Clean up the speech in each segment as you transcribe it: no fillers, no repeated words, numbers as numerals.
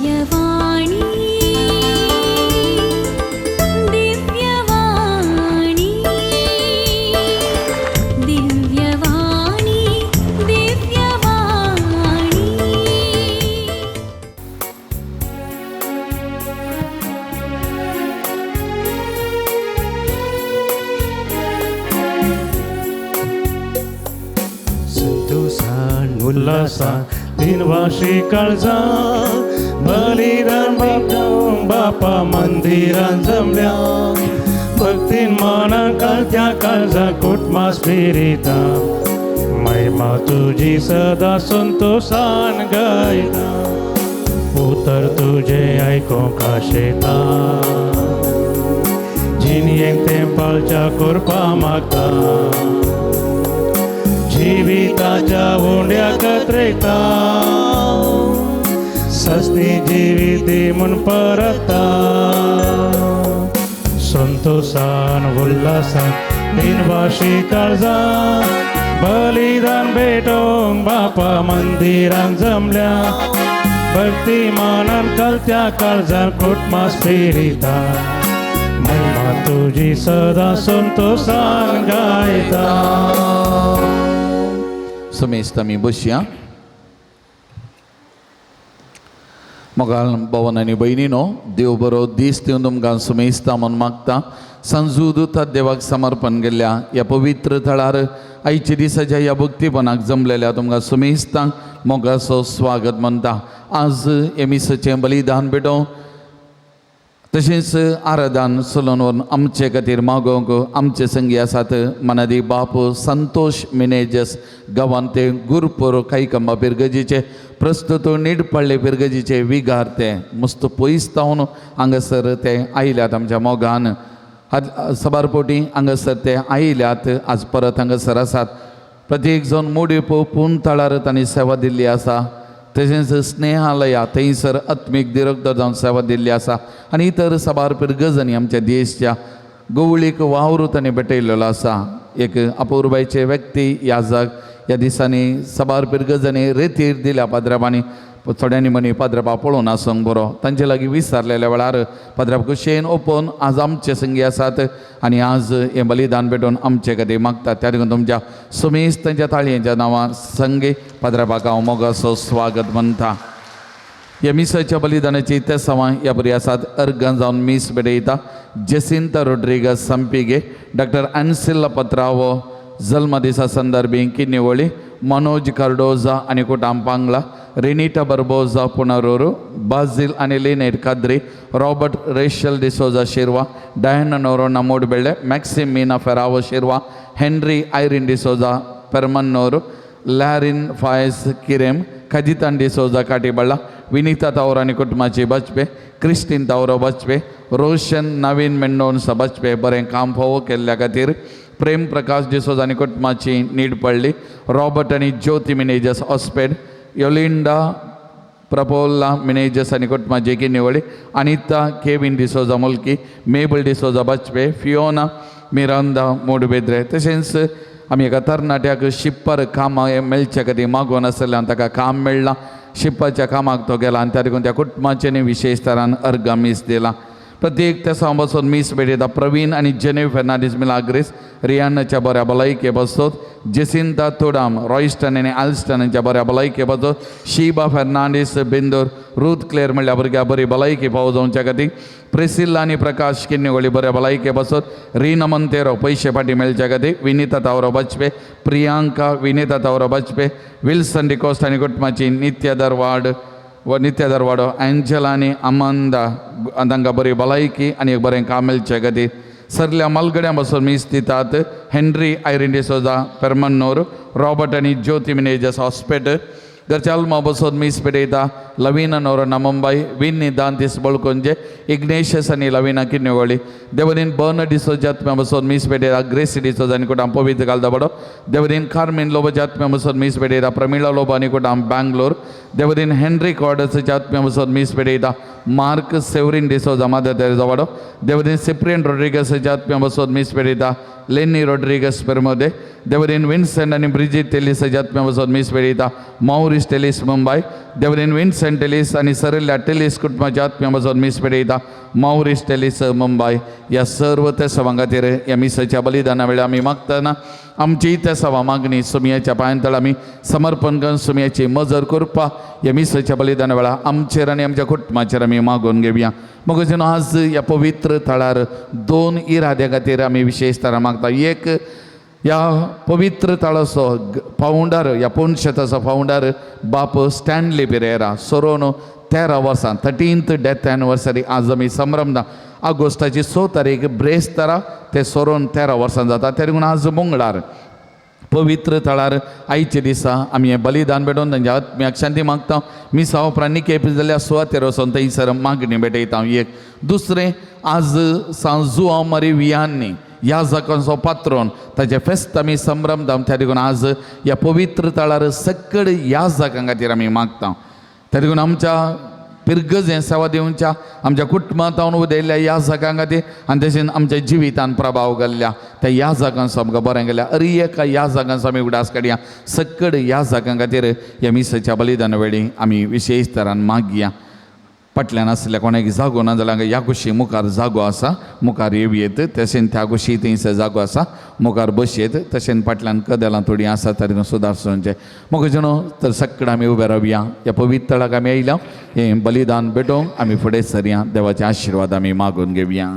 दिव्यवाणी दिव्यवाणी दिव्यवाणी दिव्यवाणी। संतोषान उल्हासान दिनवाशी काळजा बलिदान बाप बापा मंदिरान जमल्या भक्तीन मना कालत्या काळजा कुटुंबा स्पिरिता महिमा तुजी सदा संतोषान गायता उतर तुजें आयकूंक आशेता जिणेक तें पाळच्या करपा मागता जिविताच्या उंड्या कत्रेता सस्ती जिवीत दी म्हूण परता संतोषान उल्हासान दिनवाशी काळजा बलिदान भेटोवंक बापा मंदिरान जमल्या भक्ती मानान कलत्या काळजान कुटुंबा स्पिरिता महिमा तुजी सदा संतोषान गायता। समेस्त आमी बसया। मोगाल भवन आनी भयणीनो देव बरो दीस दिवन तुमकां सुमेस्ता म्हूण मागता। संजू दुतात देवाक समर्पण केल्ल्या ह्या पवित्र थळार आयच्या दिसाच्या ह्या भक्तीपणाक जमलेल्या तुमकां सुमेस्तांक मोगाचो स्वागत म्हणटा। आज हे मिसाचें बलिदान भेटोवं तशेंच आराधन चलोवन व्हरून आमचे खातीर मागोवंक आमचे संगी आसात मनादी बाप संतोष मिनेजस गांवांत ते गुरपूर कायकंबा पिरगजीचे प्रस्तुत निडपडले पिरगजीचे विगार ते मस्त पयस जावन हांगासर ते आयल्यात आमच्या मोगान सबारपोटी हांगासर ते आयल्यात आज परत हांगासर आसात। प्रत्येक जावन मोडी पोवून थळार तांणी सेवा दिल्ली आसा। तशेंच स्नेहालया थंयसर आत्मीक दिरक्तर जावन सेवा दिल्ली आसा आनी इतर साबार पिरगजांनी आमच्या देशच्या गवळीक वावर तांणी भेटयलेलो आसा। एक अपुरबायचे व्यक्ती याजक ह्या दिसांनी साबार पिरगजांनी रेतीर दिल्या पाद्राबांनी थोड्यांनी म्हणी पाद्राबा पळोवन आसूंक बरो तांचे लागीं विचारलेल्या वेळार पाद्राब खुशयेन ओपोवन आज आमचे संगी आसात आनी आज हें बलिदान भेटोवन आमचे खातीर मागतात। त्या देखून तुमच्या सुमेस तांच्या ताळयेच्या नांवान संगी पाद्राबाक हांव मोगाचो स्वागत म्हणटा। ह्या मिसाच्या बलिदानाची तेसांवां ह्या बरी आसात। अर्गां जावन मीस भेटयता जेसिंता रोड्रिगस संपिगे डॉक्टर अन्सिल्ला पत्रावो जल्मदिसा संदर्भी किन्निवळी मनोज कार्डोजा आनी कुटाम पांगला रेनिटा बर्बोजा पुनरोरू बाझिल आनी Lynette Kadri Robert Rachel D'Souza Shirva Diana Noronha Modubelle Maxim Meena Ferrao Shirva Henry Irene D'Souza Permannoor Larin Fayas Kirem Kajitan D'Souza Katiballa Vinita Tavro आनी कुटुंबाची बचपे क्रिस्टीन तावरो बचपे रोशन नवीन मेंडोन्सा बचपे बरें काम फावो केल्ल्या खातीर प्रेम प्रकाश डिसोजा आनी कुटुंबाची नीड पडली रॉबर्ट आनी ज्योती मिनेजस ऑस्पेड योलिंडा प्रपोल्ला मिनेजस आनी कुटुंबाची किन्निवळी अनिता केविन डिसोजा मुल्की मेबल डिसोजा बचपे फियोना मिरांदा मोडबेद्रे। तशेंच आमी एका तरणाट्याक शिप्पर कामां मेळचे खातीर मागोवन आसल्यान ताका काम मेळ्ळां शिप्पाच्या कामाक तो गेला आनी त्या देखून त्या कुटुंबाचें न्ही विशेश तरान अर्गां मीस दिलां। प्रत्येक तेसांव बसून मीस भेटयता प्रवीण आनी जेनेव फेर्नांडीस मिलाग्रीस रियानाच्या बऱ्या भलायके बसोत जेसिंता तोडाम रॉयस्टन आनी आल्स्टन हांच्या बऱ्या भलायके बसोत शिबा फेर्नांडीस बेंदूर रूथ क्लेर म्हणल्यार भुरग्या बरी भलायकी पावो जावच्या खातीर प्रेसिल्ला आनी प्रकाश किन्नेगोळी बऱ्या भलायके बसोत रिना मंतेरो पयशे फाटी मेळच्या खातीर विनिता तावरो बचपे प्रियांका विनिता तावरो बचपे विल्सन डिकोस्ट आनी कुटुंबाची नित्य दरवाड व नित्य दरवाडो एंजला आनी अमांदा तांकां बरी भलायकी आनी एक बरें काम मेळचे खातीर सरल्या मालगड्यां बसून मीस दितात हेनरी आयरीन डिसोजा पेरमन्नूर रॉबर्ट आनी ज्योती मिनेजस हॉस्पिटल घरच्या आल्मा बसून मीस पेटयता लवीना नोरना मुंबय विन्नी दांतीस बळकुंजे इग्नेशियस आनी लवीना किन्नेवळी देवदीन बर्न डिसोजा आत्म्या बसून मीस पेटयता ग्रेसी डिसोजा आनी कुटाम पवित्र घालता बडो देवदीन कार्मीन लोबोच्या आत्म्या बसून मीस पेटयता प्रमिळा लोबो आनी कुटाम बँगलोर देवदीन हेनरी कॉर्डसाच्या आत्म्या बसून मीस पेटयता mark Severine D'Souza mother Teresa वाडो देवदीन सिप्रियन रोड्रिगसाच्या आत्म्या बसून मीस पेटयता लेनी रोड्रिगस पेरमोदे देवदीन विन्सेंट आनी ब्रिजीत टेलिसाच्या आत्म्या बसून मीस पेटयता मौरिस टेलिस मुंबय देवरेन विन्सेंट टेलीस आनी सरिल्ल्या टेलीस कुटुंबाच्या आत्म्या पासून मीस पेटयता मावरीस टेलीस मुंबय ह्या सर्व त्या सभां खातीर ह्या मिसाच्या बलिदाना वेळार आमी मागतना आमची त्या सभा मागणी सुमयाच्या पांयांतळ आमी समर्पण करून सुमयाची मजर करपा ह्या मिसाच्या बलिदाना वेळार आमचेर आनी आमच्या कुटुंबाचेर आमी मागून घेवया. मग आज ह्या पवित्र थळार दोन इराद्या खातीर आमी विशेश तरा मागता. एक ह्या पवित्र थळाचो फावंडर ह्या पोनशेताचो फावंडर बाप स्टॅनली पिरेरा सरोन 13 वर्सां 13th death anniversary आज आमी संभ्रमता. ऑगस्टाची 6 तारीख ब्रेस्तारा ते सरोन 13 वर्सां जाता. त्या देखून आज मंगळार पवित्र थळार आयच्या दिसा आमी हें बलिदान भेटोवन तांच्या आत्म्याक शांती मागता. मिसा उपरांत निकेप जाल्यार सुवातेर वचोन थंयसर मागणी भेटयता. एक दुसरें आज सांजुआंव मारी वियांनी ह्या जाकांचो पात्रोन ताचें फेस्त आमी संभ्रमता. त्या देखून आज ह्या पवित्र थळार सकड ह्या जाकां खातीर आमी मागता. त्या देखून आमच्या पिरगजें सेवा दिवच्या आमच्या कुटुंबांत उदयल्ल्या ह्या जागां खातीर आनी तशेंच आमच्या जिवितान प्रभाव घाल्ल्या त्या ह्या जागांचो आमकां बरें गेल्या अरे एका ह्या जागांचो आमी उगडास काडया. सकड ह्या जागां खातीर ह्या मिसाच्या बलिदान वेळी आमी विशेश तरान मागया. फाटल्यान आसल्या कोणाक जागो ना जाल्यार ह्या कुशी मुखार जागो आसा मुखार येवयेत, तशेंच त्या कुशी थंयसर जागो आसा मुखार बसयेत, तशेंच फाटल्यान कदेलां थोडीं आसा तरी सुदारचें. मग न्हू तर सगळें आमी उबे रावया. ह्या पवित्र थळाक आमी आयल्या हें बलिदान भेटोवंक आमी फुडें सरया. देवाचे आशिर्वाद आमी मागून घेवया.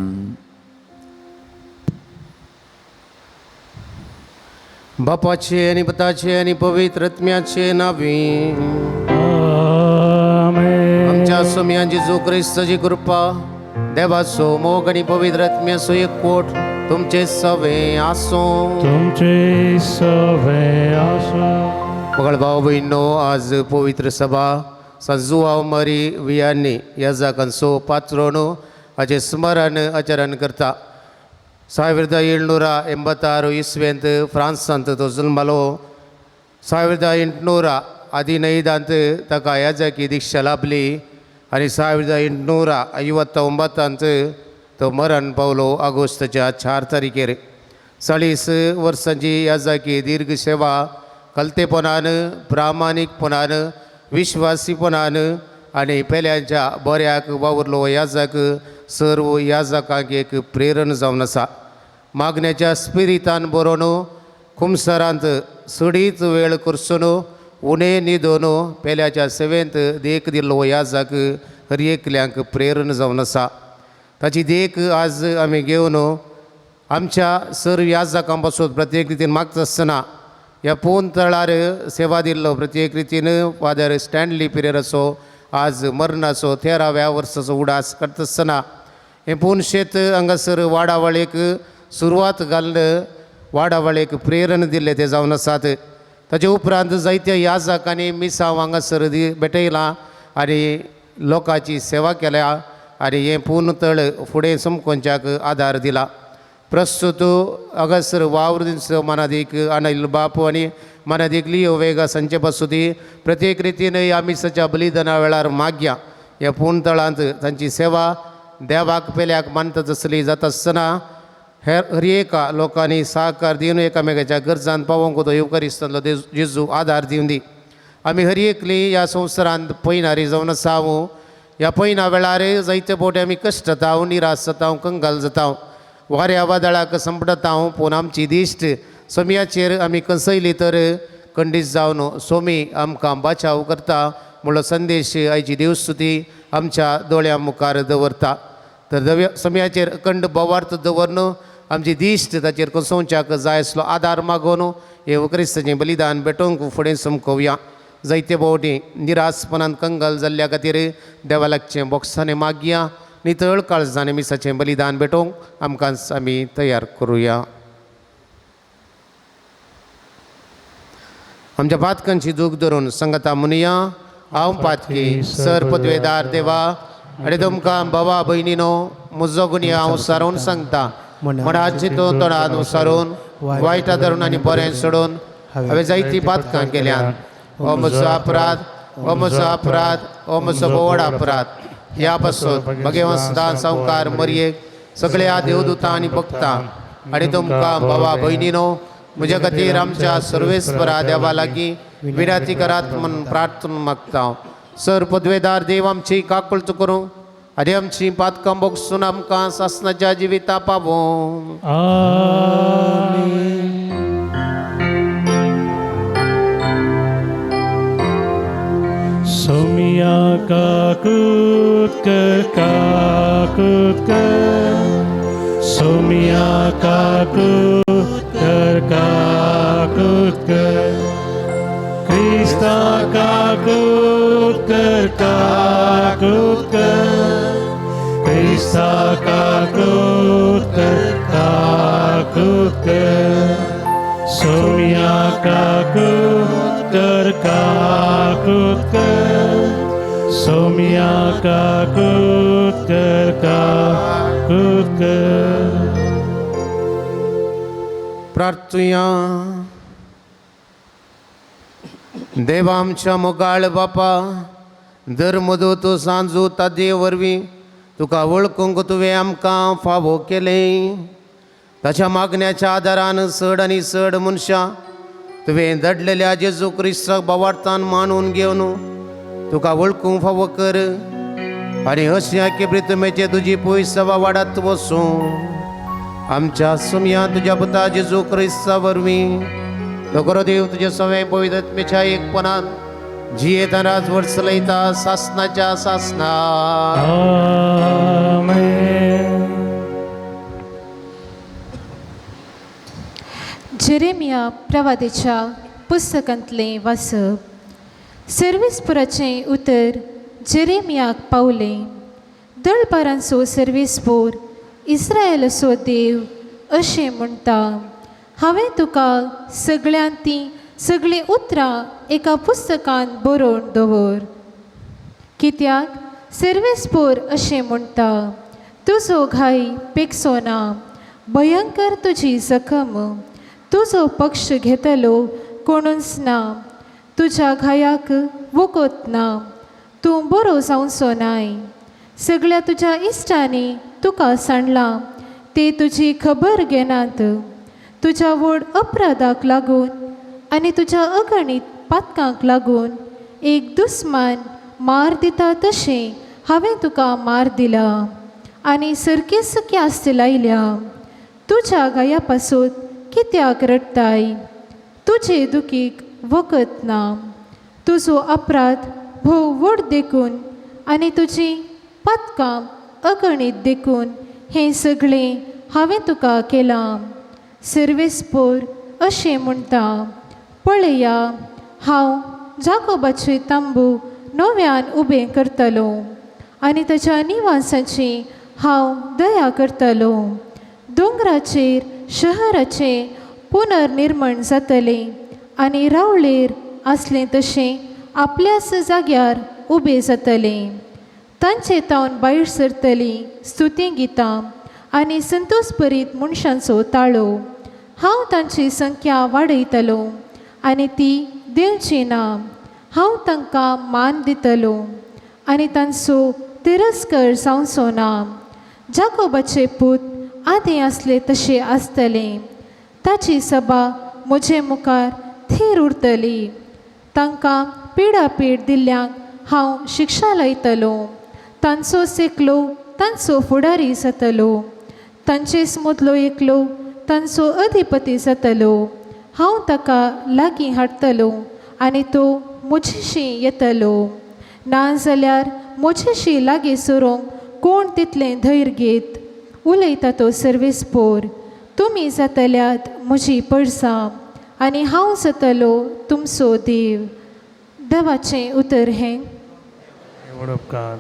बापाचे आनी पुताचे आनी पवित्र आत्म्याचे नांवी आमच्या सोम्या जेजू क्रिस्ताची कृपा देवाचो मोग आनी पवित्र आत्म्याचो एकवट तुमचे सवे आसूं. तुमचे सवे आसूं. मगळ भाव भयणो आज पवित्र सभा सांजुआंव मारी वियांनी ह्या जागांचो पात्रोन हाचें स्मरण आचरण करता. 1786 इस्वेंत फ्रांसांत तो जल्मलो. 1815 ताका याजकी दीक्षा लाभली आनी 1859 तो मरण पावलो ऑगस्टाच्या 4 तारखेर. 40 वर्सांची याजकी दीर्घ सेवा कलतेपणान प्रामाणीकपणान विश्वासीपणान आनी पेल्यांच्या बऱ्याक वावुरलो याजक सर्व याजकांक एक प्रेरण जावन आसा. मागण्याच्या स्पिरितान बरोवन कुमसरांत सडीत वेळ करसून उणें न्हिदोन पेल्याच्या सेवेंत देख दिल्लो याजक हर एकल्यांक प्रेरण जावन आसा. ताची देख आज आमी घेवन आमच्या सर्व याजकां पासून प्रत्येक रितीन मागता आसतना ह्या पोन तळार सेवा दिल्लो प्रत्येक रितीन फादर स्टॅनली पिरेराचो आज मरणाचो 13व्या वर्साचो उडास करता आसतना हें पूर्ण शेत हांगासर वाडावळीक सुरवात घालून वाडावळीक प्रेरण दिल्लें तें जावन आसात. ताचे उपरांत जायत्या याजकांनी मिसांव हांगासर भेटयलां आनी लोकांची सेवा केल्या आनी हें पूर्ण तळ फुडें समकोंच्याक आदार दिला. प्रस्तुत हांगासर वावर दिवचो मनादीक अनिल बापू आनी मनादीक लियो वेगा संचे पासून प्रत्येक रितीन ह्या मिसाच्या बलिदाना वेळार मागया. ह्या पूर्ण तळांत तांची सेवा देवाक पेल्याक मानता तसली जाता आसतना हेर हर एका लोकांनी सहकार दिवन एकामेकाच्या गरजान पावोवंक तो येवकारिस्तांतलो जेजू आदार दिवन दी. आमी हर एकली ह्या संवसारांत पयणारी जावन आसा. ह्या पयना वेळार जायते फावटी आमी कश्ट जाता, निराश जाता, कंगाल जाता, वाऱ्या वादळाक संपडता, पूण आमची दिश्ट सोम्याचेर आमी कसयली तर खंडीत जावन सोमी आमकां बाचाव करता म्हणलो संदेश आयची देवस्तुती आमच्या दोळ्यां मुखार दवरता. तर दव्या सोम्याचेर अखंड बोवार्थ दवरन आमची दिश्ट ताचेर कसोवच्याक जाय आसलो आदार मागोवन हे क्रिस्ताचें बलिदान भेटोवंक फुडें समकोवया. जायते फावटी निरासपणान कंगाल जाल्ल्या खातीर देवा लागचें बोक्सांनी मागया. नितळ काळजान मिसाचें बलिदान भेटोवंक आमकां आमी तयार करुया. आमच्या पातकांची दूख धरून संगता म्हणुया. हांव पातकी सर पदवेदार देवा आनी तुमकां भावा भयणीनो म्हजो गुन्यांव हांव सारोवन सांगता. म्हणाची तो तोंडान सारोवन वायटा धरून आनी बरें सोडून हांवें जायतीं पातकां केल्यात. हो म्हजो अपराध, हो म्हजो अपराध, हो म्हजो बोवड अपराध. ह्या पासून भगेवन सदां सावकार मरयेक सगळ्या देवदूतां आनी भक्तां आनी तुमकां भावा भयणीनो म्हज्या खातीर आमच्या सर्वेस्परा देवा लागीं विनंती करात म्हूण प्रार्थना मागता. सर पदवेदार देव आमची काकुळत करूं आनी आमची पातकां बोगसून आमकां सासणाच्या जिविता पावों. आमेन. सोमिया काकूत कर काकूत कर, सोमिया काकूत कर काकूत कर, क्रिस्ता काकूत कर काकूत कर, क्रिस्ता काकूत कर काकूत कर, सोमिया काकूत कर काकूत कर, सोमिया काकूत कर काकूत कर. प्रार्थुया. देवा आमच्या मोगाळ बापा, धर्मदूत सांजू तादे वरवीं तुका वळखूंक तुवें आमकां फावो केलें. ताच्या मागण्याच्या आदारान चड आनी चड मनशां तुवें धाडलेल्या जेजू क्रिस्ताक बावार्थान मानून घेवन तुका वळखूंक फावो कर आनी अशें की प्रितमेचे तुजी पयस वाडात वसूं. आमच्या सुमया तुज्या पुता जेजू क्रिस्ता वरवीं नगरो देव तुज्या सवें पवित्रत्मेच्या एकपणान जियेता राजवट चलयता सासनाच्या सासना. आमेन. जेरेमिया प्रवादेच्या पुस्तकांतलें वाचप. सर्वेस्पुराचें उतर जेरेमियाक पावलें. दळपारांचो सर्वेस्पोर इस्रायलाचो देव अशें म्हणटा, हांवें तुका सगळ्यांत तीं सगळीं उतरां एका पुस्तकांत बरोवन दवर. कित्याक सर्वेस्पोर अशें म्हणटा, तुजो घाय पेकसो ना, भयंकर तुजी जखम, तुजो पक्ष घेतलो कोणूच ना, तुज्या घायाक वखद ना, तूं बरो जावचो नाय. सगळ्या तुज्या इश्टांनी तुका सांडलां, ते तुजी खबर घेनात. तुज्या व्हड अपराधाक लागून आनी तुज्या अगणीत पातकांक लागून एक दुस्मान मार दिता तशें हांवें तुका मार दिला आनी सरकेस क्यास्त लायल्या. तुज्या घाया पासून कित्याक रडटाय? तुजे दुखीक वखद ना. तुजो अपराध भोव व्हड देखून आनी तुजी पातकां अगणीत देखून हें सगळें हांवें तुका केलां. सर्वेस्पोर अशें म्हणटा, पळया हांव जाकोबाचे तांबू नव्यान उबें करतलो आनी ताच्या निवासाची हांव दया करतलो. दोंगराचेर शहराचें पुनर्निर्माण जातलें आनी रावळेर आसलें तशें आपल्याच जाग्यार उबें जातलें. तांचे तावन भायर सरतलीं स्तुती गितां आनी संतोषभरीत मनशांचो ताळो. हांव तांची संख्या वाडयतलो आनी ती देंवची ना. हांव तांकां मान दितलो आनी तांचो तिरस्कार जावचो ना. जाकोबाचे पूत आदीं आसले तशें आसतलें. ताची सभा म्हजे मुखार थीर उरतली. तांकां पिडापीड दिल्ल्यांक हांव शिक्षा लायतलो. तांचोच एकलो तांचो फुडारी जातलो, तांचेच मदलो एकलो तांचो अधिपती जातलो. हांव ताका लागीं हाडटलो आनी तो म्हजेशी येतलो. ना जाल्यार म्हजेशी लागीं सरूंक कोण तितलें धैर्य घेत? उलयता तो सर्वेस्पोर. तुमी जातल्यात म्हजी पडसां आनी हांव जातलो तुमचो देव. देवाचें उतर हें. Word of God.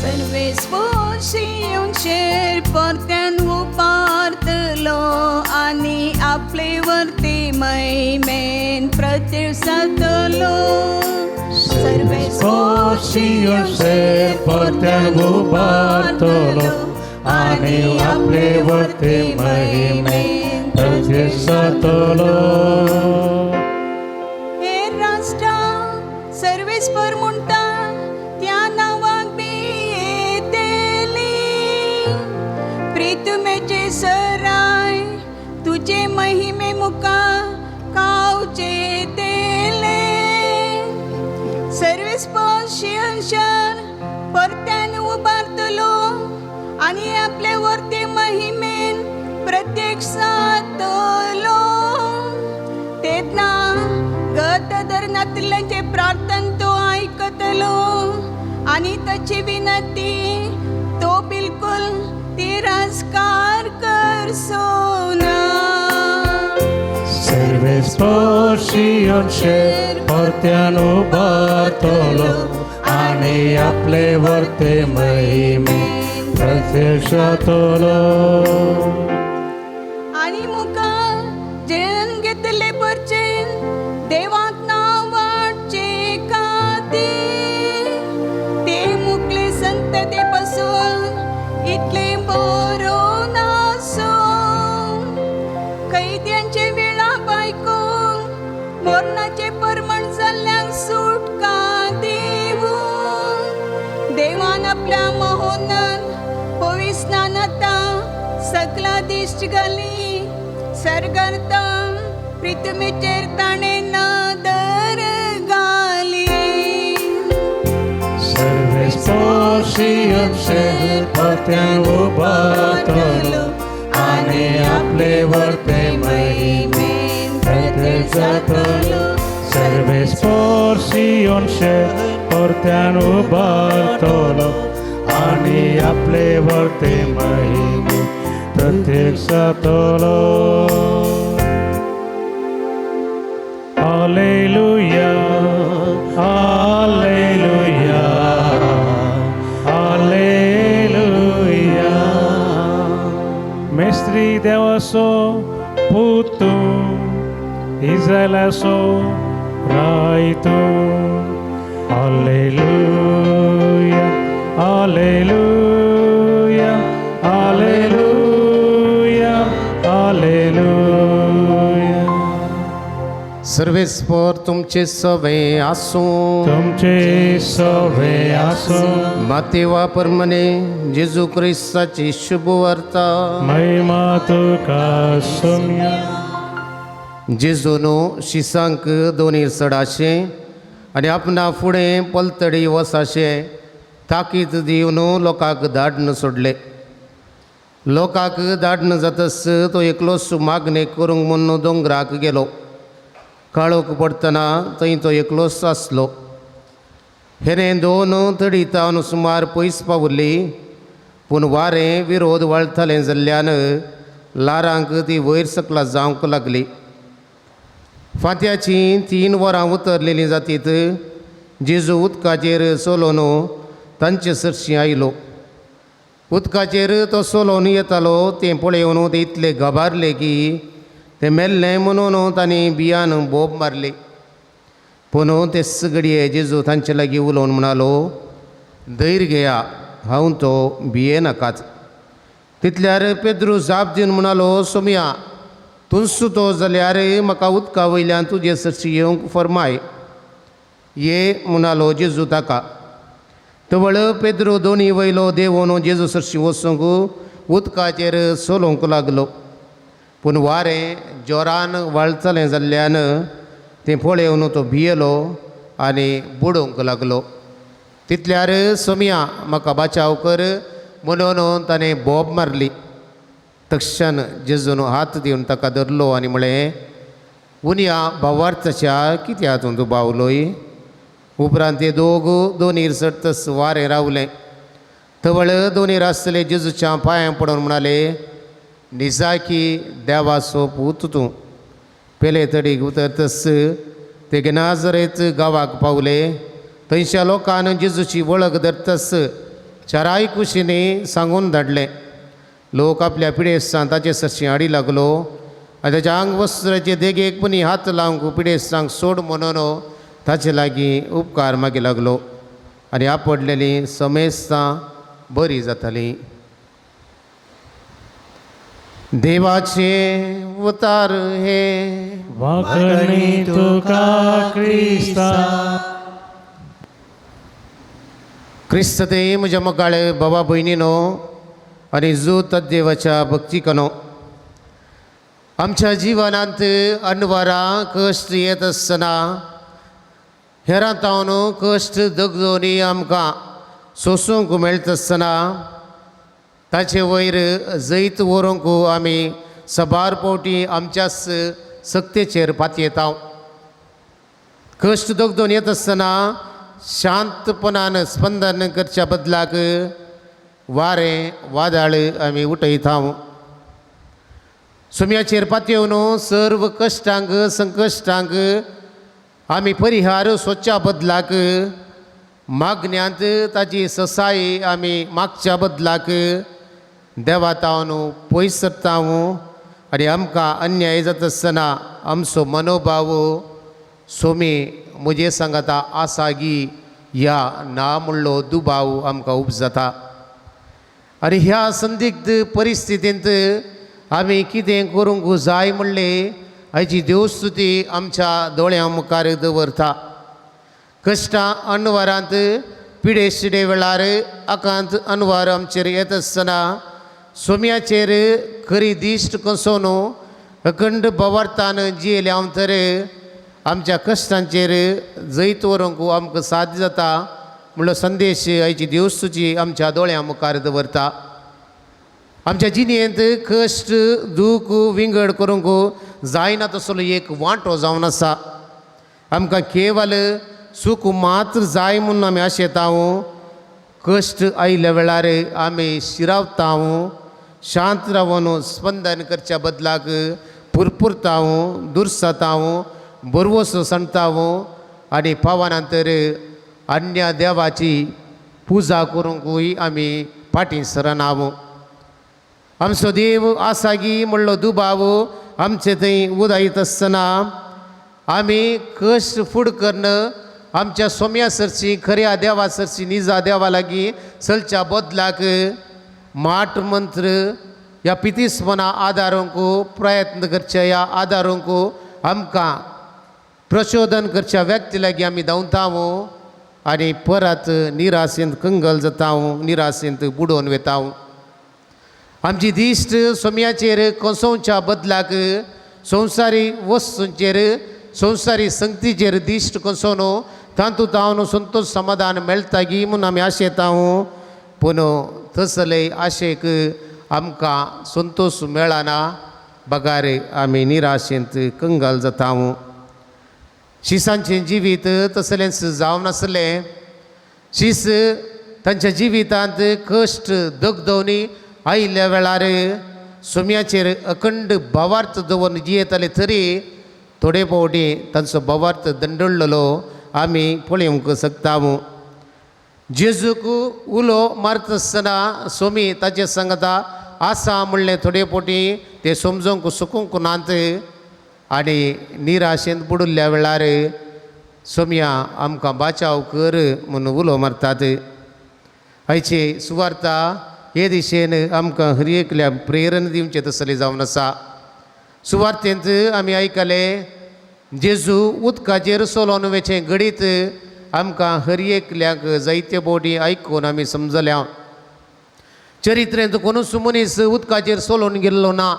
सर्वेस्पोर परत्यान उबारतलो आनी आपले वरती महिमेन प्रतिसादलो. सर्वेस्पोर परत्यान उबारतलो आनी आपले वरती महिमेन प्रतिसादलो. हे राष्ट्रा सर्वेस्पोर शहर परत्यान उबारतलो आनी आपले वरते महिमेन प्रत्यक्ष जातलो. तेन्ना गत धरनातल्यांचे प्रार्थन तो आयकतलो आनी ताची विनंती तो बिलकुल तिरस्कार करचो ना. सर्वेस्पोर परत्यान उबारतलो आनी आपले वरते महिमे प्रत्यक्ष जातलो. आनी मुखार जेण घेतले परचेन देवाक नांव वाडचे खातीर ते मुकले संतते पासून इतले बरो नासो. कैद्यांचे वेळा बायकून मरणाचे परमण जाल्ल्यांक सुटका दिवूं देवान आपल्या महोनन पविस्नानाता सगळा दिश्ट घाली सरगर्ता पृथ्वीचेर ताणें नदर घाली. सर्वेस्पोर परत्यान उबारतलो आनी आपले वरते महिमेन प्रत्यक्ष जातलो. सर्वेस्पोर परत्यान उबारतलो आनी आपले वरते महिमेन प्रत्यक्ष जातलो. Alleluia, Alleluia, Alleluia. मेस्त्री देवाचो पुतू इस्रायलाचो Rythu. Alleluia, Alleluia, Alleluia, Alleluia. सर्वेस्पोर तुमचे सवे आसूं. तुमचे सवे आसूं. मातेवा परमने जेजू क्रिस्ताची शुभवार्ता. महिमा तुका सोम्या. जेजून शिसांक दोनी सडाशें आनी आपणा फुडें पलतडी वसाशें ताकीद दिवन लोकांक धाडन सोडले. लोकांक धाडन जातस तो एकलोच मागणें करूंक म्हूण दोंगराक गेलो. काळोख पडटना थंय तो एकलोच आसलो. हेणे दोन तडी तावन सुमार पयस पावली पूण वारें विरोध वळतालें जाल्ल्यान ल्हारांक ती वयर सकला जावंक लागली. फांत्याचीं 3 वरां उतरलेलीं जातीत जेजू उदकाचेर चलोवन तांचे सरशीं आयलो. उदकाचेर तो चलोवन येतालो तें पळोवन ते इतले घबारले की ते मेल्लें म्हणून तांणी बियान बोब मारली. पूण ते सगळये जेजू तांचे लागीं उलोवन म्हणालो, धैर्य घेया, हांव तो भिये नाकाच. तितल्यार पेद्रू जाप दिवन म्हणालो, सोमया तूंच तो जाल्यार म्हाका उदका वयल्यान तुजे सरशी येवंक फर्माय. ये म्हणालो जेजू ताका. तवळ पेद्रू दोनी वयलो देंवोन जेजू सरशी वचूंक उदकाचेर चलोवंक लागलो. पूण वारें जोरान व्हाळतलें जाल्ल्यान तें पळोवन तो भियेलो आनी बुडोवंक लागलो. तितल्यार सोमया म्हाका बाचाव कर म्हणून ताणें बोब मारली. तक्षण जेजून हात दिवन ताका धरलो आनी म्हळें, उन्या भावार्थाच्या कित्याक तूं दुबावलोय. उपरांत ते दोग दोनीर चडतस वारें रावलें. तवळ दोनीर आसले जेजूच्या पांयां पडून म्हणाले, निजाकी देवाचो पूत तूं. पेले तडीक उतरतस ते नाजरेत गांवाक पावले. थंयच्या लोकान जेजूची वळख धरतस चाराय कुशींनी सांगून धाडलें. लोक आपल्या पिडेस्तांक ताचे सरशीं हाडी लागलो आनी ताच्या आंग वस्त्राचे देगेक पुणी हात लावंक पिडेस्तांक सोड म्हणून ताचे लागीं उपकार मागी लागलो आनी आपडलेलीं समेस्तां बरीं जातालीं. देवाचे उतार हे वाकणी तुका क्रिस्ता. क्रिस्त ते म्हज्या मोगाळे बाबा भयणीनो आनी जूत देवाच्या भक्तिकनो, आमच्या जिवनांत अनवरां कश्ट येत आसतना हेरां तावन कश्ट दगदोनी आमकां सोसूंक मेळटा आसतना ताचे वयर जैत व्हरूंक आमी सबार फावटी आमच्याच सक्तेचेर पातयेता. कश्ट दगदोन येत आसतना शांतपणान स्पंदन करच्या बदलाक वारें वादळ आमी उठयता. सुम्याचेर पातयेवन सर्व कश्टांक संकश्टांक आमी परिहार सोदच्या बदलाक मागण्यांत ताची ससाय आमी मागच्या बदलाक देवा तावन पयस सरता आनी आमकां अन्याय जाता आसतना आमचो मनोभाव सोमी म्हजे सांगाता आसा गी ह्या ना म्हणलो दुबाव आमकां उपजाता. आनी ह्या संदिग्ध परिस्थितींत आमी कितें करूंक जाय म्हणलें आयची देवस्तुती आमच्या दोळ्यां मुखार दवरता. कश्टां अनवारांत पिडे शिडे वेळार आकांत अनवार आमचेर येत आसतना सोम्याचेर खरी दिश्ट कसोवन अखंड बवार्थान जियेले हांव तर आमच्या कश्टांचेर जैत व्हरूंक आमकां साध्य जाता म्हणलो संदेश आयची देवस्तुची आमच्या दोळ्यां मुखार दवरता. आमच्या जिणेंत कश्ट दूख विंगड करूंक जायना तसलो एक वांटो जावन आसा. आमकां केवल सूख मात्र जाय म्हूण आमी आशेता. कश्ट आयिल्ल्या वेळार आमी शिरावता, शांत रावन स्पंदन करच्या बदलाक पुरपुरता, दुर्सता, बरवसो सांगता आनी पावना तर अन्य देवाची पुजा करूंकूय आमी फाटीं सरना. आमचो देव आसा गी म्हणलो दुबाव आमचे थंय उदायत आसतना आमी कश्ट फूड करून आमच्या सोम्या सरशी खऱ्या देवा सरशी निजा देवा लागीं चलच्या बदलाक माट मंत्र ह्या पितीसपणा आदारूंक प्रयत्न करचे ह्या आदारूंक आमकां प्रचोदन करच्या व्यक्ती लागीं आमी धांवता आनी परत निराशेंत कंगल जाता, निराशेंत बुडोवन वता. आमची दिश्ट सोम्याचेर कसोवच्या बदलाक संवसारी वस्तूंचेर संवसारी संगतीचेर दिश्ट कसोवन तातूंत हांव संतोश समाधान मेळटा गी म्हूण आमी आशेता. पूण तसले आशेक आमकां संतोश मेळना बगार आमी निराशेंत कंगाल जाता. शिसांचें जिवीत तसलेंच जावन आसलें. शीस तांच्या जिवितांत कश्ट दगदवणी आयिल्ल्या वेळार सोम्याचेर अखंड भावार्थ दवरून जियेताले तरी थोडे फावटी तांचो भावार्थ दंडडलेलो आमी पळोवंक शकता. जेजूक उलो मारता आसतना सोमी ताचे सांगता आसा म्हणलें थोडे फावटी ते समजूंक सुकूंक नात आनी निराशेंत बुडिल्ल्या वेळार सोमया आमकां बाचाव कर म्हूण उलो मारतात. आयची सुवार्ता हे दिशेन आमकां हर एकल्या प्रेरणा दिवचें तसलें जावन आसा. सुवार्तेंत आमी आयकलें जेजू उदकाचेर सोलोन वेचें घडीत आमकां हर एकल्याक जायते बोडी आयकून आमी समजल्या. चरित्रेंत कोणूच मनीस उदकाचेर सोलोवन गेल्लो ना.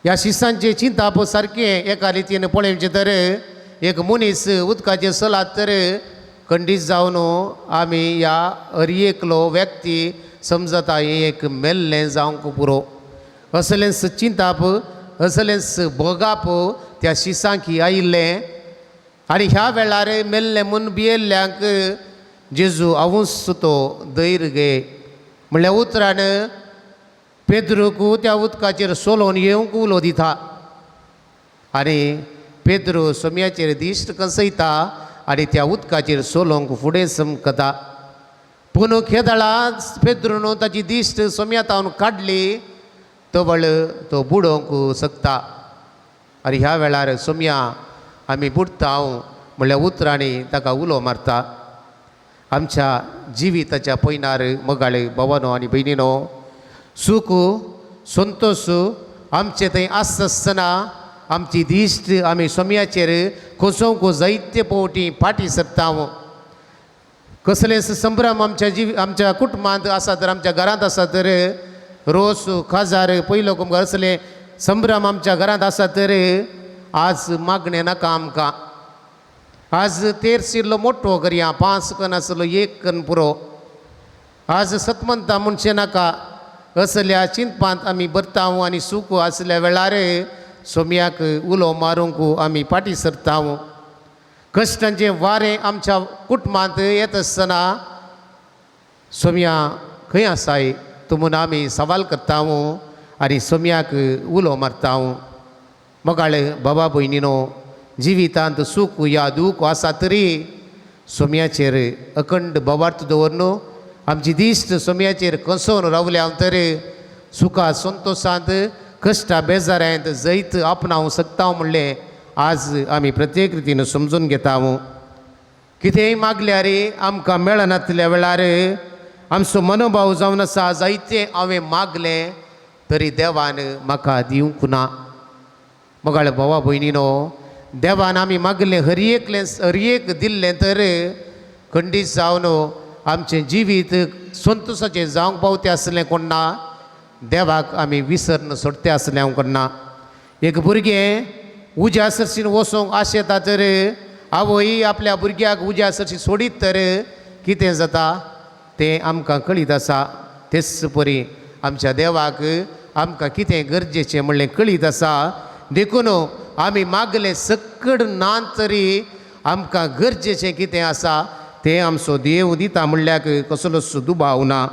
ह्या शिसांचें चिंताप सारकें एका रितीन पळोवचें तर एक मनीस उदकाचेर चलात तर खंडीत जावन आमी ह्या हर एकलो व्यक्ती समजता हें एक मेल्लें जावंक पुरो असलेंच चिंताप असलेंच भोगाप त्या शिसांकी आयिल्लें. आनी ह्या वेळार मेल्लें म्हूण भियेल्ल्यांक जेजू हांवूच तो धैर्य घे म्हणल्यार उतरान पेद्रूक त्या उदकाचेर सोलोवन येवंक उलो दिता आनी पेद्रू सोम्याचेर दिश्ट कसयता आनी त्या उदकाचेर सोलोवंक फुडें समकता. पूण खेदळा पेद्रून ताची दिश्ट सोम्या तावन काडली तवळ तो बुडोवंक शकता. आनी ह्या वेळार सोम्या आमी बुडटा म्हणल्यार उतरांनी ताका उलो मारता. आमच्या जिविताच्या पयनार मोगाळे भवानो आनी भयणीनो सूख संतोश आमचे थंय आसता आसतना आमची दिश्ट आमी सोम्याचेर खोसोवंक जायते फावटी फाटीं सरता. कसलेच संभ्रम आमच्या जिवी आमच्या कुटुंबांत आसा तर आमच्या घरांत आसा तर रोस खाजार पयलो कुमगार असले संभ्रम आमच्या घरांत आसा तर आज मागणें नाका आमकां. आज तेरशिल्लो मोटो करया, 5 कन आसलो 1 कन पुरो, आज सतमंता म्हणचें नाका असल्या चिंतपांत आमी भरताव आनी सूख आसल्या वेळार सोम्याक उलो मारूंक आमी फाटीं सरताव. कश्टांचें वारें आमच्या कुटुंबांत येत आसतना सोम्या खंय आसाय तूं म्हूण आमी सवाल करताव आनी सोम्याक उलो मारताव. मोगाळ बाबा भयणीनो, जिवितांत सूख या दूख आसा तरी सोम्याचेर अखंड भावार्थ दवर न्हू. आमची दिश्ट सोम्याचेर कसोवन रावल्या तर सुखा संतोशांत कश्टा बेजारांत जैत आपणावंक शकता म्हणलें आज आमी प्रत्येक रितीन समजून घेता. कितेंय मागल्यार आमकां मेळनातल्या वेळार आमचो मनोभाव जावन आसा, जायतें हांवें मागलें तरी देवान म्हाका दिवंक ना. मोगाळ भावा भयणीनो, देवान आमी मागलें हर एकलें हर एक दिल्लें तर खंडीत जावन आमचें जिवीत संतोशाचें जावंक पावतें आसलें कोण ना, देवाक आमी विसरून सोडते आसलें हांव कोण ना. एक भुरगें उज्या सरशीन वचूंक आशेता तर आवय आपल्या भुरग्याक उज्या सरशी सोडीत तर कितें जाता तें आमकां कळीत आसा. तेच परी आमच्या देवाक आमकां कितें गरजेचें म्हणलें कळीत आसा. देखून आमी मागलें सकड ना तरी आमकां गरजेचें कितें आसा तें आमचो देव दिता म्हणल्याक कसलोच दुबाव ना.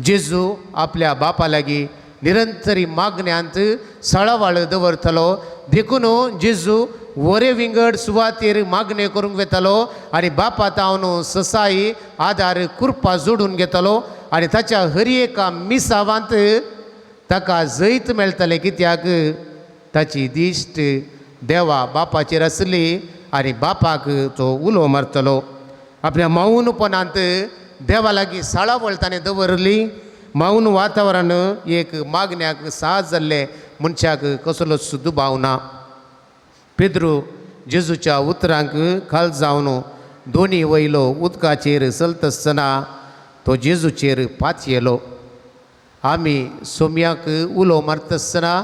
जेजू आपल्या बापा लागीं निरंतरी मागण्यांत सळावळ दवरतलो. देखून जेजू वरे विंगड सुवातेर मागणें करूंक वेतालो आनी बापा तावन ससाई आदार कृपा जोडून घेतालो आनी ताच्या हर एका मिसावांत ताका जैत मेळटालें, कित्याक ताची दिश्ट देवा बापाचेर आसली आनी बापाक तो उलो मारतलो. आपल्या मौनपणांत देवा लागीं साळावळ ताणें दवरली. मौन वातावरण एक मागण्याक साज जाल्लें मनशाक कसलोच दुबाव ना. पेद्रू जेजूच्या उतरांक खाल जावन दोनी वयलो उदकाचेर चलता आसतना तो जेजूचेर पातयेलो. आमी सोम्याक उलो मारता आसतना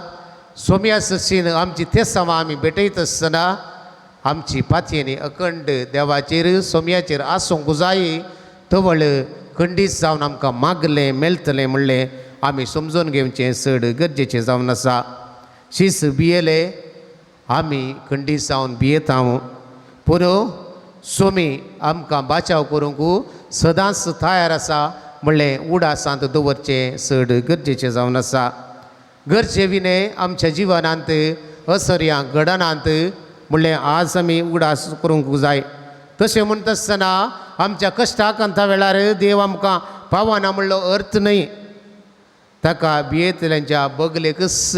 सोम्या सशीन आमची तेसांवां आमी भेटयत आसतना आमची पातयेनी अखंड देवाचेर सोम्याचेर आसूंक जाय. तवळ खंडीत जावन आमकां मागलें मेळटलें म्हणलें आमी समजून घेवचें चड गरजेचें जावन आसा. शीस भियेले आमी खंडीत जावन भियेता, पूण सोमी आमकां बाचाव करूंक सदांच तयार आसा म्हणलें उडासांत दवरचें चड गरजेचें जावन आसा. गरजे विणें आमच्या जिवनांत असर्यां घडनांत म्हणलें आज आमी उगडास करूंक जाय. तशें म्हणटा आसतना आमच्या कश्टाकांता वेळार देव आमकां पावना म्हणलो अर्थ न्हय, ताका भियेतल्यांच्या बगलेकच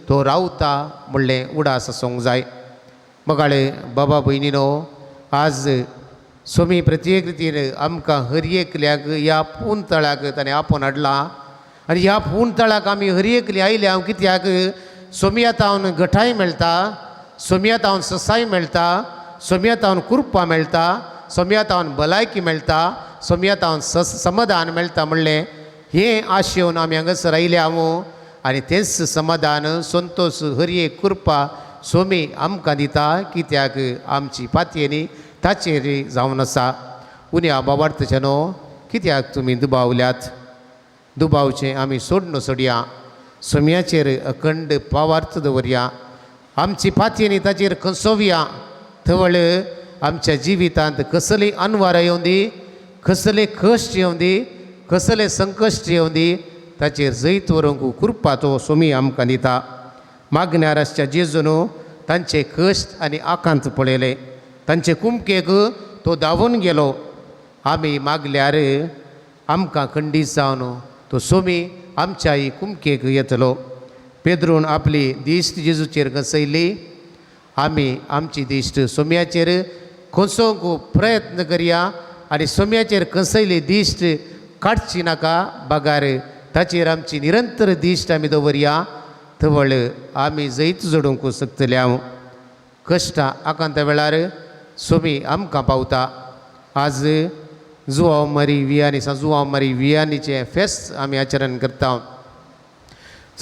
तो रावता म्हणलें उडास आसूंक जाय. मोगाळे बाबा भयणीनो, आज सोमी प्रत्येक रितीन आमकां हर एकल्याक ह्या पून तळाक ताणें आपोवन हाडला आनी ह्या पून तळाक आमी हर एकली आयल्या हांव कित्याक सोमया तावन गठाय मेळटा, सोमया तावन ससाय मेळटा, सोमया तावन कृपा मेळटा, सोमया तावन भलायकी मेळटा, सोमया तावन समाधान मेळटा म्हणलें हें आशेवन आमी हांगासर आयल्या हांव आनी तेंच समाधान संतोश हर एक कृपा सोमी आमकां दिता, कित्याक आमची पातयेनी ताचेर जावन आसा. उण्या बाबार्थाच्यानो न्हू कित्याक तुमी दुबावल्यात? दुबावचें आमी सोडून सोडया, सोम्याचेर अखंड पावार्थ दवरया, आमची पातयेनी ताचेर खसोवया. थवळ आमच्या जिवितांत कसली अनवार येवं दी, कसले कश्ट येवं दी, कसले संकश्ट येवं दी, ताचेर जैत व्हरूंक कृपा तो सोमी आमकां दिता. मागण्यार आसच्या जेजून तांचे कश्ट आनी आकांत पळयले, तांचे कुमकेक तो धांवून गेलो. आमी मागल्यार आमकां खंडीत जावन तो सोमी आमच्याय कुमकेक येतलो. पेद्रून आपली दिश्ट जेजूचेर घसयली, आमी आमची दिश्ट सोम्याचेर खोसोवंक प्रयत्न करया आनी सोम्याचेर कसयली दिश्ट काडची नाका, बगार ताचेर आमची निरंतर दिश्ट आमी दवरया. तवळ आमी जैत जोडूंक शकतले. हांव कश्टां आकांता वेळार सोमी आमकां पावता. आज जुवांव मारी वियानी, जुवांव मारी वियानीचें फेस्त आमी आचरण करता.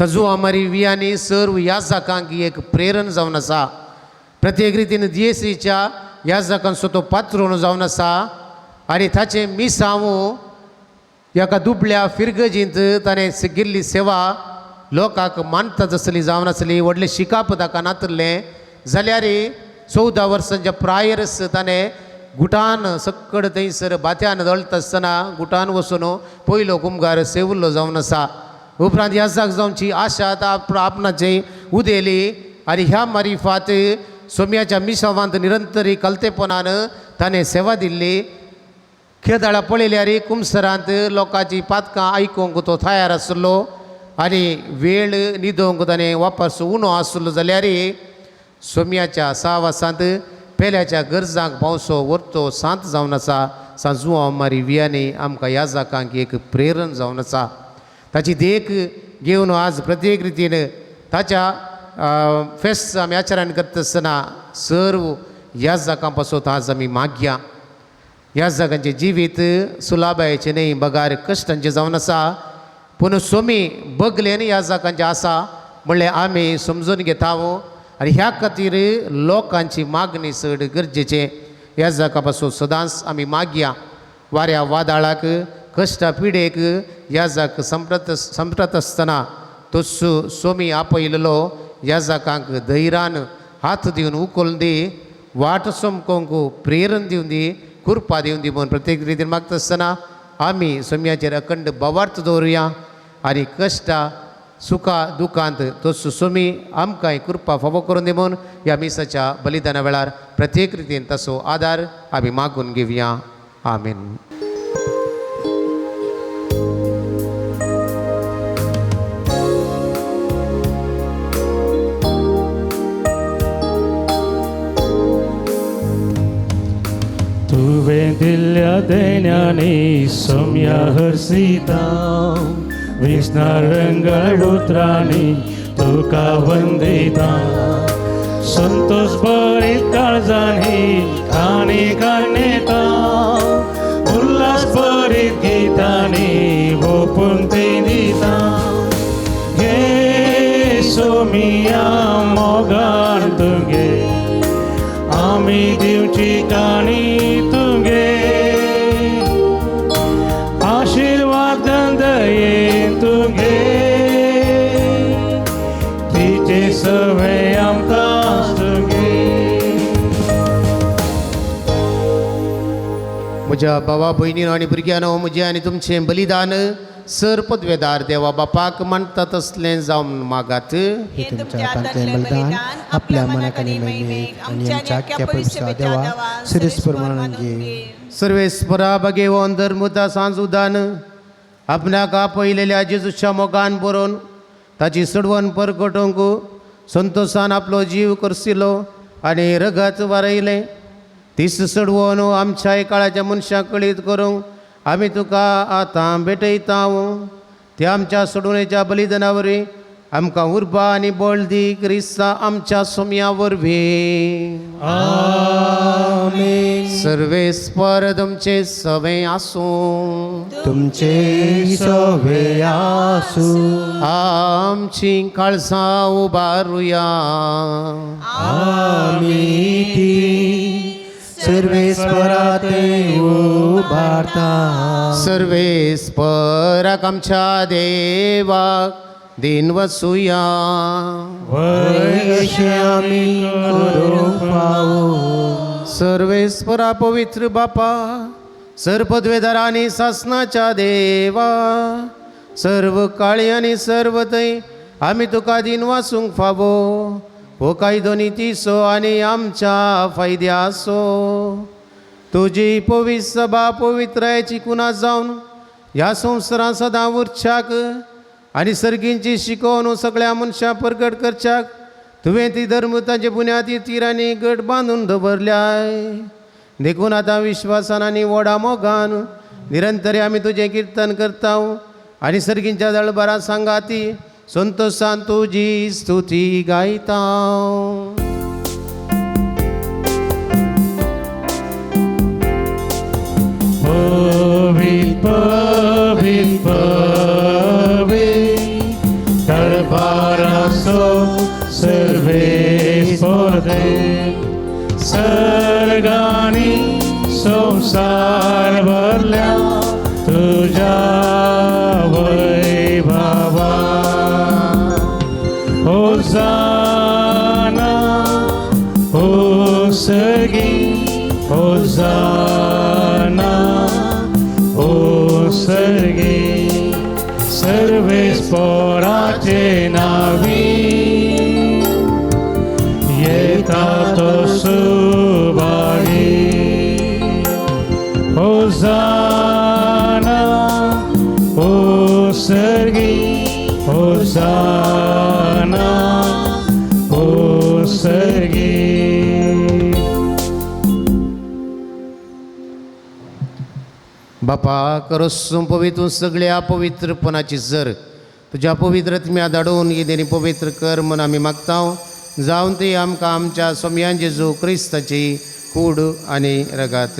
जुवांव मारी वियानी सर्व याजकांक एक प्रेरण जावन आसा. प्रत्येक रितीन दियेसीच्या याजकांचो तो पात्रून जावन आसा आनी ताचें मिसांव एका दुबळ्या फिरगजींत ताणें केल्ली सेवा लोकांक मानता आसली जावन आसली. व्हडलें शिकाप ताका नातलें जाल्यार 14 वर्सांच्या प्रायरस ताणें गुटान सक्कड थंयसर बात्यान दळटा आसतना गुटान वचून पयलो कुमगार सेवल्लो जावन आसा. उपरांत याजक जावची आशा आपणाची उदेली आनी ह्या मारिफात सोम्याच्या मिसावांत निरंतरी कलतेपणान ताणें सेवा दिल्ली. खेदाळा पळयल्यार कुमसरांत लोकांची पातकां आयकूंक तो तयार आसलो आनी वेळ न्हिदोवंक ताणें वापरचो उणो आसलो जाल्यार सोम्याच्या सावासांत पेल्याच्या गरजांक पावसो व्हरतो सांत जावन आसा. सांजुआ मारी वियानी आमकां ह्या जाकांक एक प्रेरण जावन आसा. ताची देख घेवन आज प्रत्येक रितीन ताच्या फेस्त आमी आचरण करता आसतना सर्व ह्या जाकां पासत आज आमी मागया. ह्या जागांचें जिवीत सुलाबायेचें न्हय बगार कश्टांचें जावन आसा पूण सोमी बगलेन ह्या जागांचें आसा म्हणल्यार आमी समजून घेता आनी ह्या खातीर लोकांची मागणी चड गरजेचें. ह्या जागा पासून सदांच आमी मागया. वाऱ्या वादळाक कश्टा पिडेक ह्या जाक संप्रत आसतना तोच सोमी आपयलेलो ह्या जाकांक धैर्यान हात दिवन उखलून दी, वाट समकोंक प्रेरण दिवन दी, कृपा दिवन दी म्हूण प्रत्येक रितीन मागता आसतना आमी सोम्याचेर अखंड भावार्थ दवरुया आनी कश्टा सुखा दुखांत तोच सोमी आमकांय कृपा फावो करून दी म्हूण ह्या मिसाच्या बलिदाना वेळार प्रत्येक रितीन ताचो आदार आमी मागून घेवया. आमीन. तुवें दिल्ल्या देण्यांनी सोम्या हर्षिता विष्णा रंगळ उतरांनी तुका वंदिता. संतोष भरीत काळजांनी काणी काणेता उल्हास भरीत गितांनी ओपून ती दिता. घे सोमिया मोगान तुगे आमी दिवची काणी तुगे आशिर्वाद दयेन तुगे तिचे सवे आमकां तुगे. म्हज्या भावा भयणीनो आनी भुरग्यांनो, म्हजें आनी तुमचें बलिदान सर पदवेदार देवा बापाक मानता तसलें जावन मागात. हे तुमच्या हातांतलें बलिदान आपल्या मनाक आनी महिमेक आनी आमच्या आख्या पवित्र देवा सिरेस्पर मानून घे. सर्वेस्परा भगेवन धर्मुता सांजुदान आपणाक आपयलेल्या जेजूच्या मोगान बरोवन ताची सडवण परगटोवंक संतोशान आपलो जीव करसिलो आनी रगत वारयलें. तीस सडवण आमच्या काळाच्या मनशाक कळीत करूंक आमी तुका आतां भेटयता. त्या आमच्या सोडवणेच्या बलिदाना वरवीं आमकां उर्बा आनी बळ दी क्रिस्ता आमच्या सोम्या वरवीं. आमेन. सर्वेस्पर तुमचे सवे आसूं. तुमचे सवे आसूं. आमची काळजां उबारुया. आमी ती सर्वेस्परा ते उबारता. सर्वेस्पराक आमच्या देवाक दिन वसुया. वय अशें आमी करूंक फावो. सर्वेस्परा पवित्र बापा, सर्पद्वेदार आनी सासनाच्या देवा, सर्व काळी आनी सर्व थंय आमी तुका दिन वासूंक फावो. हो कायदो नितीचो आनी आमच्या फायद्याचो. तुजी पवित्र सभा पवित्रायची कुना जावन ह्या संवसारांत सदां उरच्याक आनी सर्गींची शिकोवन सगळ्या मनशां परगट करच्याक तुवें ती धर्म तांचे बुन्यादी तिरांनी गट बांदून दवरल्याय. देखून आतां विश्वासान आनी व्हडा मोगान निरंतर आमी तुजें किर्तन करता आनी सर्गींच्या दळबारां सांगाती संतोशान तुजी स्तुती गायता. पवित पवित पवित दरबाराचो सर्वेस्पर देव, सर्गांत संवसार भरल्या तुज्या वैभवा. होजाना ओ सर्गी, होजाना ओ सर्गी, सर्वेस्पोराचे नावी येता तो सुभागी. होजाना ओ सर्गी, होजाना ओ सर्गी. बापा करोसून पवित्र सगळ्या पवित्रपणाची जर तुज्या पवित्र आत्म्या धाडून येदेनी पवित्र कर म्हूण आमी मागता, जावन ती आमकां आमच्या सोमयान जेजू क्रिस्ताची कूड आनी रगात.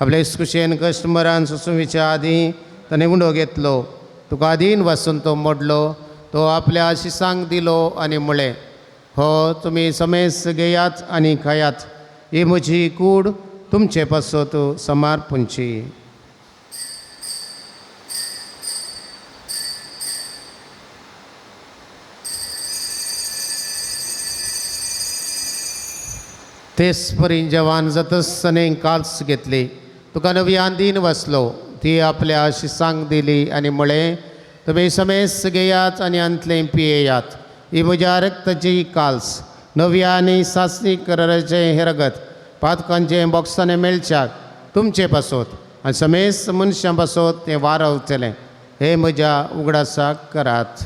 आपल्या इस्कुशेन कस्टमरान सोसुमीच्या आदीं ताणें उंडो घेतलो, तुका आदीन वासून तो मोडलो, तो आपल्या आशिसांक दिलो आनी म्हळें, हो तुमी समेस घेयात आनी खायात, ही म्हजी कूड तुमचे पासत समर्पणची. तेच परी जवान जातसने काल्स घेतली, तुका नव्यान दीन वसलो, ती आपल्या शिसांक दिली आनी म्हळें, तुमी समेस घेयात आनी अंतलें पियेयात, ही म्हज्या रक्ताची काल्स, नव्या आनी सासणी कराराचें हें रगत पातकांचें बॉक्सांनी मेळच्याक तुमचे पासत आनी समेस मनशां पासत तें वारवतलें, हें म्हज्या उगडासाक करात.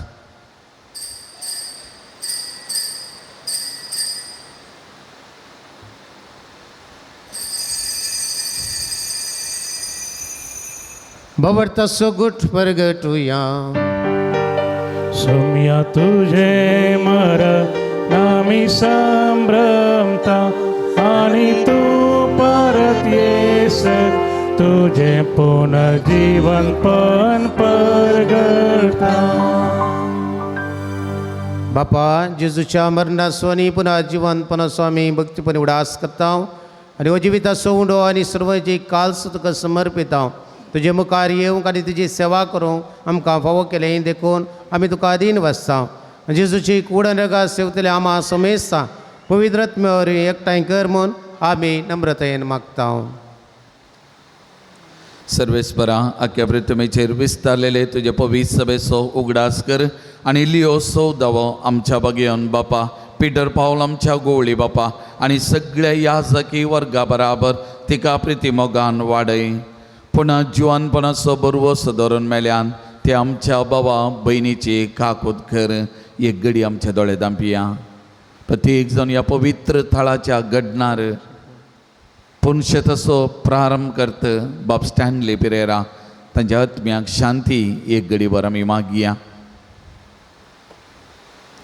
भवर्ता सोगुट परगटुया. सोम्या तुझे मर नामी संभ्रमता आनी तू परत येस तुझे पुनर्जीवन पण परगटा. बापा जेजूच्या मरणाचो आनी पुनः जिवनपणाचो आमी भक्तीपणी उडास करता आनी हो जिविताचो उंडो आनी सर्व जी काल्स तुका समर्पिता, तुजे मुखार येवंक आनी तुजी सेवा करूंक आमकां फावो केलें देखून आमी तुका अधीन वसता. जेजूची कूड आनी रगात सेवतले आमा समेस्ता पवित्र आत्म्या वरवीं एकठांय कर म्हूण आमी नम्रतायेन मागता. सर्वेस्परा आख्या पृथ्वीचेर विस्तारलेले तुजे पवित्र सभेचो उगडास कर आनी लियो सौदावो आमच्या बगेवन बापा, पिटर पावल आमच्या गोवळी बापा आनी सगळ्या याजकी वर्गा बराबर तिका प्रिती मोगान वाडय. पुणा जिवानपणाचो बरवस धरून मेल्यान ते आमच्या बाबा भयणीची काकूत कर. एक गडी आमच्या दोळे दांपिया. प्रत्येक जाण ह्या पवित्र थळाच्या घडणार पुनशे तसो प्रारंभ करत बाब स्टॅनली पिरेरा तांच्या आत्म्याक शांती एक गडीभर आमी मागया.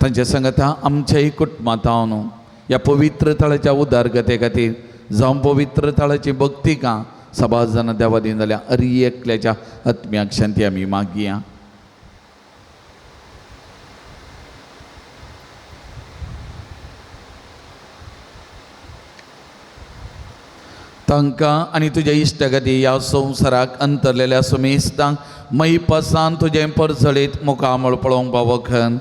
तांच्या संगता आमच्याय कुटुंबांत न्हू ह्या पवित्र थळाच्या उदारगते खातीर जावं पवित्र थळाची भक्ती का सभाज जाणां देवा दिन जाल्यार अरी एकल्याच्या आत्म्याक शांती आमी मागया. तांकां आनी तुज्या इश्टागती ह्या संवसाराक अंतरलेल्या सुमेस्तांक मैपासान तुजें परजळीत मुखामळ पळोवंक पावखन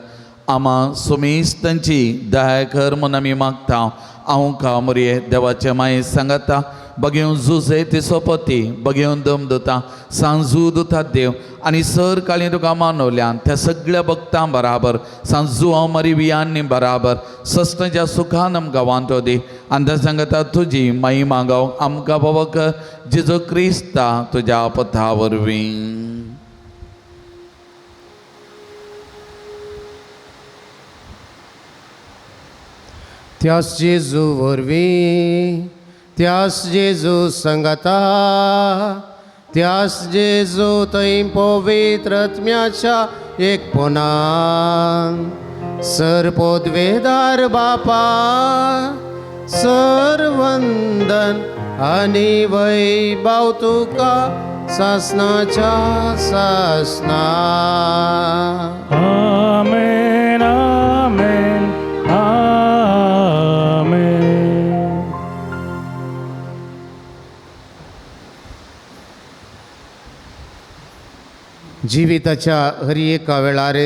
आमा सुमेस्तांची दया कर म्हूण आमी मागता. हांव कामरये देवाचे माये सांगता बगेवन जुजे ती सोपती बगेवन दम दिता सांजू दुता देव आनी सर काळी तुका मानवल्यान त्या सगळ्या भक्तां बराबर सांजू हांव मरी वियांनी बराबर सस्नाच्या सुखान आमकां वांटो दी आनी त्या सांगता तुजी माई मागाव आमकां बाबा जेजो क्रिस्ता तुज्या पथा वरवीं. त्यास जेजू वरवीं, त्यास जेजू संगता, त्यास जेजू थंय पवित्र आत्म्याच्या एकपणान सर पदवेदार बापा सर वंदन आनी वैभव तुका सासनाच्या सासना. आमेन आमेन आमेन. जिविताच्या हर एका वेळार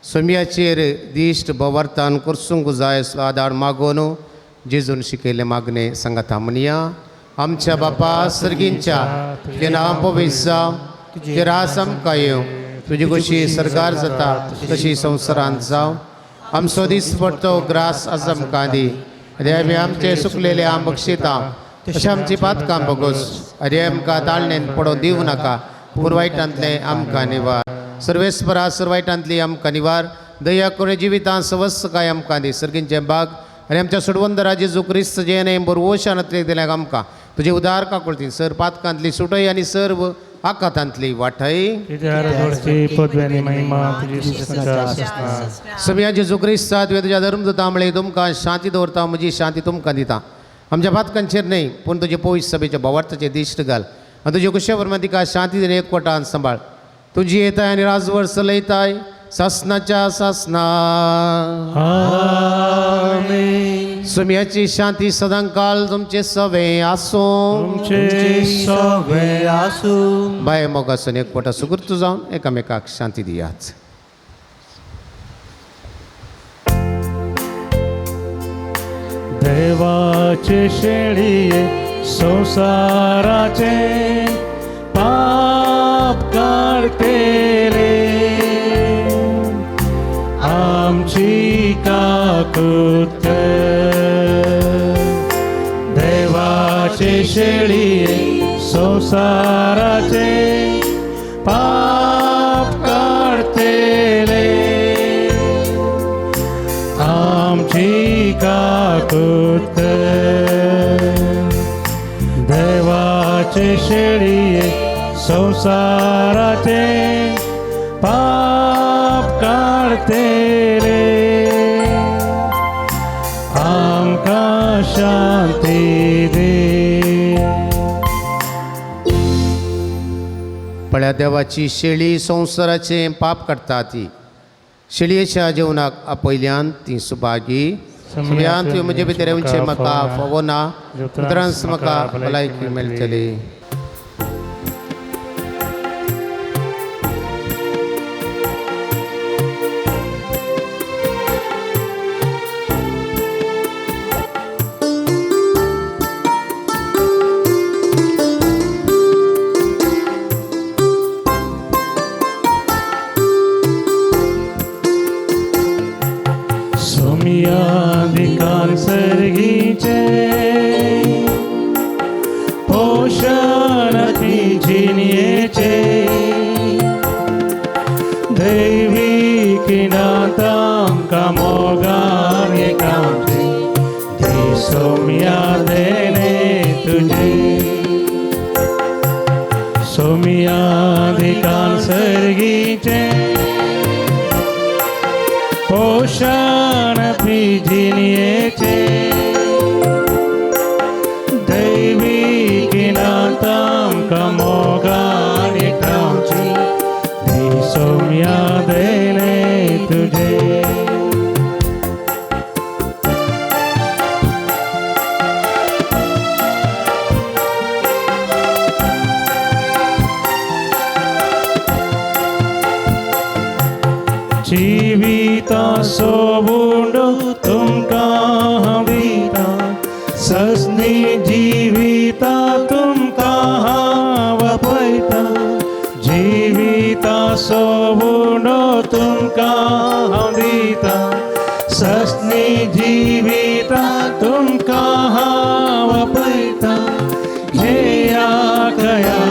सोम्याचेर दिश्ट बवर्तान करसूंक जाय असलो आदार मागोवन जेजून शिकयल्लें मागणें सांगाता म्हणया. आमच्या बापा सर्गींच्या, तुजें नांव पवित्र जावं, तुजें रास आमकां येवं, तुजी कशी सरकार जाता तशी संवसारांत जावं. आमचो दिसपडतो ग्रास आज आमकां दी, आनी आमी आमचे सुकलेले आम बक्षिता तशें आमची पातकां बगोस, आनी आमकां ताळणेन पडोवन दिवं नाका, पूण वायटांतलें आमकां निवार. सर्वेस्परा सर्वायटांतली आमकां निवार, दया करून जिवितांत सवस्त काय आमकां दी. सर्गींचें बाग आनी आमच्या सोडवंदरा जेजू क्रिस्त जेणे बरवशानांतले दिल्याक आमकां तुजे उदार काकुळती सर पातकांतली सुटय आनी सर्व आकातांतली वाटय. पदवी महिमा तुजी ससना. सगळ्या जेजू क्रिस्ता तुवें तुज्या धर्मदूता म्हळें तुमकां शांती दवरता, म्हजी शांती तुमकां दिता. आमच्या पातकांचेर न्हय पूण तुजे पवित्र सभेच्या भावार्थाचेर दिश्ट घाल आनी तुजे कुशेवर तिका शांती दिवन एकवटान सांबाळ. तुजी येताय आनी राजवट चलयताय सासनाच्या सासना. आमेन. सुम्याची शांती सदांकाल तुमचे सवे आसूं. तुमचे सवे आसूं. बाय मोगासून एकवटा सुकृत जावन एकामेकाक शांती दियात. देवाचे शेळये संवसाराचे पाप काडटेले, आमची काकूत. देवाचे शेळये संवसाराचे पाप काडटेले, आमची काकूत. देवाचे शेळये संवसाराचे पाप काडटेले, आमकां शांती दी. पळया देवाची शेळी संवसाराचें पाप काडटा ती शेळयेच्या जेवणाक आपयल्यान ती सुभागी. सगळ्यांत तुवें म्हजे भितर येवचें म्हाका फावो ना, उतरांच म्हाका भलायकी मेळटली. सोमियादिकान सर्गीचे पोषण जिनयेचे, दैवी किनातांका मोगान एकांचे दी सोमिया देणे तुझे. सोमियादिकान सर्गीचे पोषण जिनयेचे, दैवी किनातांका मोगान एकांची दी सोम्या देणे तुझे. जिविता सोबुंडो तुमकां हांव दिता, सजनी जिविता तुमकां हांव आपयता. जिविता सोबुंडो तुमकां हांव दिता, सजनी जिविता तुमकां हांव आपयता. घेया कया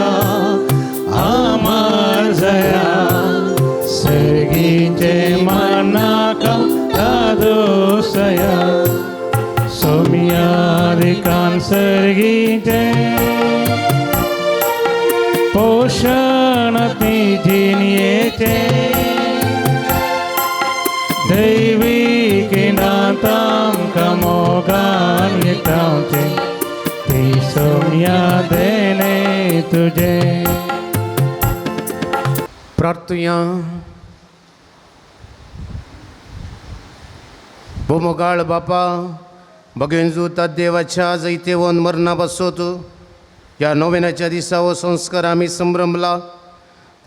आमार जया, सर्गीचे मनाका दादोसया. सोमियादिकान सर्गीचे पोषण जिनयेचे, दैवी किनातांका मोगान एकठांवचे ती सोम्या देणे तुझे. प्रार्थुया. भोमोगाळ बापा, भगवेंजू देवाच्या जैतेवन मरणा बसोत ह्या नोवेनाच्या दिसा हो संस्कार आमी संभ्रमला.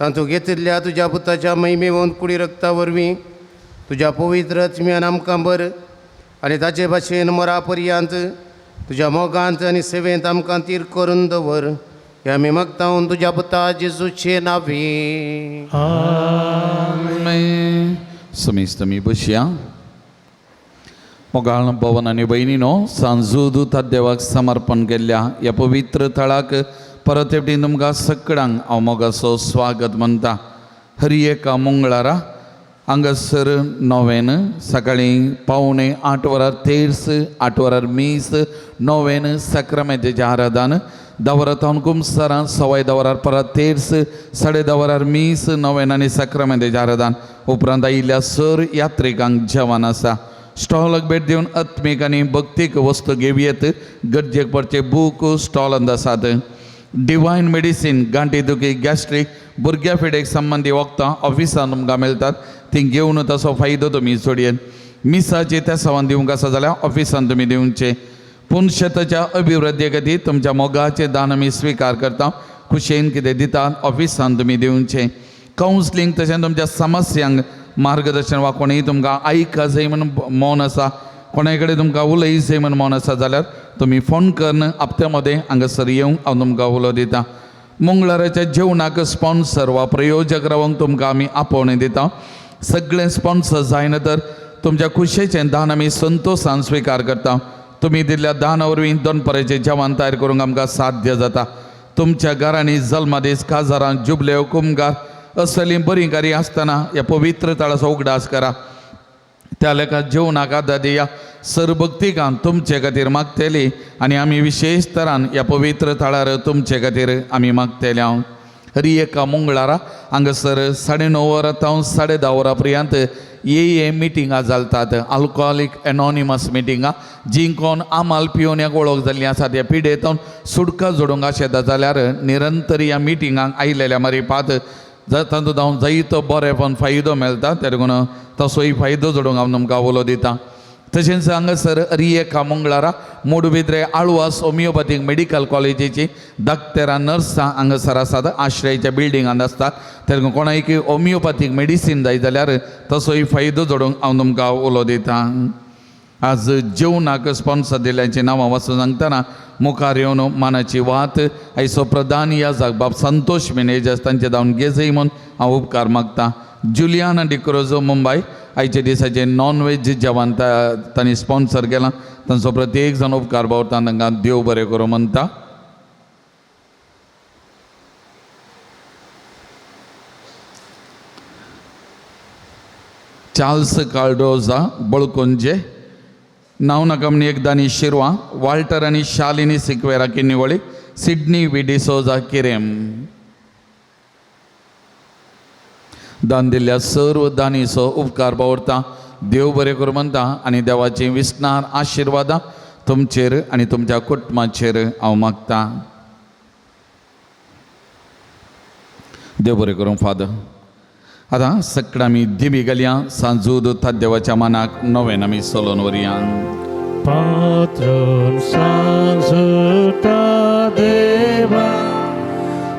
तातूंत घेतिल्ल्या तुज्या पुताच्या महिमेवन कुडी रक्ता वरवीं तुज्या पवित्र आत्म्यान आमकां बर आनी ताचे भाशेन मरा पर्यंत तुज्या मोगांत आनी सेवेंत आमकां तीर करून दवर. ह्या आमी मागता तुज्या पुता जेजूचे नांवी. आमेन. समेस्त मी बसया. मोगाळ भवन आनी भयणीनो, सांजू देवाक समर्पण केल्ल्या ह्या पवित्र थळाक परत एकटी तुमकां सगळ्यांक हांव मोगाचो स्वागत म्हणटा. हर एका मंगळारा हांगासर नोवेन सकाळीं 7:45 वरार तेर्स, 8 वरार मीस, नोवेन साक्रामेंताचें आराधन, 10 वरां थावन कुमसारां, 10:15 वरार परत तेर्स, 10:30 वरार मीस, नोवेन आनी साक्रामेंताचें आराधन. उपरांत आयिल्ल्या सर यात्रिकांक जेवण आसा. स्टॉलाक भेट दिवन आत्मीक आनी भक्तीक वस्तू घेवयेत. गरजेक पडचे बूक स्टॉलांत आसात. डिवायन मेडिसीन, गांठी दुखी, गॅस्ट्रीक, भुरग्या फिडेक संबंदी वखदां ऑफिसान तुमकां मेळटात, ती घेवन ताचो फायदो तुमी सोडयेत. मिसाचे त्या सवान दिवंक आसा जाल्यार ऑफिसान तुमी दिवचे. पूण शेताच्या अभिवृद्धी खातीर तुमच्या मोगाचें दान आमी स्विकार करता. खुशयेन कितें दितात ऑफिसान तुमी दिवचे. कावन्सिलींग तशेंच तुमच्या समस्यांक मार्गदर्शन वा कोणूय तुमकां आयका जाय म्हूण मौन आसा, कोणाय कडेन तुमकां उलय जाय म्हूण मौन आसा जाल्यार तुमी फोन करून हप्त्या मदें हांगासर येवंक हांव तुमकां उलो दिता. मंगळाराच्या जेवणाक स्पॉन्सर वा प्रयोजक रावंक तुमकां आमी आपोवणें दिता. सगळें स्पॉन्सर जायना तर तुमच्या खुशयेचें दान आमी संतोशान स्विकार करता. तुमी दिल्ल्या दाना वरवीं दनपाराचें जेवण तयार करूंक आमकां साध्य जाता. तुमच्या घरांनी जल्मदीस, काजारां, जुबले, कुमगार असलीं बरीं कार्यां आसतना ह्या पवित्र तळाचो उगडास करा. त्या लेखा जेवणाक आदार दिया. सरभक्तिकान तुमचे खातीर मागतली आनी आमी विशेश तरान ह्या पवित्र थळार तुमचे खातीर आमी मागतले. हांव हरी एका मंगळारा हांगासर 9:30 वरां तावन 10:30 वरां पर्यंत ए ए मिटिंगां चलतात. आल्कोहोलीक एनॉनिमस मिटिंगां, जी कोण आमाल पिवन वळख जाल्ली आसा त्या पिडेंतून सुटका जोडूंक आशेता जाल्यार निरंतर ह्या मिटिंगांक आयिल्ल्या मारिपात तातूंत हांव जायतो बरेपण फायदो मेळटा. त्या देखून तसोय फायदो जोडूंक हांव तुमकां उलो दिता. तशेंच हांगासर हरी एका मंगळारा मोडबिद्रे आळवास होमियोपॅथीक मेडिकल कॉलेजीची डाक्टरां नर्सां हांगासर आसात. आश्रयाच्या बिल्डिंगांत आसतात. तेन्ना कोणाक होमियोपॅथीक मेडिसीन जाय जाल्यार तसोय फायदो जोडूंक हांव तुमकां उलो दिता. आज जेवणाक स्पॉन्सर दिल्ल्याचीं नांवां वाचून सांगतना मुखार येवन मानाची वात आयचो प्रधान याजक बाब संतोष मिनेजस तांचे धांवन घेजय म्हूण हांव उपकार मागता. जुलियाना डिक्रोजो मुंबय आयच्या दिसाचें नॉन वेज जेवण तांणी स्पॉन्सर केलां. तांचो प्रत्येक जाण उपकार बावरता. तांकां देव बरें करूं म्हणटा. चार्ल्स कार्डोजा बळकुंजे, नांव नाका म्हण एकदानी शिरवा, वाल्टर आनी शालिनी सिक्वेरा किन्निवळी, सिडनी वी डिसोजा किरेम. दान दिल्ल्या सर्व दानीचो उपकार बावरता. देव बरें करूं म्हणटा आनी देवाची विस्नार आशिर्वादां तुमचेर आनी तुमच्या कुटुंबाचेर हांव मागता. देव बरें करूं फादर. आतां सगळ्या आमी दिमी घालया. सांजू दुता देवाच्या मानाक नवेन आमी चलोवन व्हरया. पात्रोन सांजुता देवा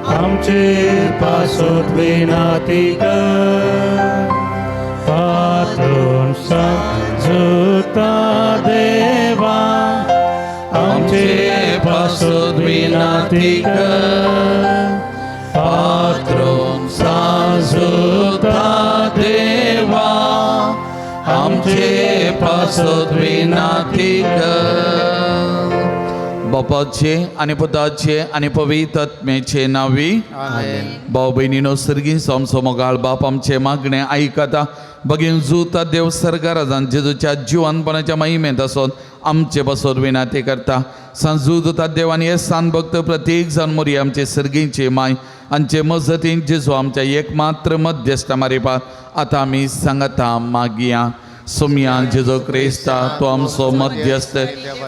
आमचे पासत विनाती कर. पात्रोन सांजुता देवा आमचे पासत विनाती कर. पात्रोन सांजुता देवा आमचे पासत विनाती कर. बापाचे आनी पुताचे आनी पवित्र आत्म्याचे नांवी. भाव भयणीनो, सर्गीं आमचो मोगाळ बाप आमचे मागणें आयकता. बगीन जुता देव सरकारान जेजूच्या जिवानपणाच्या महिमेंत आसोन आमचे पासत विनाती करता. सांजू दुता देवान हे सान भक्त प्रत्येक जाण मोरी आमचे सर्गींची माय आमचे मजतीन जेजू आमच्या एकमात्र मध्यस्थ मारिपात आतां आमी सांगता मागया. सोमया जेजू क्रिस्ता तो आमचो मध्यस्थ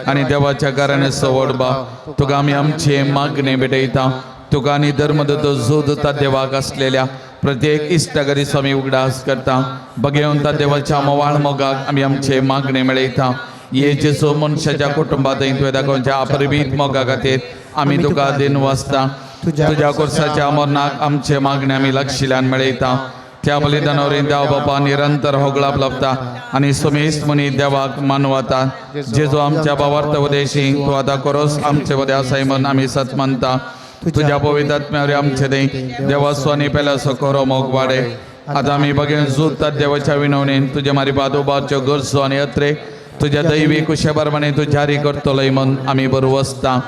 आनी देवाच्या घराणे सवड बा तुका आमी आमचे मागणे भेटयता. तुका आनी धर्मदत्त जोदता देवाक आसलेल्या प्रत्येक इश्टागरी स्वामी उगडास करता. बगेवन ता देवाच्या मोवाळ मोगाक आमी आमचे मागणे मेळयता. ये जेजू मनशाच्या कुटुंबात तुवें दाखोवच्या अपरिमीत मोगा खातीर आमी तुका दिन वाचता. तुझ्या कोर्साच्या मरणाक आमचे मागणे आमी लागशिल्ल्यान मेळयता. त्या बलिदानावरीं देव बापा निरंतर होगळाप लाभता आनी सुमेस्त मुनी देवाक मानवता. जेजो आमच्या भावार्थ उदेशी तूं आतां कोरोस आमचे मदें आसाय म्हूण आमी सत मानता. तुझ्या पवित्र आत्म्यावरी आमचे दे देवाचो आनी पेल्याचो खरो मोग वाडे. आतां आमी बगेन झुजतात देवाच्या विनवणेन तुजे मारी उबारच्यो गरजो आनी अत्रे तुज्या दैवी कुशेप्रमाणे तूं जारी करतलोय म्हूण आमी बरो वसता.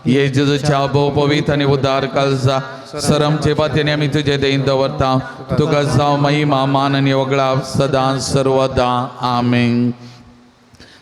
ये जेजूच्या भोव पवित्र आनी उदार कालजा सरमचे पातयेनी आमी तुजे देन दवरता. तुका जावं महिमा मान आनी वगळाप सदां सर्वदा. आमेन.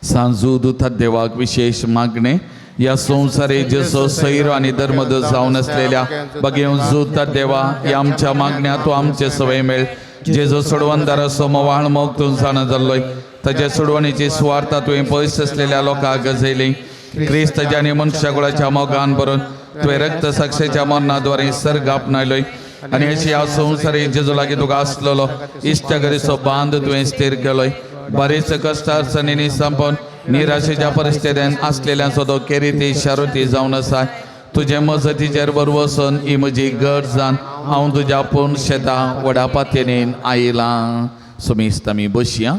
सांजू दुथा देवाक विशेष मागणे ह्या संवसारी जसो सैरो आनी धर्मद जावन आसलेल्या बगेवन जुता देवा ह्या आमच्या मागण्या तूं आमचे सवय मेळ. जेजो सोडवणदाराचो मोवाळ मोग तूं जाणा जाल्लोय ताच्या सोडवणीची सुवार्ता तुवें पयस आसलेल्या लोकांक गजयली. क्रिस्ताच्या आनी मनशाकुळाच्या मोगान भरून तुवें रक्त साक्षेच्या मरणाद्वारे सर्ग आपणायलोय आनी अशी ह्या संवसारी जेजो लागीं तुका आसलेलो इश्टगरीचो बांद तुवें स्थीर केलोय. बरेच कश्ट अडचणींनी संपोवन निराशेच्या परिस्थितीन आसलेल्यांचो तो केरिती शारुती जावन आसा. तुजे मजतीचेर बरो वचून ही म्हजी गरज जावन हांव तुज्या पूर्ण शेता व्हडा पातयेन आयलां. सुमेस्त आमी बसया.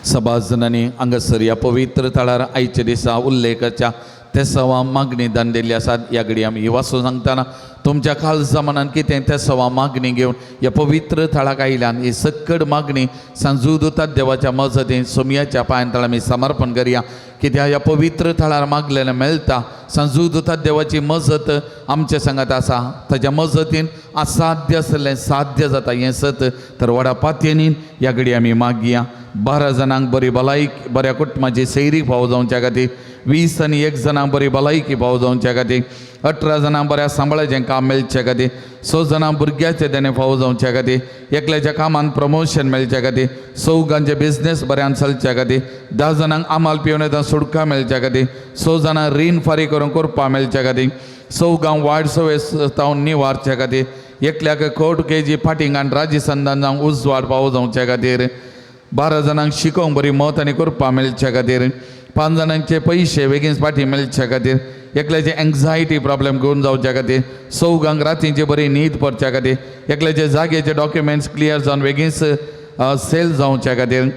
सभाजनांनी हांगासर ह्या पवित्र थळार आयच्या दिसा उल्लेखाच्या तेसवा मागणी दान दिल्ली आसात. ह्या घडी आमी वाचून सांगतना तुमच्या खालसा मनान कितें तेसवा मागणी घेवन ह्या पवित्र थळाक आयल्यान ही सक्कड मागणी सांजू दुतात देवाच्या मजतीन सोमयाच्या पांयान तळा आमी समर्पण करया. कित्याक ह्या पवित्र थळार मागलेलें मेळटा. सांजू दुतात देवाची मजत आमच्या सांगात आसा. ताच्या मजतीन असाध्य आसलें साध्य जाता हें सत. तर व्हडा पातयेनीन ह्या घडी आमी मागया. 12 जाणांक बरी भलायकी बऱ्या कुटुंबाची सैरीक फावो जावच्या खातीर, 20 आनी 1 जाणांक बरी भलायकी फावो जावच्या खातीर, 18 जाणांक बऱ्या सांबाळाचें काम मेळचे खातीर, 6 जाणांक भुरग्याचें देणें फावो जावच्या खातीर, एकल्याच्या कामांत प्रमोशन मेळच्या खातीर, 4 बिजनेस बऱ्यान चलच्या खातीर, 10 जाणांक आमाल पिवन येता सुटका मेळच्या खातीर, 6 जाणांक रीण फारीक करून करपा मेळच्या खातीर, 4 वायट सवय तावन निवारच्या खातीर, एकल्याक कोर्ट केजी फाटींग राजी संदान जावंक उजवाड फावो जावच्या खातीर, 12 जाणांक शिकोवंक बरी मत आनी करपा मेळच्या खातीर, 5 जाणांचे पयशे बेगीन फाटीं मेळच्या खातीर, एकल्याचे एन्जायटी प्रॉब्लेम घेवन जावच्या खातीर, 4 रातींची बरी न्हीद पडच्या खातीर, एकल्याचे जाग्याचे डॉक्युमेंट्स क्लियर जावन बेगीन सेल जावच्या खातीर,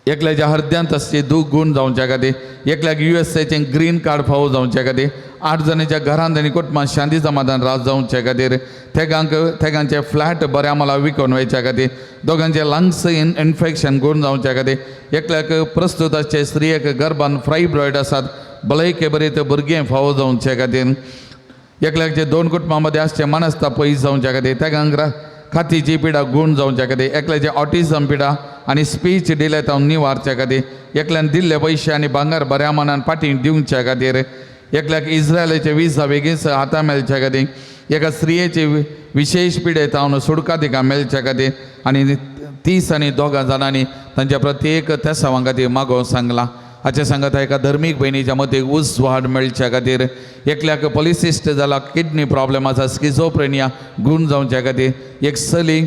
एकल्याच्या हृदयांत आसची दूख गूण जावच्या खातीर, एकल्याक युएसएचें ग्रीन कार्ड फावो जावच्या खातीर, 8 जाणांच्या घरांत आनी कुटुंबांत शांती समाधान रात जावचे खातीर, तेगांक तेगांचे फ्लॅट बऱ्या मोला विकून वयच्या खातीर, दोगांचे लंग्स इन्फेक्शन गूण जावच्या खातीर, एकल्याक प्रस्तुत आसचे स्त्रियेक गर्भान फ्रायब्रॉयड आसात भलायके बरी ते भुरगें फावो जावचे खातीर, एकल्याचे 2 कुटुंबां मदें आसचें मनस्ता पयस जावच्या खातीर, तेगांक खातीची पिडा गूण जावच्या खातीर, एकल्याचे ऑटिझम पिडा आनी स्पीच डिले तावन निवारच्या खातीर, एकल्यान दिल्ले पयशे आनी भांगर बऱ्या मनान फाटीं दिवच्या खातीर, एकल्याक इस्रायलाचे विजा बेगीन हाता मेळच्या खातीर, एका स्त्रियेचे विशेश पिडे तावन सुडका तिका मेळच्या खातीर आनी 30 आनी 2 जाणांनी तांच्या प्रत्येक तेसावां खातीर मागोवंक सांगलां. हाचे सांगता एका धर्मीक भयणीच्या मतीक उजवाड मेळच्या खातीर, एकल्याक पॉलिसिस्ट जाला किडनी प्रॉब्लेम आसा स्किझोप्रेनिया गूण जावच्या खातीर, एक चली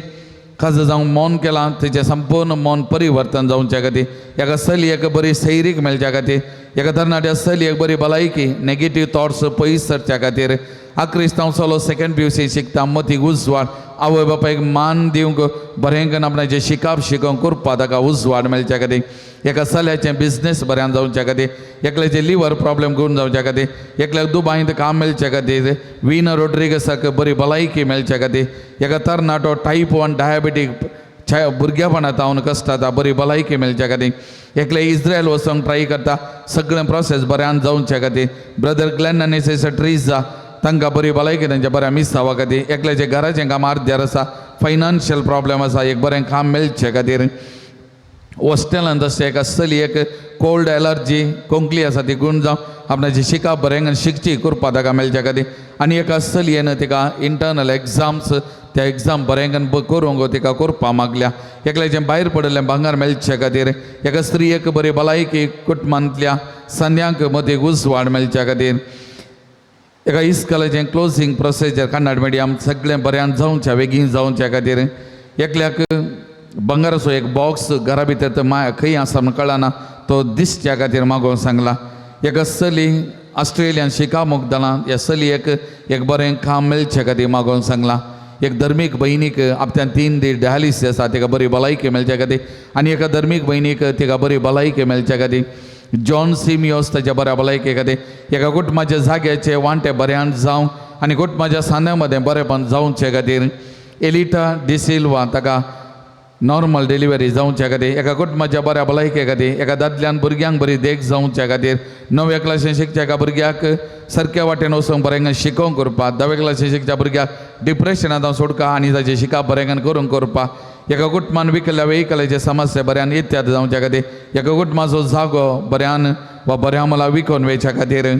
खासा जावंक मौन केलां तेचें संपूर्ण मौन परिवर्तन जावच्या खातीर, एका चलयेक बरी सैरीक मेळच्या खातीर, एका तरणाट्या चलयेक बरी भलायकी नेगेटीव थॉट्स पयस सरच्या खातीर, आक्रिस्तांव चलो सेकंड पी यू सी शिकता मतीक उजवाड आवय बापायक मान दिवंक बरें करून आपणाचें शिकाप शिकोवंक करपा ताका उजवाड मेळच्या खातीर, एका चल्याचें बिजनेस बऱ्यान जावच्या खातीर, एकल्याचें लिवर प्रॉब्लेम करून जावच्या खातीर, एकल्याक दुबायंत काम मेळच्या खातीर, विना रोड्रिगसाक बरी भलायकी मेळच्या खातीर, एका तरणाटो टायप 1 डायबेटीक भुरगेपणांत हांव कश्ट जाता बरी भलायकी मेळच्या खातीर, एकले इस्रायल वचोंक ट्राय करता सगळें प्रोसेस बऱ्यान जावच्या खातीर, ब्रदर ग्लॅन आनी सिस्टर ट्रिजा तांकां बरी भलायकी तांच्या बऱ्या मिसावा खातीर, एकल्याचें घराचें काम अर्द्यार आसा फायनान्शियल प्रॉब्लेम आसा एक बरें काम मेळचे खातीर, हॉस्टेलांत आसता एका चलयेक कोल्ड एलर्जी खोंकली आसा ती गूण जावं आपणाची शिकप बरें आनी शिकची करपा ताका मेळच्या खातीर, आनी एका चलयेन तिका इंटरनल एग्जाम्स त्या एग्जाम बरें करूंक तिका करपा मागल्या, एकल्याचें भायर पडिल्लें भांगर मेळचे खातीर, एका स्त्रियेक बरी भलायकी कुटुंबांतल्या संद्यांक मदीं उजवाड मेळच्या खातीर, एका इस्कॉलाचें क्लोजींग प्रोसिजर कन्नड मिडियम सगळें बऱ्यान जावच्या बेगीन जावच्या खातीर, एकल्याक भांगराचो एक बॉक्स घरा भितर तो खंय आसा म्हण कळना तो दिसच्या खातीर मागोवंक सांगला, एका चली ऑस्ट्रेलियान शिकामोग दलां ह्या चलयेक एक बरें काम मेळचे खातीर मागोवन सांगलां. एक धर्मीक भयणीक आपत्यान 3 दीस डायलिसीस आसा तिका बरी भलायकी मेळच्या खातीर आनी एका धर्मीक भयणीक तिका बरी भलायकी मेळच्या खातीर. जॉन सिमियोस ताच्या बऱ्या भलायके खातीर. एका कुटुंबाच्या जाग्याचे वांटे बऱ्यान जावं आनी कुटुंबाच्या सांद्या मदें बरेंपण जावचे खातीर. एलिटा डिसिल्वा ताका नॉर्मल डिलिव्हरी जावच्या खातीर. एका कुटुंबाच्या बऱ्या भलायके खातीर. एका दादल्यान भुरग्यांक बरी देख जावच्या खातीर. 9व्या क्लासीन शिकच्या एका भुरग्याक सारक्या वाटेन वचूंक बरें शिकोवंक करपाक. 10व्या क्लासीन शिकच्या भुरग्याक डिप्रेशनांत सोडका आनी ताचें शिकप बरें करूंक करपाक. एका कुटुंबान विकल्ल्या वेहिकलाचे समस्या बऱ्यान इत्याद जावच्या खातीर. एका कुटुंबाचो जागो बऱ्यान वा बऱ्या मला विकोन वयच्या खातीर.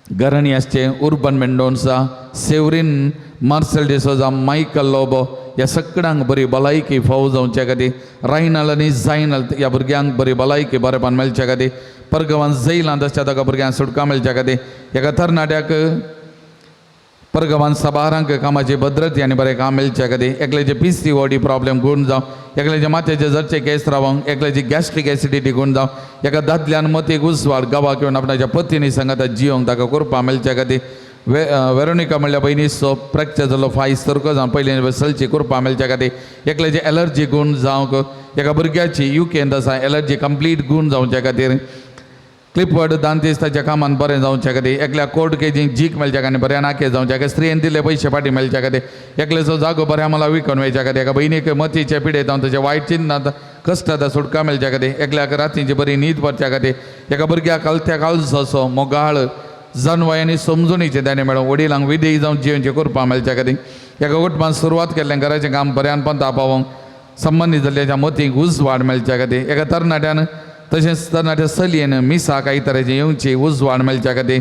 घरांनी आसचे Urban Mendonca, Severin Marcel D'Souza, Michael Lobo ह्या सगळ्यांक बरी भलायकी फावो जावच्या खातीर. रायनल आनी जायनल ह्या भुरग्यांक बरी भलायकी बरेपण मेळच्या खातीर. परगवान जैलांत आसच्या ताका भुरग्यांक सुटका मेळच्या खातीर. एका तरणाट्याक परगवान सबारांक कामाची भद्रती आनी बरें काम मेळच्या खातीर. एकल्याचे PCOD problem गुण जावं, एकल्याच्या माथ्याचे जरचे केस रावंक, एकल्याची गॅस्ट्रीक एसिडिटी गुण जावं. एका दादल्यान मतीक उजवाड गांवाक येवन आपणाच्या पतीनी सांगाता जियोंक ताका करपा मेळच्या खातीर. वेरोनिका म्हणल्यार भयणीचो फ्रॅक्चर जाल्लो फायस सारको जावन पयलीं सलची करपा मेळच्या खातीर. एकल्याची एलर्जी गुण जावंक. एका भुरग्याची युकेंत आसा एलर्जी कंप्लीट गुण जावच्या खातीर. क्लिपवर्ड दांतीस ताच्या कामान बरें जावच्या खातीर. एकल्या कोर्ट केजींक जीक मेळच्या खातीर बऱ्या नाके जावच्या खातीर. स्त्रियेन दिल्ले पयशे फाटीं मेळच्या खातीर. एकल्याचो जागो बऱ्या मला विकून वयच्या खातीर. एका भयणीक मतीचे पिडे जावन ताचे वायट चिंतनात कश्टात सुटका मेळच्या खातीर. एकल्याक रातीची बरी न्हीद पडच्या खातीर. एका भुरग्याक कलत्या काळजो असो मोगाळ जनवाय आनी समजणीचें ताणें मेळोवन वडिलांक विधेयी जावन जिवनचें करपा मेळच्या खातीर. एका कुटुंबान सुरवात केल्लें घराचें काम बऱ्यान पंता पावोवंक संबंदीत जाल्ल्याच्या मतीक उजवाड मेळच्या खातीर. एका तरणाट्यान तशेंच तरणाट्या चलयेन मिसाक आयताराचें येवची उजवाड मेळच्या खातीर.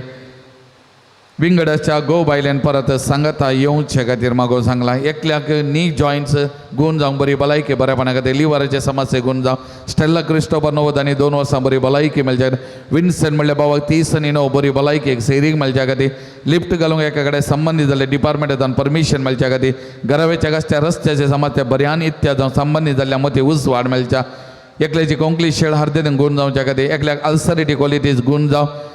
विंगडाच्या गो बायल्यान परत सांगाता येवचे खातीर मागोवन सांगलां. एकल्याक नी जॉयंट्स गुण जावंक बरी भलायकी बरेपणा खातीर. लिवराचे समस्ये गुण जावं. स्टेल्ला क्रिस्टोबर 90 आनी 2 वर्सां बरी भलायकी मेळच्या खातीर. विन्सन म्हणल्यार बाबाक 30 आनी 9 बरी भलायकी एक सैरीक मेळच्या खातीर. लिफ्ट घालूंक एका कडेन संबंदीत जाल्ले डिपार्टमेंटान परमिशन मेळच्या खातीर. घरावेच्या गासच्या रस्त्याचे समस्या बऱ्यान इत्या जावं संबंदीत जाल्ल्या मती उजवाड मेळच्या. एकल्याची कोंकली शेळ हरदेन गुण जावच्या खातीर. एकल्याक अल्सरेटी क्वॉलिटीज गुण जावं.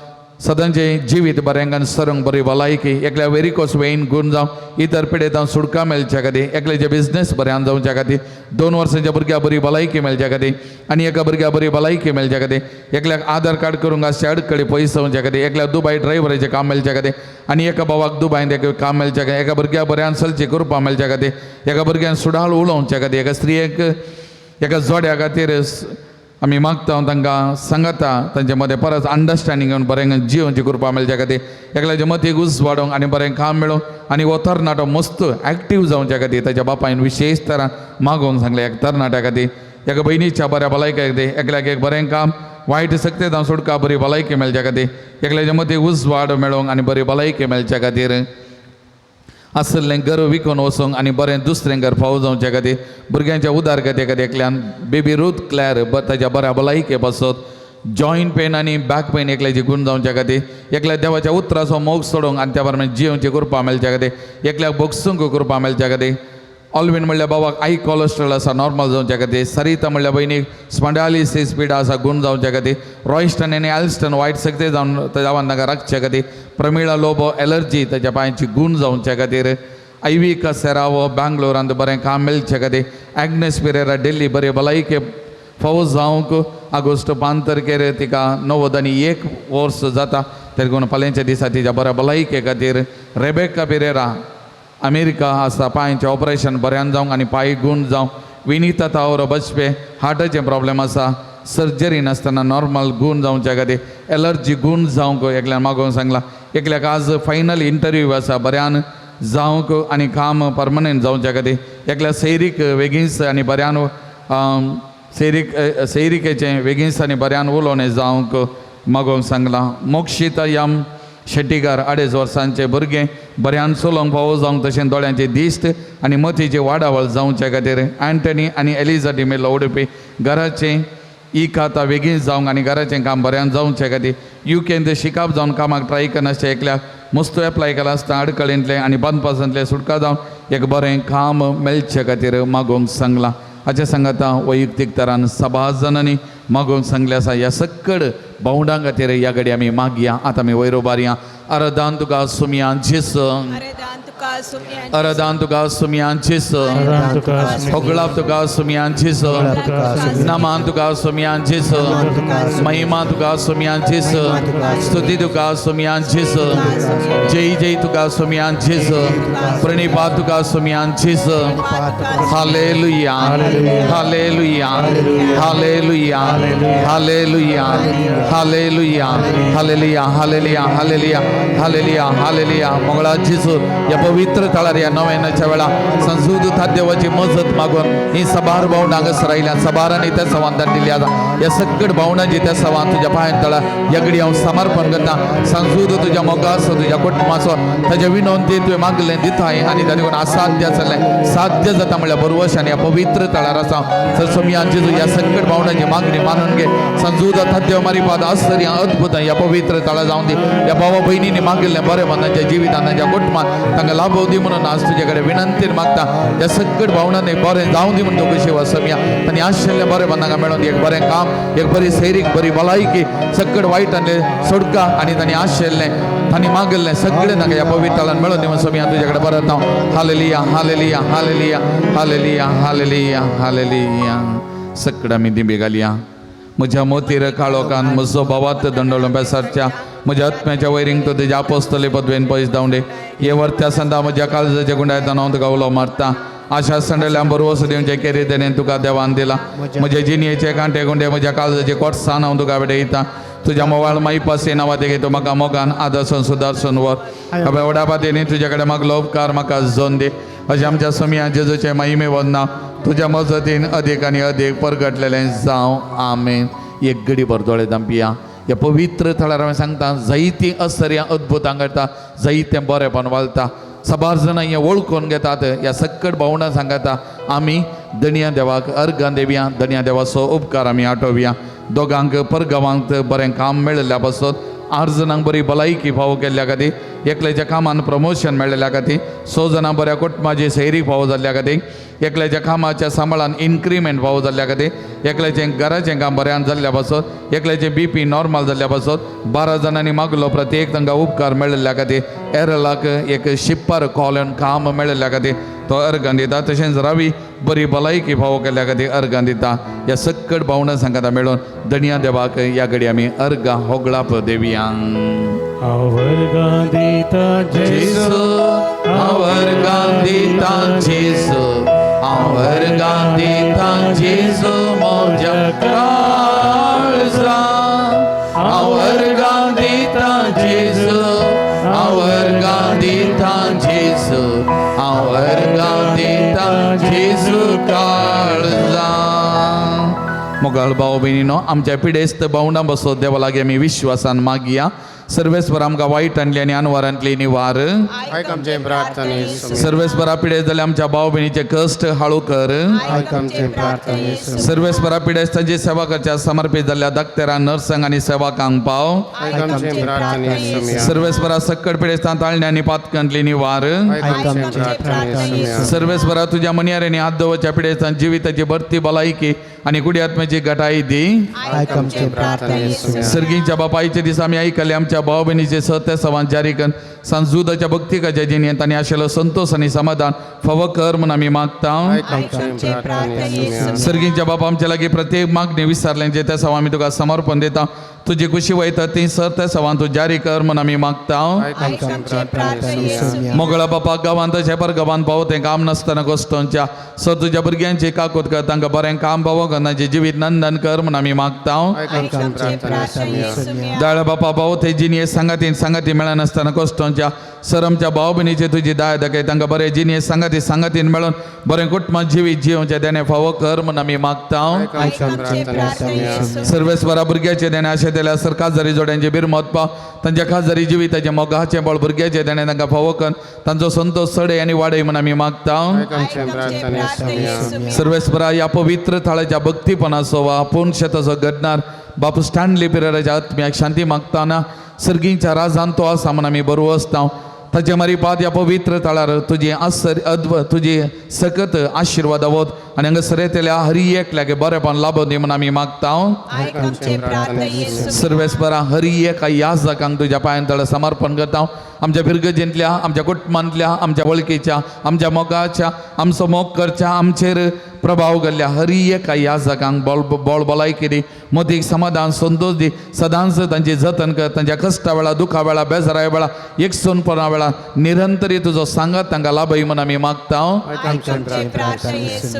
सदांचें जिवीत बऱ्यांकान सरूंक बरी भलायकी. एकल्या वेरिकोस वेन गुण जावं. इतर पिडेतां सुटका मेळच्या खातीर. एकल्याचे बिजनेस बऱ्यान जावच्या खातीर. 2 वर्सांच्या भुरग्या बरी भलायकी मेळच्या खातीर आनी एका भुरग्या बरी भलायकी मेळच्या खातीर. एकल्याक आधार कार्ड करूंक आसचे अडकळी पयस जावच्या खातीर. एकल्याक दुबाय ड्रायव्हराचें काम मेळच्या खातीर आनी एका भावाक दुबायन एक काम मेळच्या खातीर. एका भुरग्या बऱ्यान चलचें करपा मेळच्या खातीर. एका भुरग्यान सुडाळ उलोवच्या खातीर. एका स्त्रियेक एका जोड्या खातीर आमी मागता तांकां सांगता तांचे मदें परत अंडरस्टँडींग येवन बरें जिवनची कृपा मेळच्या खातीर. एकल्याच्या मतीक उजवाडोवंक आनी बरें काम मेळोवंक आनी हो तरणाटो मस्त एक्टीव जावच्या खातीर ताच्या बापायन विशेश तरान मागोवंक सांगलें. एक तरणाट्या खातीर, एका भयणीच्या बऱ्या भलायके खातीर. एकल्याक एक बरें काम वायट सक्ते जावन सुटका बरी भलायकी मेळच्या खातीर. एकल्याच्या मतीक उजवाड मेळोवंक आनी बरी भलायकी मेळच्या खातीर. आसलें घर विकून वचूंक आनी बरें दुसरें घर फावो जावच्या खातीर. भुरग्यांच्या उदारगते खातीर एकल्यान बेबी रूथ क्लॅर ताच्या बऱ्या भलायके पासत. जॉयंट पेन आनी बॅक पेन एकल्याची गुण जावच्या खातीर. एकल्या देवाच्या उतराचो मोग सोडूंक आनी त्या प्रमाणे जिवनची कृपा मेळच्या खातीर. एकल्याक बोगसूंक कृपा मेळच्या खातीर. ऑलवीन म्हणल्यार बाबाक हाय कॉलेस्ट्रॉल आसा नॉर्मल जावच्या खातीर. सरिता म्हणल्यार भयणीक स्पॉन्डायलिसिस पिडा आसा गुण जावच्या खातीर. रॉयस्टन आनी एल्स्टन वायट सक्ते जावन देवान तांकां राखच्या खातीर. प्रमिळा लोबो एलर्जी ताच्या पांयांची गुण जावच्या खातीर. आयविका सेरावो बँगलोरांत बरें काम मेळचे खातीर. एग्नेस पिरेरा दिल्ली बरी भलायके फावो जावंक ऑगस्ट 5 तारखेर तिका 91 वर्स जाता तेका फाल्यांच्या दिसा तिच्या बऱ्या भलायके खातीर. रेबेका पिरेरा अमेरिका आसा पांयचें ऑपरेशन बऱ्यान जावंक आनी पांय गूण जावं. विनिता तावरो बचपे हार्टाचें प्रॉब्लेम आसा सर्जरी नासतना नॉर्मल गूण जावच्या खातीर. एलर्जी गूण जावंक एकल्यान मागोवंक सांगलां. एकल्याक आज फायनल इंटरव्यू आसा बऱ्यान जावंक आनी काम परमनंट जावच्या खातीर. एकल्या सैरीक वेगींच आनी बऱ्यान सैरिकेचें वेगींच आनी बऱ्यान उलोवणें जावंक मागोवंक सांगलां. मोक्षिता यम शेट्टीकार 2.5 वर्सांचे भुरगें बऱ्यान चलोवंक फावो जावंक तशें दोळ्यांची दिश्ट आनी मतीची वाडावळ जावच्या खातीर. अँटनी आनी एलिजा डिमेलो उडपी घराचें ई खाता वेगीन जावंक आनी घराचें काम बऱ्यान जावचे खातीर. युकेन ते शिकाप जावन कामाक ट्राय करनासचें एकल्याक मस्त एप्लाय केलां आसता अडकळींतलें आनी बांदपासांतलें सुटका जावन एक बरें काम मेळचे खातीर मागोवंक सांगलां. हाचे सांगाता वैयक्तीक तरान सभा जणांनी मागोवंक सांगलें आसा. ह्या सक्कड भावंडां खातीर ह्या घडी आमी मागया. आतां आमी वयर उबारया. आराधन तुका सुमया जेस, आराधन तुका सुमया जेस, होगळाप तुका सुमया जेस, नमान तुका सुमया जेस, महिमा तुका सुमया जेस, स्तुती तुका सुमया जेस, जय जय तुका सुमया जेस, प्रणिपात तुका सुमया जेस. Hallelujah, hallelujah, hallelujah, hallelujah, hallelujah, hallelujah, hallelujah, hallelujah, hallelujah, hallelujah. Mangala जेजू, या पवित्र थळार या नव्यानाच्या वेळा संसूद देवाची मजत मागून ही सबार भावना हांगासर आयल्या. सबारांनी त्या सवान दिली आसा. या सगळ भावनांची त्या सवान तुज्या पांयान तळा ह्या हांव समर्पण करता. संसूद तुज्या मोगाचो, तुज्या कुटुंबाचो ताच्या विनंती तुवें मागलें दिताय आनी ताचे कोण असाध्य आसलें साध्य जाता म्हळ्यार बरवश. आनी ह्या पवित्र थळार आसा सर सोमया जेजू, ह्या संकट भावनाची मागणी मानून घे. संजूद देव मारी पाद आश्चर्य अद्भुत ह्या पवित्र थळा जावन दी. ह्या भावा भयणींनी मागिल्लें बरें तांच्या जिवितान, तांच्या कुटुंबान तांकां लाभोव दी म्हणून आज तुजे कडेन विनंतीन मागता. ह्या संकट भावनांनी बरें जावं दी म्हणून तूं कशी वसमया. तांणी आशिल्लें बरें तांकां मेळून एक बरें काम, एक बरी सैरीक, बरी भलायकी, सकट वायट आनी सोडका आनी तांणी आशिल्लें, तांणी मागिल्लें सगळें तांकां ह्या पवित्र मेळून दी म्हणून सोमया तुजे कडेन परत हांव. Hallelujah, hallelujah, hallelujah, hallelujah, hallelujah, hallelujah. सगळं आमी दिंबी घालया. म्हज्या मोतीर काळोखान म्हजो भावात दंडोळो बेसारच्या म्हज्या आत्म्याच्या वैरींग तो तुज्या आपोस्तले पदवेन पयस धांवडे. हे वर्त्या संदा म्हज्या काळजाच्या गुंडायतान हांव तुका उलो मारता. आशा संडल्या बरवस दिवचे केरी देणें तुका देवान दिला. म्हज्या जिणयेचे कांटे गुंडे, म्हज्या काळजाचे कोटसान हांव तुका भेटयता. तुज्या मोवाळ माईपासे नांवा ते तूं म्हाका मोगान आदर्शन सुदारसून वर. अभय वडापातीनी तुज्या कडेन मागलो उपकार म्हाका जोन दी. अशें आमच्या सोमया जेजूचे महिमे वंदना तुज्या मजतीन अदीक आनी अदीक परगटलेलें जावं. आमेन. एक गडी भर दोळे धांपिया. ह्या पवित्र थळार हांवें सांगता, जायतीं आश्चर्यां अद्भुतां घडटा, जायतें बरेंपण वालता. सबार जाणां हें वळखून घेतात. ह्या सक्कट भावणां सांगता आमी दणया देवाक अर्गां देवया. दणया देवाचो उपकार आमी आठोवया. दोगांक परगांवांत बरें काम मेळिल्ल्या पासत, 8 जाणांक बरी भलायकी फावो केल्ल्या खातीर, एकल्याच्या कामान प्रमोशन मेळिल्ल्या खातीर, 6 जाणां बऱ्या कुटुंबाची सैरी फावो जाल्ल्या खातीर, एकल्याच्या कामाच्या सांबाळान इन्क्रिमेंट फावो जाल्ल्या खातीर, एकल्याचें घराचें काम बऱ्यान जाल्ल्या पासत, एकल्याचें बीपी नॉर्मल जाल्ल्या पासत, 12 जाणांनी मागलो प्रत्येक तांकां उपकार मेळिल्ल्या खातीर, एरलाक एक शिप्पार कॉलन काम मेळिल्ल्या खातीर तो अर्गां दिता. तशेंच रावी बरी भलायकी फावो केल्ल्या खातीर अर्गां दिता. ह्या सक्कट भावणां सांगता मेळून दणया देवाक ह्या घडी आमी अर्गां होगळाप देवया. हांव दिता जेजू, हांव अर्गां दिता जेजू, हांव अर्गां दिता जेजू म्हज्या काळजा. हांव अर्गां दिता जेजू, हांव अर्गां दिता जेजू, हांव अर्गां दिता जेजू काळजा. मोगाळ भाव भयणीनो, आमच्या पिडेस्त भावंडां बसत देवा लागीं आमी विश्वासान मागया. सर्वेस्वर आमकां वायटांतली आनी अनवारांतली निवार. आयक आमचे प्रार्थने. सर्वेस्वरा, पिडेस्त जाल्यार आमच्या भाव भयणीचे कश्ट हाळू कर. आयक आमचे प्रार्थने. सर्वेस्वरा, पिडेस्तांची सेवा करच्या समर्पित जाल्ल्या दाक्तेरां, नर्सांक आनी सेवकांक पाव. आयक आमचे प्रार्थने. सर्वेस्वरा, सक्कड पिडेस्तां ताळण्या आनी पातकांतली निवार. आयक आमचे प्रार्थने. सर्वेस्वरा, तुज्या मनियारेनी हात दवरच्या पिडेस्तां जिविताची भरती भलायकी आनी कुडी आत्म्याची घटाई दी. आयक आमचे प्रार्थने. सर्गींच्या बापायचे दिसा आमी आयकले आमच्या भाव भयणीचे सत्य सवान जारी कर. सांजुदाच्या भक्तिकाच्या जिणेंत आनी आशिल्लो संतोष आनी समाधान फावो कर म्हूण आमी मागता. आयक आमचे प्रार्थने. सर्गींच्या बापा, आमच्या लागीं प्रत्येक मागणी विसरलें जे त्या सवा आमी तुका समर्पण दिता. तुजी खुशी वयता ती सर त्या सवान तूं जारी कर म्हूण आमी मागता. आयक आमचे प्रार्थने. मोगळा बापा, गांवांत तशें पर गांवांत पावो तें काम नासतना गोश्टोंच्या सर तुज्या भुरग्यांची काकूत कर. तांकां बरें काम पावो कर, तांचें जिवीत नंदन कर म्हूण आमी मागता. आयक आमचे प्रार्थने. दाळ बापा, भाव ते जिणये सांगाती सांगाती मेळनासतना कश्टोंच्या सर आमच्या भाव भयणीचे तुजी दाय दाखय. तांकां बरें जिणये सांगाती सांगातीन मेळून बरें कुटुंबात जिवीत जिवचें देणें फावो कर म्हूण आमी मागता. आयक आमचे प्रार्थने. सर्वेस्वरा, भुरग्याचे देणें अशें दिल्यार सर खाजरी जोड्यांचे बिरमत पाव. तांच्या खाजरी जिविताचें मोगाचें बळ भुरग्याचें देणें तांकां फावो कर. तांचो संतोश चडय आनी वाडय म्हूण आमी मागता. आयक आमचे प्रार्थने. सर्वेस्वरा, ह्या पवित्र थळाच्या भक्तीपणाचो वा पुनशेताचो घडणार बापू स्टॅनली पिरेराच्या आत्म्याक शांती मागताना सर्गींच्या राजान तो आसा म्हूण आमी बरो आसता. ताचे मारिपात ह्या पवित्र थळार तुजी आसर अद्व तुजी सकत आशिर्वाद आवत आनी हांगासर येतल्या हरी एकल्याक बरेपण लाबोवन दी म्हूण आमी मागता. सर्वेस्परा हरी एका याजकांक तुज्या पांयां तळा समर्पण करता. आमच्या फिरगजेंतल्या, आमच्या कुटुंबांतल्या, आमच्या वळखीच्या, आमच्या मोगाच्या, आमचो मोग करच्या, आमचेर प्रभाव घाल्ल्या हरी एका याजकांक बोळ बोळ भलायकी दी, मतीक समाधान संतोष दी. सदांच तांची जतन कर. तांच्या कश्टा वेळा, दुखा वेळा, बेजारा वेळा, एकसुनपणा वेळा निरंतरी तुजो सांगात तांकां लाभय म्हूण आमी मागता.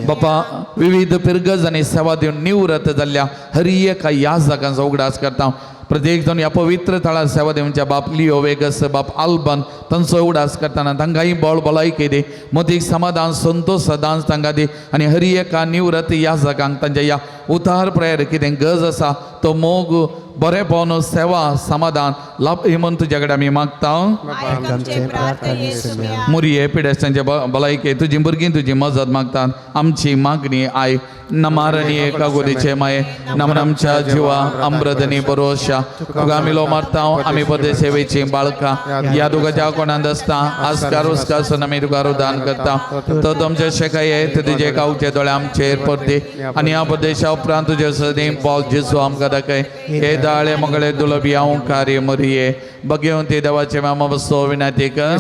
बापा विविध पिरगज आनी सेवा दिवन निवृत्त जाल्ल्या हरी एका याजकांचो उगडास करता. प्रत्येक जण ह्या पवित्र थळार सेवा दिवच्या बाप लियो वेगस, बाप आल्बन तांचो उगडास करतना तांकांय बळ भलायकी दी, मतीक समाधान संतोष सदांच तांकां दी. आनी हरी एका निवृत्त याजकांक तांच्या ह्या उतार प्रयर कितें गरज आसा तो मोग बरेपण सेवा समाधान लाभ म्हूण तुज्या कडेन आमी मागता. मुरये पिडेस्तांचे भलायके तुजी भुरगीं तुजी मजत मागतात. आमची मागणी I नमारणी कागोदीचे माये नमन आमच्या जिवा अमृतनी बरोशा तुका आमी लो मारता. आमी पदे सेवेची बाळकां ह्या तुकाच्या कोणांत आसता आस्कार उस्कार आमी तुका रुदान करता. तो तुमचे शेकाये ते तुजे कावचे दोळे आमचेर परदे आनी ह्या प्रदेशा उपरांत तुजे सदीं पावल जेजू आमकां दाखय. हे दाळे मगळे दुलबी हांव कार्य मरिये बगेवन ते देवाचे मामा बसो विनाती कर.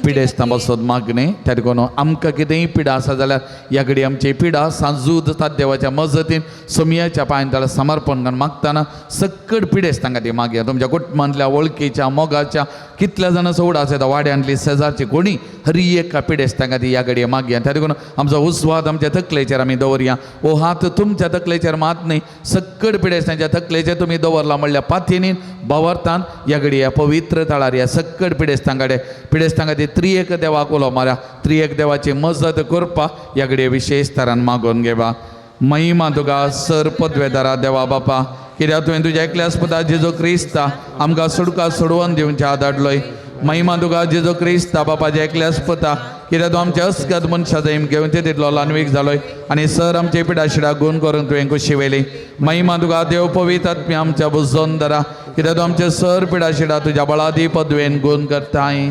पिडेस्तां बसत मागणें त्या देखून आमकां कितेंय पिडा आसा जाल्यार ह्या घडी आमची पिडा सांजूद देवाच्या मजतीन सोमयाच्या पांयान ताका समर्पण करून मागतना सक्कड पिडेस्तां खातीर मागया. तुमच्या कुटुंबांतल्या, वळखीच्या, मोगाच्या कितल्या जाणांचो उडास येता वाड्यांतली, शेजारची कोणी हरी एका पिडेस्तां खातीर ह्या घडये मागया. त्या देखून आमचो उस्वाद आमच्या तकलेचेर आमी दवरया. हो हात तुमच्या तकलेचेर मात न्ही, सक्कड पिडेस्तांच्या तकलेचेर तुमी दवरला म्हणल्यार पातयेनीन भावार्थान ह्या घडये ह्या पवित्र थळार ह्या सक्कड पिडेस्तां कडेन पिडेस्तां खातीर त्रिएक देवाक उलो मारा. त्रिएक देवाची मजत करपा ह्या घडये विशेश तरान मागोवन घेवा. महिमा तुका सर पदवेदारा देवा बापा, कित्याक तुवें तुज्या एकल्याच पुता जेजू क्रिस्ता आमकां सुडका सोडोवन दिवच्या धाडलोय. महिमा तुका जेजू क्रिस्ता बापाच्या एकल्याच पुता, कित्याक तूं आमच्या अस्कत मनशाचो हिम घेवन ते तितलो ल्हानवीक जालोय आनी सर आमचे पिडाशिडा गुण करून तुवें कुशी व्हेली. महिमा तुका देव पवित्र आत्म्या आमच्या बुजोन दरा, कित्याक तूं आमचे सर पिडाशिडा तुज्या बळादी पदवेन गुण करताय.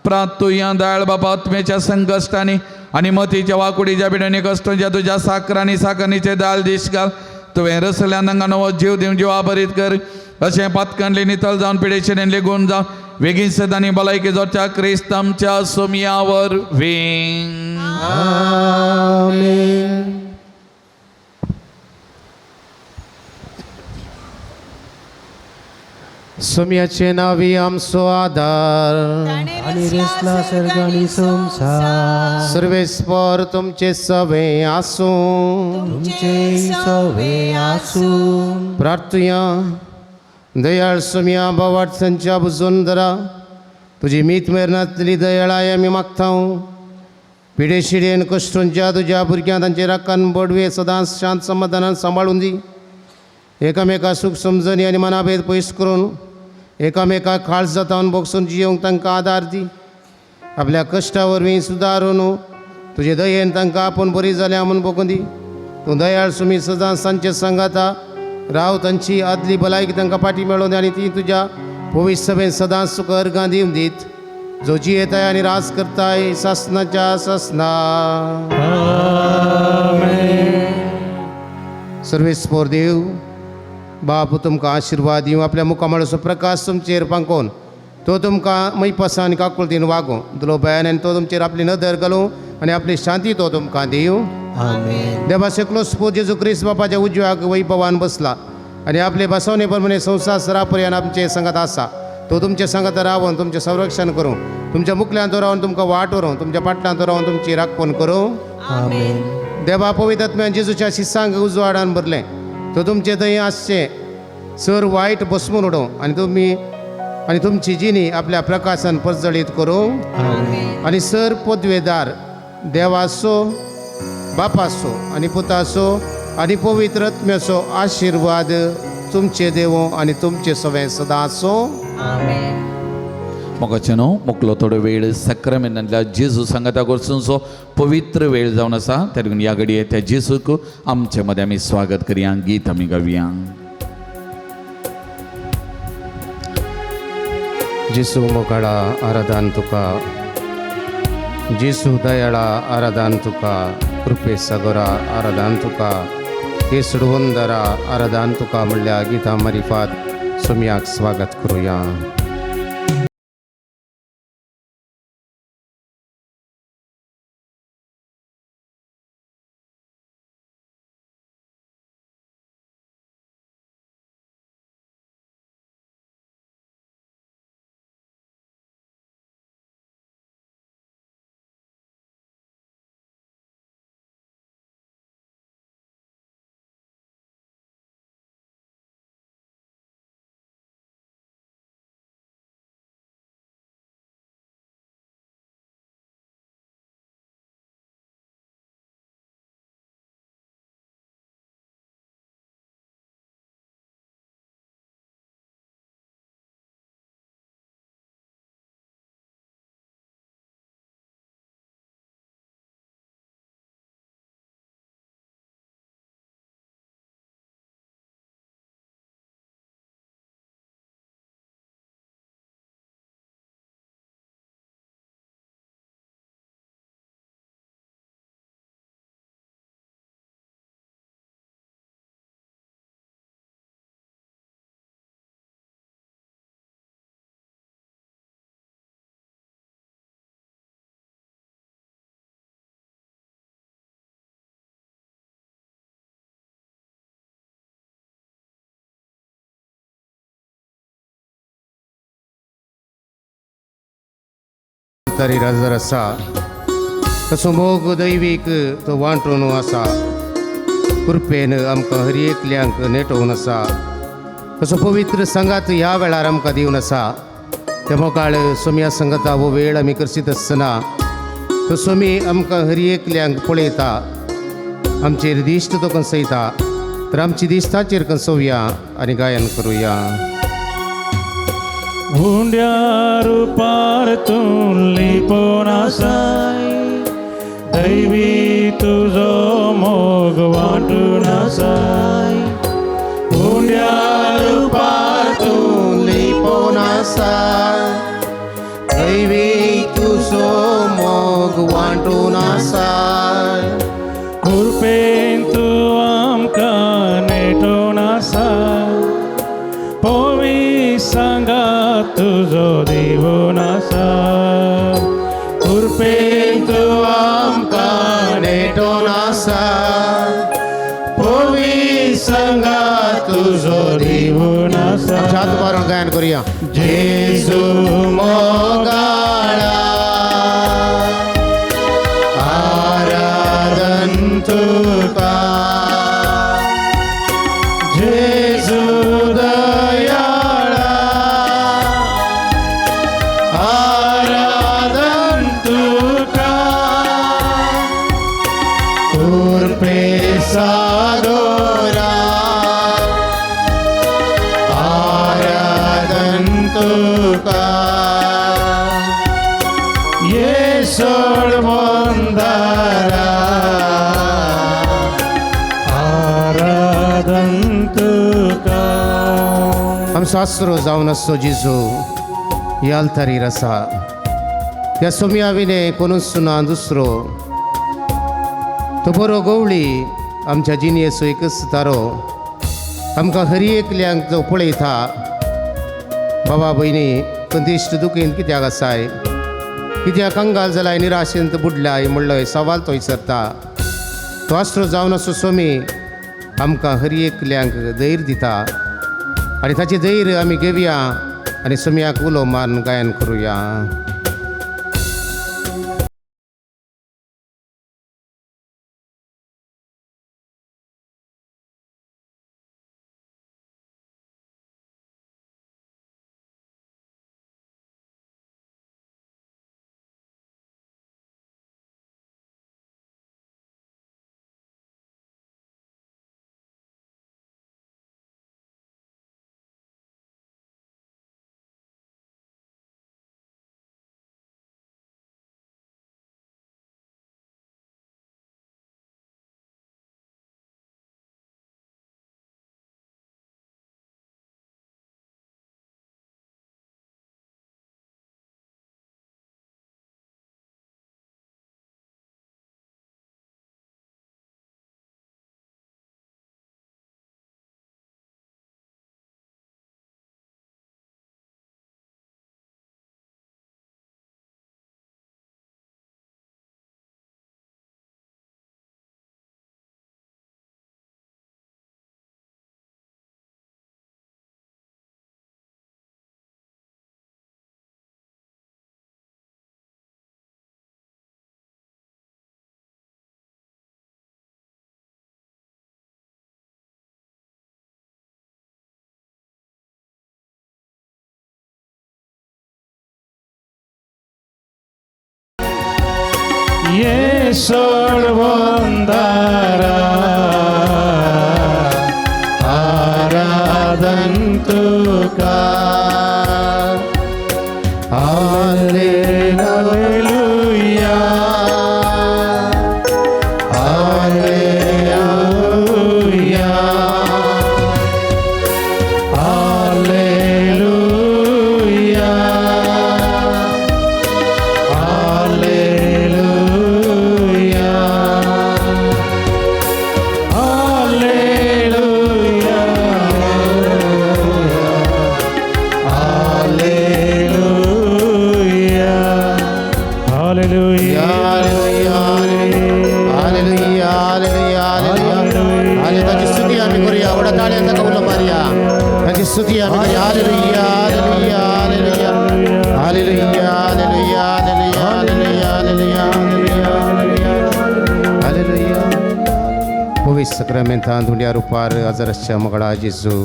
प्रातुया दयाळ बापा आत्म्याच्या संकश्टांनी आनी मतीच्या वाकुडीच्या पिड्यांनी कश्टांच्या तुज्या साकरांनी साकरणीचे दाल दीस घाल. तुवें रसल्यान तांकां नवो जीव दिवन जिवा बरीत कर. अशें पातकांतले नितळ जावन पिडेशेंतले गुण जावन वेगीन सदांनी भलायकी जोडच्या क्रिस्त आमच्या सोमयावर वेंग. सोम्याचे नावी आमचो आदार आनी रेसला सर्ग आनी संसार सर्वेस्पर तुमचे सवे आसूं. तुमचे सवे आसूं. प्रार्थुया. दयाळ सोम्या बावाटसांच्या बुजून धरा तुजी मीत मेरनातली दयाळाय आमी मागता. पिडेशिडेन कश्टोंच्या तुज्या भुरग्यां तांचे राखान बडवे सदांच शांत समाधानान सांबाळून दी. एकामेका सूख समजणी आनी मनाभेद पयस करून एकामेका खाळ जातावन बोगसून जियोंक तांकां आदार दी. आपल्या कश्टा वरवीं सुदारून तुजे दयेन तांकां आपूण बरी जाल्या म्हूण बगून दी. तूं दयाळ सुमी सदांच तांचे सांगाता राव. तांची आदली भलायकी तांकां फाटी मेळोवन आनी ती तुज्या पवित्र सभेन सदांच तुका अर्गां दिवन दीत, जो जियेताय आनी राज करताय सासनाच्या सासना. सर्वेस्पोर देव बाप तुमकां आशिर्वाद दिवं. आपल्या मुखामळाचो प्रकाश तुमचेर पांकोवन तो तुमकां मैपासान आनी काकुळतीन वागूं. दुलो बयान आनी तो तुमचेर आपली नदर घालूं आनी आपली शांती तो तुमकां दिवं. देवा एकलो स्पोत जेजू क्रिस्त बापाच्या उजव्याक वैभवान बसला आनी आपले बसवणे प्रमाणे संवसार सरापर्यंत आमचे संगत आसा. तो तुमचे संगत रावन तुमचें संरक्षण करूं. तुमच्या मुखल्यान तो रावन तुमकां वाट व्हरूं. तुमच्या पाटल्यान तो रावन तुमची राखण करूं. देवा पवित्र आत्म्यान जेजूच्या शिसांक उजवाडान भरलें. तो तुमचे थंय आसचें सर वायट बसमून उडोवं आनी तुमी आनी तुमची जिणी आपल्या प्रकाशान परजळीत करूं. आनी सर पदवेदार देवाचो बापाचो आनी पुताचो आनी पवित्र आत्म्याचो आशिर्वाद तुमचे देवो आनी तुमचे सवें सदां आसूं. मोगाचे न्हू मोकलो थोडो वेळ सक्रामेंतांतल्या जेजू सांगाता करचो पवित्र वेळ जावन आसा. त्या देखून ह्या घडये त्या जेजूक आमचे मदें आमी स्वागत करया. गीत आमी गावया. जेसू मोगाळा आराधन तुका, जेसू दयाळा आराधन तुका, कृपे सागोरा आराधन तुका, येसुडवंदरा आराधन तुका म्हणल्या गीता मारिफात सोम्याक स्वागत करुया. तरी राजर आसा तसो मोग दैवीक तो वांटून आसा, कृपेन आमकां हर एकल्यांक नेटोवन आसा, तसो पवित्र संगात ह्या वेळार आमकां दिवन आसा. ते मोगाळ सोम्या संगता हो वेळ आमी करसीत आसतना तो सोमी आमकां हर एकल्यांक पळयता, आमचेर दिश्ट तो कंसयता. तर आमची दिश्ट ताचेर कंसोवया आनी गायन करुया. उंड्या रुपार तूं लिपोवन आसाय, दैवी तुजो मोग वांटून आसाय. उंड्या रुपार तूं लिपोवन आसाय, दैवी तुजो मोग वांटून आसाय. कृपेन तूं आमकां नेटोवन आसाय, पोवी सांगात तुजो दिवन आसा. कृपेन तूं आमकां नेटोवन आसा, पोवी सांगात तुजो दिवन आसा. आमच्या हात मारून गायन करुया. जेजू मोगाळा आराधन तुका, जेजू दयाळा आराधन तुका, कृपे सागोरा आराधन तुका, येसोड बंदारा आराधन तुका. आमचो आसरो जावन आसचो जेजू ह्या आल्तारीर आसा. ह्या सोम्या विणे कोणूच ना दुसरो, तो बरो गवळी आमच्या जिणेचो एकच तारो. आमकां हरी एकल्यांक जो पळयता, बाबा भयणी कंदिश्ट दुखीन कित्याक आसाय, कित्याक कंगाल जालाय, निराशेंत बुडलाय म्हणलोय सवाल तो विचारता. तो आसरो जावन आसचो सोमी आमकां हरी एकल्यांक धैर्य दिता आनी ताचें धैर्य आमी घेवया आनी सोम्याक उलो मारून गायन करुया. ये सोडवंदारा आराधन तुका. Hallelujah, hallelujah, hallelujah, hallelujah, hallelujah, hallelujah, hallelujah. Hallelujah, hallelujah, hallelujah. Hallelujah. ताची स्तुती आम्ही करूया. व्हडा ताळयांचा कौल मारूया. ताची स्तुती आम्ही करूया. Hallelujah, hallelujah, hallelujah. Hallelujah, hallelujah, hallelujah, hallelujah, hallelujah, hallelujah. पवित्र सक्रामेंतान धुंड्या रुपार आजाराच्या मगळा जेजू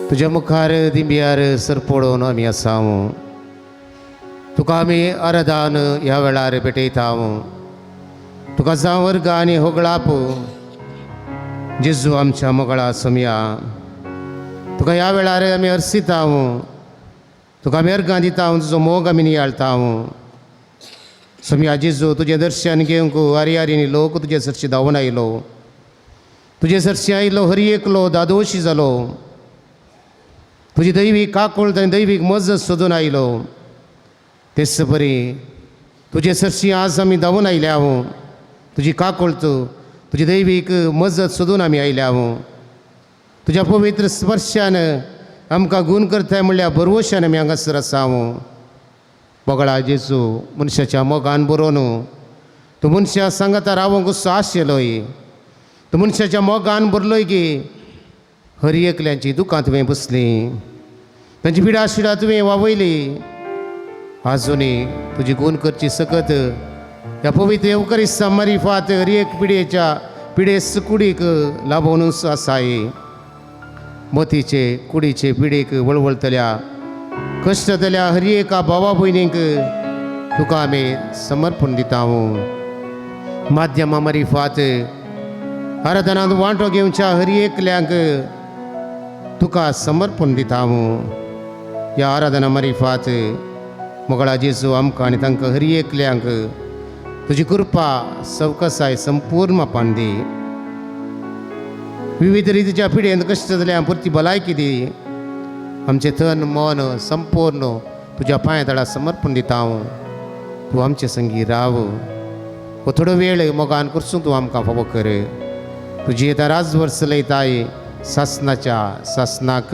तुज्या मुखार दिंब्यार सरपडोवन आमी आसाव. तुका आमी आराधान ह्या वेळार भेटयता. तुका जावं वर्ग आनी होगळाप जेजू आमच्या मोगळा समया. तुका ह्या वेळार आमी अर्सिता. तुका आमी अर्गां दिता. तुजो मोग आमी नियाळता. समया जेजू तुजें दर्शन घेवंक आरी लोक तुजे सरशी धांवून आयलो. तुजे सरशी आयलो हरी एकलो दादोशी जालो. तुजी दैवीक काकूळ आनी दैवीक मजत सोदून आयलो. तेच परी तुजे सरशी आज आमी धांवून आयल्या. तुजी काकूळ तुजी दैवीक मजत सोदून आमी आयल्या. तुज्या पवित्र स्पर्शान आमकां गूण करताय म्हणल्यार भरवशान आमी हांगासर आसा. बगळा जेजू मनशाच्या मोगान बरोवन तूं मनशा सांगाता रावंक आशिल्लोय. तूं मनशाच्या मोगान भरलोय की हर एकल्यांची दुकां तुवें पुसलीं, तांची पिडा शिडा तुवें वावयली. आजुनी तुजी गूण करची सकत ह्या पवित्र येवकरिस्ता मारिफात हर एक पिडेच्या पिडेस कुडीक लाभोवनूच आसाय. मतीचे कुडीचे पिडेक वळवळतल्या कश्टतल्या हर एका भावा भयणींक तुका आमी समर्पण दिता. माध्यमा मारिफात आराधनांत वांटो घेवच्या हर एकल्यांक तुका समर्पण दिता. ह्या आराधना मारिफात मोगळा जेजू आमकां आनी तांकां हर एकल्यांक तुजी कृपा सवकसाय संपूर्ण मापान दी. विविध रितीच्या पिडेन कश्ट जाल्या पुरती भलायकी दी. आमचें तन मन संपूर्ण तुज्या पांया तळा समर्पण दिता. तूं आमचे संगी राव. हो थोडो वेळ मोगान करसूं तूं आमकां फावो कर. तुजी येता राजवर्स चलयताय सासनाच्या सासनाक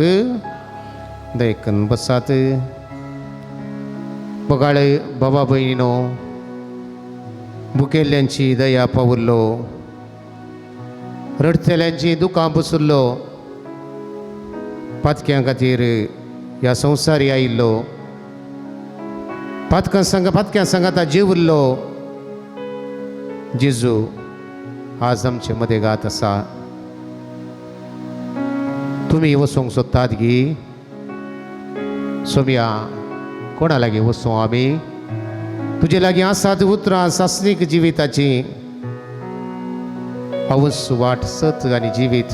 देखून बसात. बगाळे बाबा भयणीनो भुकेल्ल्यांची दया पावुल्लो, रडटल्यांची दुकां पुसुल्लो, पातक्यां खातीर ह्या संवसारी आयिल्लो, पातकां सांग पातक्यां सांगाता जेवल्लो जेजू आज आमचे मदें गात आसा. तुमी वचूंक सोदतात गी? सोमया कोणा लागीं वचूं आमी? तुजे लागीं आसात उतरां सासणीक जिविताची. हांवूच वाट सत आनी जिवीत.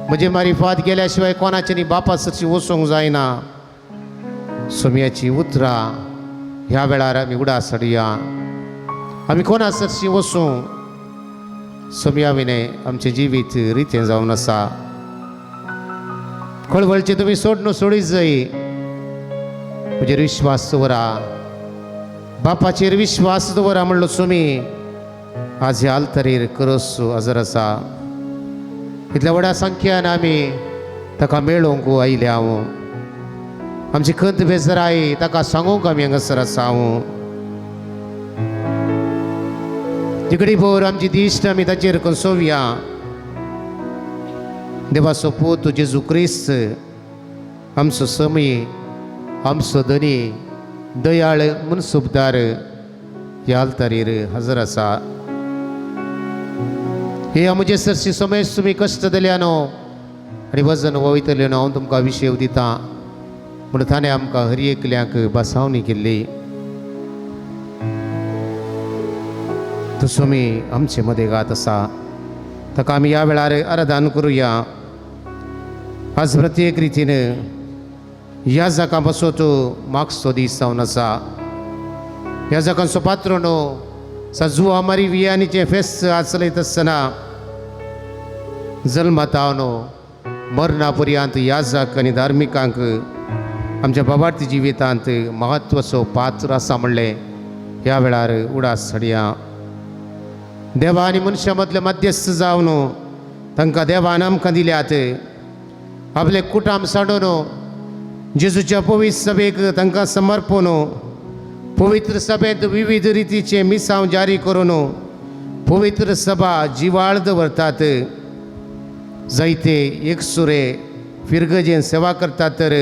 म्हजे मारिफात गेल्या शिवाय कोणाच्यानी बापा सरशी वचूंक जायना. सोमयाची उतरां ह्या वेळार आमी उडास हाडुया. आमी कोणा सरशी वचूं? सोमया विणें आमचें जिवीत रितें जावन आसा. खळवळचें तुमी सोडून सोडीत जाय. म्हजेर विश्वास दवरा, बापाचेर विश्वास दवरा म्हणलो सुमी आज ह्या आल्तरीर करस हजर आसा. इतल्या व्हडा संख्यान आमी ताका मेळोवंक आयल्या. आमची खंत बेजराय ताका सांगूंक आमी हांगासर आसा. तिगडी भोर आमची दिश्ट आमी ताचेर कसोवया. देवाचो पूत जेजू क्रिस्त आमचो समय आमचो धनी दयाळ मनसुबदार ह्या आल्तारीर हजर आसा. हे म्हजे सरशी समेज तुमी कश्ट दिल्या न्हू आनी वजन वयतलें न्हू हांव तुमकां विशेव दितां म्हूण ताणें आमकां हर एकल्यांक बसावणी केल्ली. तो स्वामी आमचे मदें गात आसा ताका आमी ह्या वेळार आराधन करुया. आज प्रत्येक रितीन ह्या जाका बसोत मागचो दीस जावन आसा. ह्या जाकांचो पात्र न्हू सजुआ मारी वियानीचें फेस्त आज चलयत आसतना जल्मातावन मरणा पर्यंत ह्या जाक आनी धार्मिकांक आमच्या बाबार्थी जिवितांत म्हत्वाचो पात्र आसा म्हणलें ह्या वेळार उडास हाडया. देवा आनी मनशां मदले मध्यस्थ जावन तांकां देवान आमकां दिल्यात. आपले कुटाम सांडून जेजूच्या पवित्र सभेक तांकां समर्पण पवित्र सभेंत विविध रितीचे मिसांव जारी करून पवित्र सभा जिवाळ दवरतात. जायते एकसुरे फिरगजेन सेवा करतात तर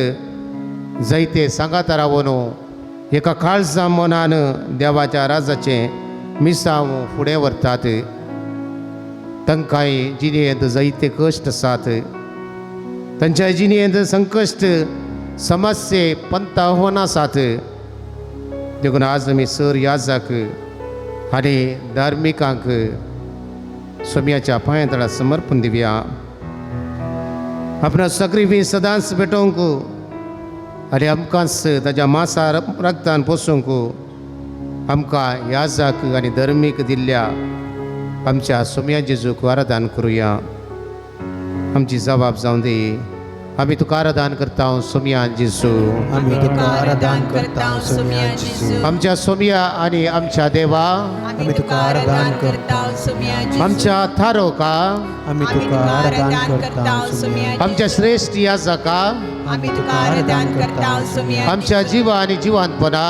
जायते सांगाता रावन एका काळजा मनान देवाच्या राजाचें मिसांव फुडें व्हरतात. तांकांय जिणेंत जायते कश्ट आसात. तांच्या जिणेंत संकश्ट समस्ये पंत आव्हानां आसात. देखून आज आमी सर याजाक आनी धार्मिकांक सोम्याच्या पांया तळा समर्पण दिवया. आपणा सक्रिफीस सदांच भेटोवंक आनी आमकांच ताज्या मासा रक्तान पोसूंक आमकां याजाक आनी धर्मीक दिल्ल्या आमच्या सोम्या जेजूक आराधन करुया. आमची जबाब जावं दी. आमी तुका आराधन करता सोम्या जेजू. आमी तुका आराधन करता सोम्या जेजू. आमच्या सोम्या आनी आमच्या देवा आमी तुका आराधन करता सोम्या जेजू. आमच्या थारोका आमी तुका आराधन करता सोम्या. आमच्या श्रेश्ठ याजका आमी तुका आराधन करता सोम्या. आमच्या जिवा आनी जिवांतपणा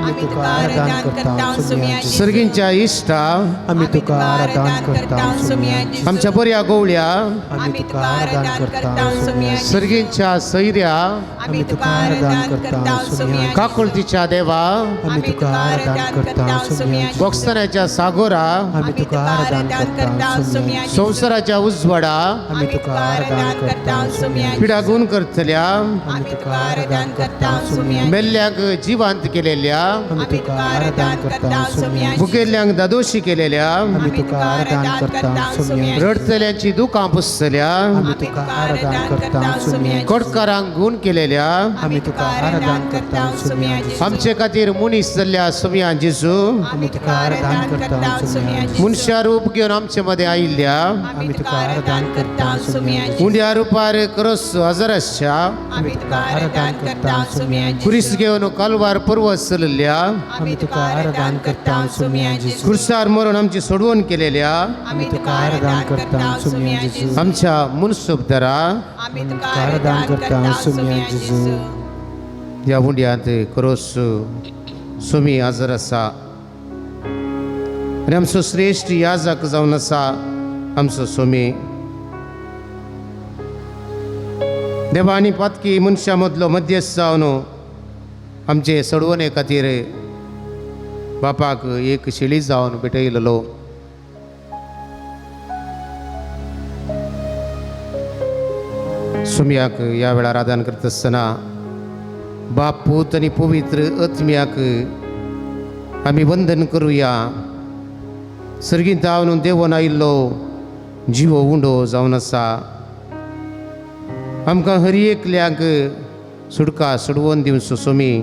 आमी तुका आराधन करता सोम्या. सर्गींच्या इश्टा आमी तुका आराधन करता सोम्या. आमच्या बऱ्या गोवळ्या आमी तुका आराधन करता सोम्या. सर्गींच्या सैऱ्या आमी तुका आराधन करता सोम्या. काकुळतीच्या देवा आमी तुका आराधन करता सोम्या. बोगसण्याच्या सागोरा आमी तुका आराधन करता सोम्या. संवसाराच्या उजवाडा आमी तुका आराधन करता सोम्या. पिडागून करतल्या आमी तुका आराधन करता सोम्या. मेल्ल्यांक जिवांत केलेल्या आमी तुका आराधन करता सोम्या. भुकेल्ल्यांक दादोशी केलेल्या आमी तुका आराधन करता सोम्या. रडतल्यांची दुकां पुसतल्या आमी तुका आराधन करता सोम्या. कोटकारांक गुण केलेल्या आमी तुका आराधन करता सोम्या. आमचे खातीर मनीस जाल्ल्या सोम्या जेजू आमी तुका आराधन करता सोम्या. मनशा रूप घेवन आमचे मदें आयिल्ल्या आमी तुका आराधन करता सोम्या. उंड्या रुपार क्रस हजाराच्या आमी तुका आराधन करता सोम्या. खुरीस घेवन कालवार पर्वत चलल्या आमी तुका आराधन करता सोम्या जेजू. खुर्सार मरून आमची सोडवण केलेल्या आमी तुका आराधन करता सोम्या जेजू. आमच्या मुनसुबदारा आमी तुका आराधन करता सोम्या जेजू. ह्या उंड्यांत क्रोस सोमी हजर आसा आनी आमचो श्रेश्ठ याजक जावन आसा आमचो सोमी. देवा आनी पातकी मनशां मदलो मध्यस्थ जावन आमचे सोडवणे खातीर बापाक एक शेळी जावन भेटयलेलो. सोम्याक ह्या वेळार आदान करता आसतना बाप पूत आनी पवित्र आत्म्याक आमी वंदन करुया. सर्गींत जावन देवोन आयिल्लो जिवो उंडो जावन आसा. आमकां हर एकल्यांक सुटका सोडवून दिवचो सोमी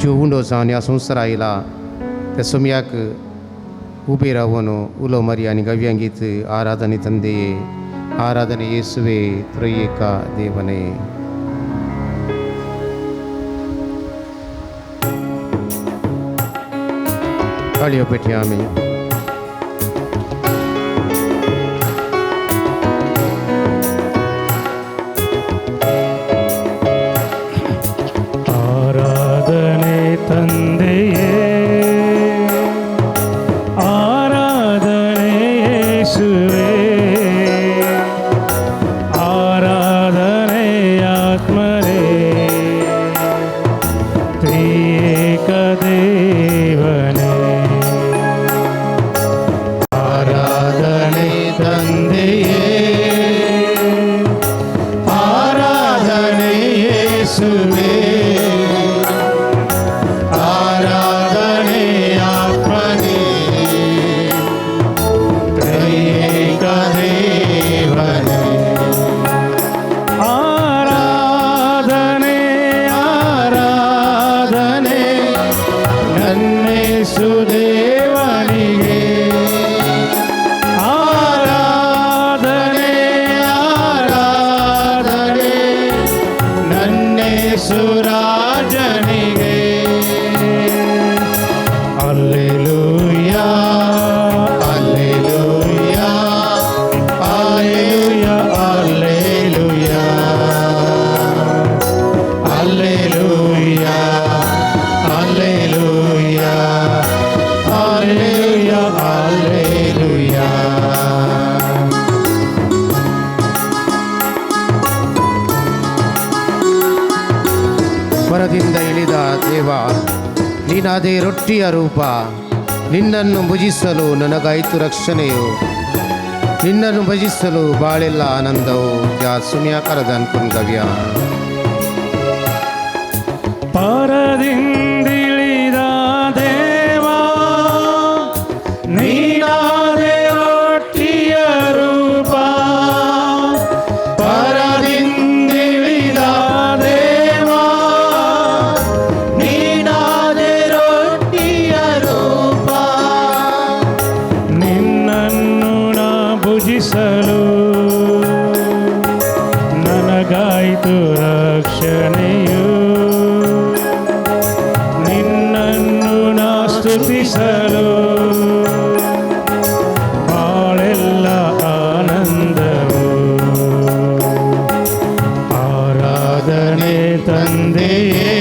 जीव उंडो जावन ह्या संवसार आयला त्या सोम्याक उबे रावन उलो मारी आनी गव्यांगीत आराधने ತಂದೆಯೇ ಆರಾಧನೆ ಯೇಸುವೆ ತ್ರಯೇಕ ದೇವನೇ. ताळयो पेटया आमी. ಆರಾಧನೆ ತಂದೆಯೇ ಆರಾಧನೆ ಯೇಸುವೇ ಆರಾಧನೆ ಆತ್ಮನೇ ತ್ರಿಯೇಕ ದೇವನೇ. ನನ್ನೇಸುದೇವನಿಗೆ ಆರಾಧನೆ ಆರಾಧನೆ ನನ್ನೇಸುರಾಜನಿಗೆ alleluia alleluia alleluia alleluia alleluia alleluia alleluia alleluia. ಹೊರದಿಂದ ಇಳಿದ ದೇವ, ನೀನಾದೇ ರೊಟ್ಟಿಯ ರೂಪ, ನಿನ್ನನ್ನು ಭುಜಿಸಲು ನನಗಾಯಿತು ರಕ್ಷಣೆಯು, ನಿನ್ನನ್ನು ಭಜಿಸಲು ಬಾಳೆಲ್ಲ ಆನಂದವು. ಯಾ ಸುಮಿಯಾ ಕರದನ್ ಕುನ್ಗವ್ಯ. ಪರದಿಂದಿಳಿದ ದೇವಾ, ನೀನಾದೆ ರೊಟ್ಟಿಯ ರೂಪ. ಪರದಿಂದಿಳಿದ ದೇವಾ, ನೀನಾದೆ ರೊಟ್ಟಿಯ ರೂಪ. ನಿನ್ನನ್ನು ನಾ ಭುಜಿಸಲು ನನಗಾಯಿತು ರಕ್ಷಣೆಯು, ನಿನ್ನನ್ನು ನಾ ಸ್ತುತಿಸಲು ಬಾಳೆಲ್ಲ ಆನಂದವು. ಆರಾಧನೆ ತಂದೆಯೇ,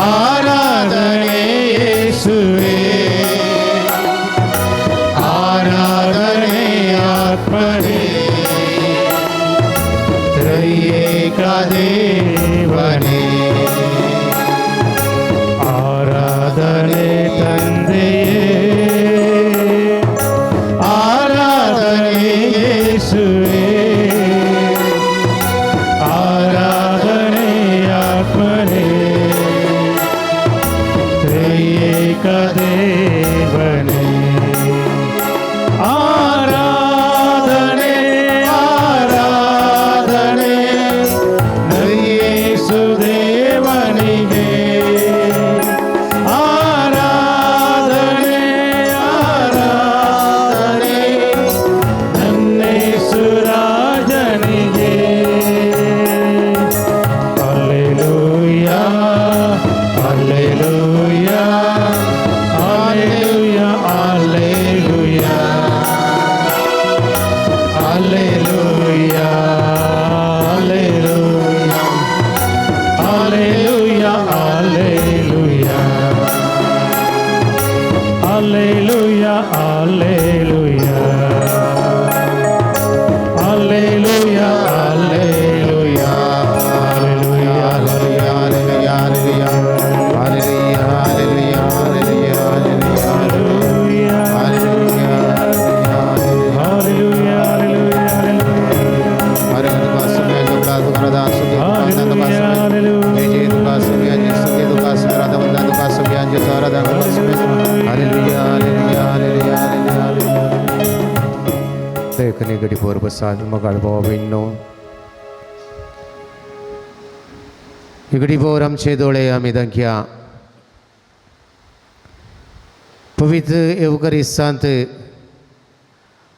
ಆರಾಧನೆ ಯೇಸುವೇ, ಆರಾಧನೆ ಆತ್ಮನೇ, ತ್ರೈಏಕ ದೇವನೇ. ಆರಾಧನೆ ತಂದೆಯೇ, ಆರಾಧನೆ ಯೇಸುವೇ, ಆರಾಧನೆ ಆತ್ಮನೇ, ತ್ರೈಏಕ ದೇವನೇ. ಆರಾಧನೆ ಆರಾಧನೆ ಯೇಸುದೇವನಿಗೆ, ಆರಾಧನೆ ಆರಾಧನೆ ನನ್ನೇಸುರಾಜನಿಗೆ. Alleluia alleluia alleluia alleluia alleluia alleluia alleluia alleluia alleluia alleluia alleluia alleluia hallelujah hallelujah hallelujah hallelujah hallelujah hallelujah hallelujah दयकने गडी पोर बसात मगाळ भावा भयणींनो, इगडी पोर आमचे दोळे आमी दाखया. पवित्र एवकरिस्तांत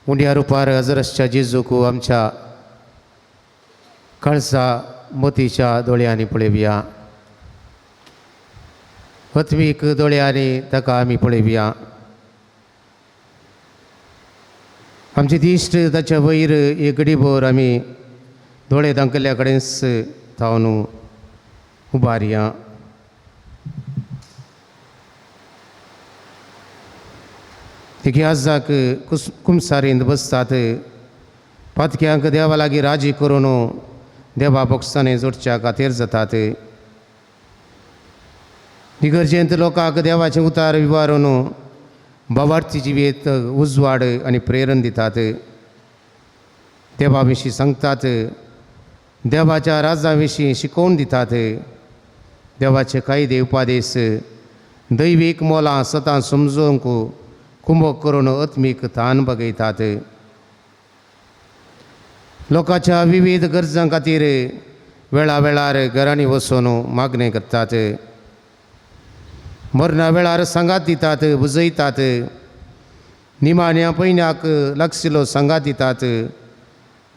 उंड्या रुपार हजरसच्या जेजूक आमच्या कळसा मोतीच्या दोळ्यांनी पळोवया, आत्मीक दोळ्यांनी ताका आमी पळोवया. आमची दिश्ट ताच्या वयर एक गडीभर आमी दोळे दाखयल्ल्या कडेन थावन उबारया. तिगे आजाक कुमसारींत बसतात, पातक्यांक देवा लागीं राजी करून देवा बोक्सांनी जोडच्या खातीर जातात. इगर्जेंत लोकांक देवाचें उतार विवारून बावार्थी जिवीत उजवाड आनी प्रेरण दितात. देवा विशीं सांगतात, देवाच्या राजा विशीं शिकोवन दितात. देवाचे कायदे उपादेस दैवीक मोलां सदां समजूंक कुंभक करून आत्मीक तान बगयतात. लोकांच्या विविध गरजां खातीर वेळा वेळार घरांनी वचून मागणें करतात. मरणा वेळार सांगात दितात, बुजयतात. निमाण्या पयन्याक लागशिल्लो सांगात दितात,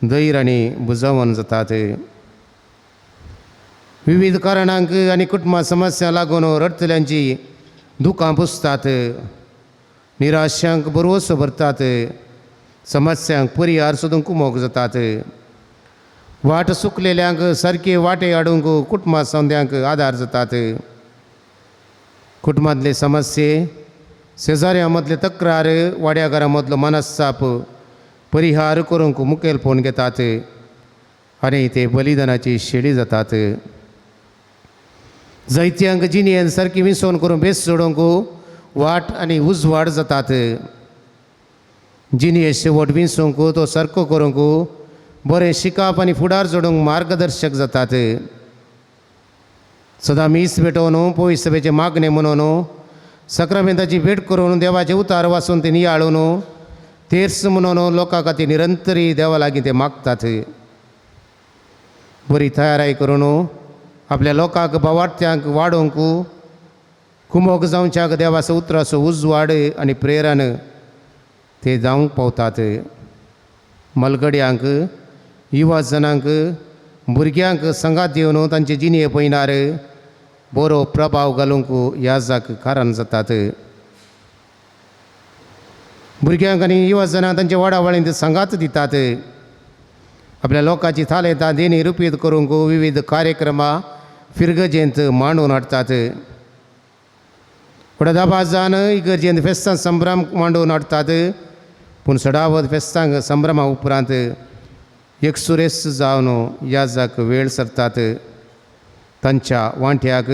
धैर आनी बुजवण जातात. विविध कारणांक आनी कुटुंबा समस्या लागून रडटल्यांची दुकां पुसतात, निराशांक भरवसो भरतात, समस्यांक परिहार सोदूंक कुमोक जातात. वाट सुकलेल्यांक सारकी वाटे हाडूंक कुटुंबा संद्यांक आदार जातात. कुटुंबांतले समस्ये, शेजाऱ्यां मदले तक्रार, वाड्याघरां मदलो मनस्ताप परिहार करूंक मुखेलपण घेतात आनी ते बलिदानाची शेळी जातात. जैत्यांक जिणेन सारकी विसवण करून बेस जोडूंक वाट आनी उजवाड जातात. जिणये शेवट विसोवंक तो सारको करूंक बरें शिकप आनी फुडार जोडूंक मार्गदर्शक जातात. सदां मीस भेटोवन पयस सभेचें मागणें म्हणून सक्रामेंताची भेट करून देवाचें उतार वाचून ते नियाळून तेर्स म्हणून लोकां खातीर निरंतरी देवा लागीं ते मागतात. बरी तयाराय करून आपल्या लोकांक भावार्थ्यांक वाडोवंक कुमोक जावच्याक देवाचो उतराचो उजवाड आनी प्रेरण ते जावंक पावतात. मलगड्यांक, युवा जणांक, भुरग्यांक संगात दिवन तांचे जिणये पयनार बरो प्रभाव घालूंक याजाक कारण जातात. भुरग्यांक आनी युवा जणांक तांच्या वाडावळींत सांगात दितात. आपल्या लोकांची थालेतां देणी रुपीत करूंक विविध कार्यक्रमां फिरगजेंत मांडून हाडटात. व्हडा दबाजान इगर्जेंत फेस्तां संभ्रम मांडून हाडटात, पूण सडावत फेस्तांक संभ्रमा उपरांत एक सुरेस जावन याजाक वेळ सरतात. तांच्या वांट्याक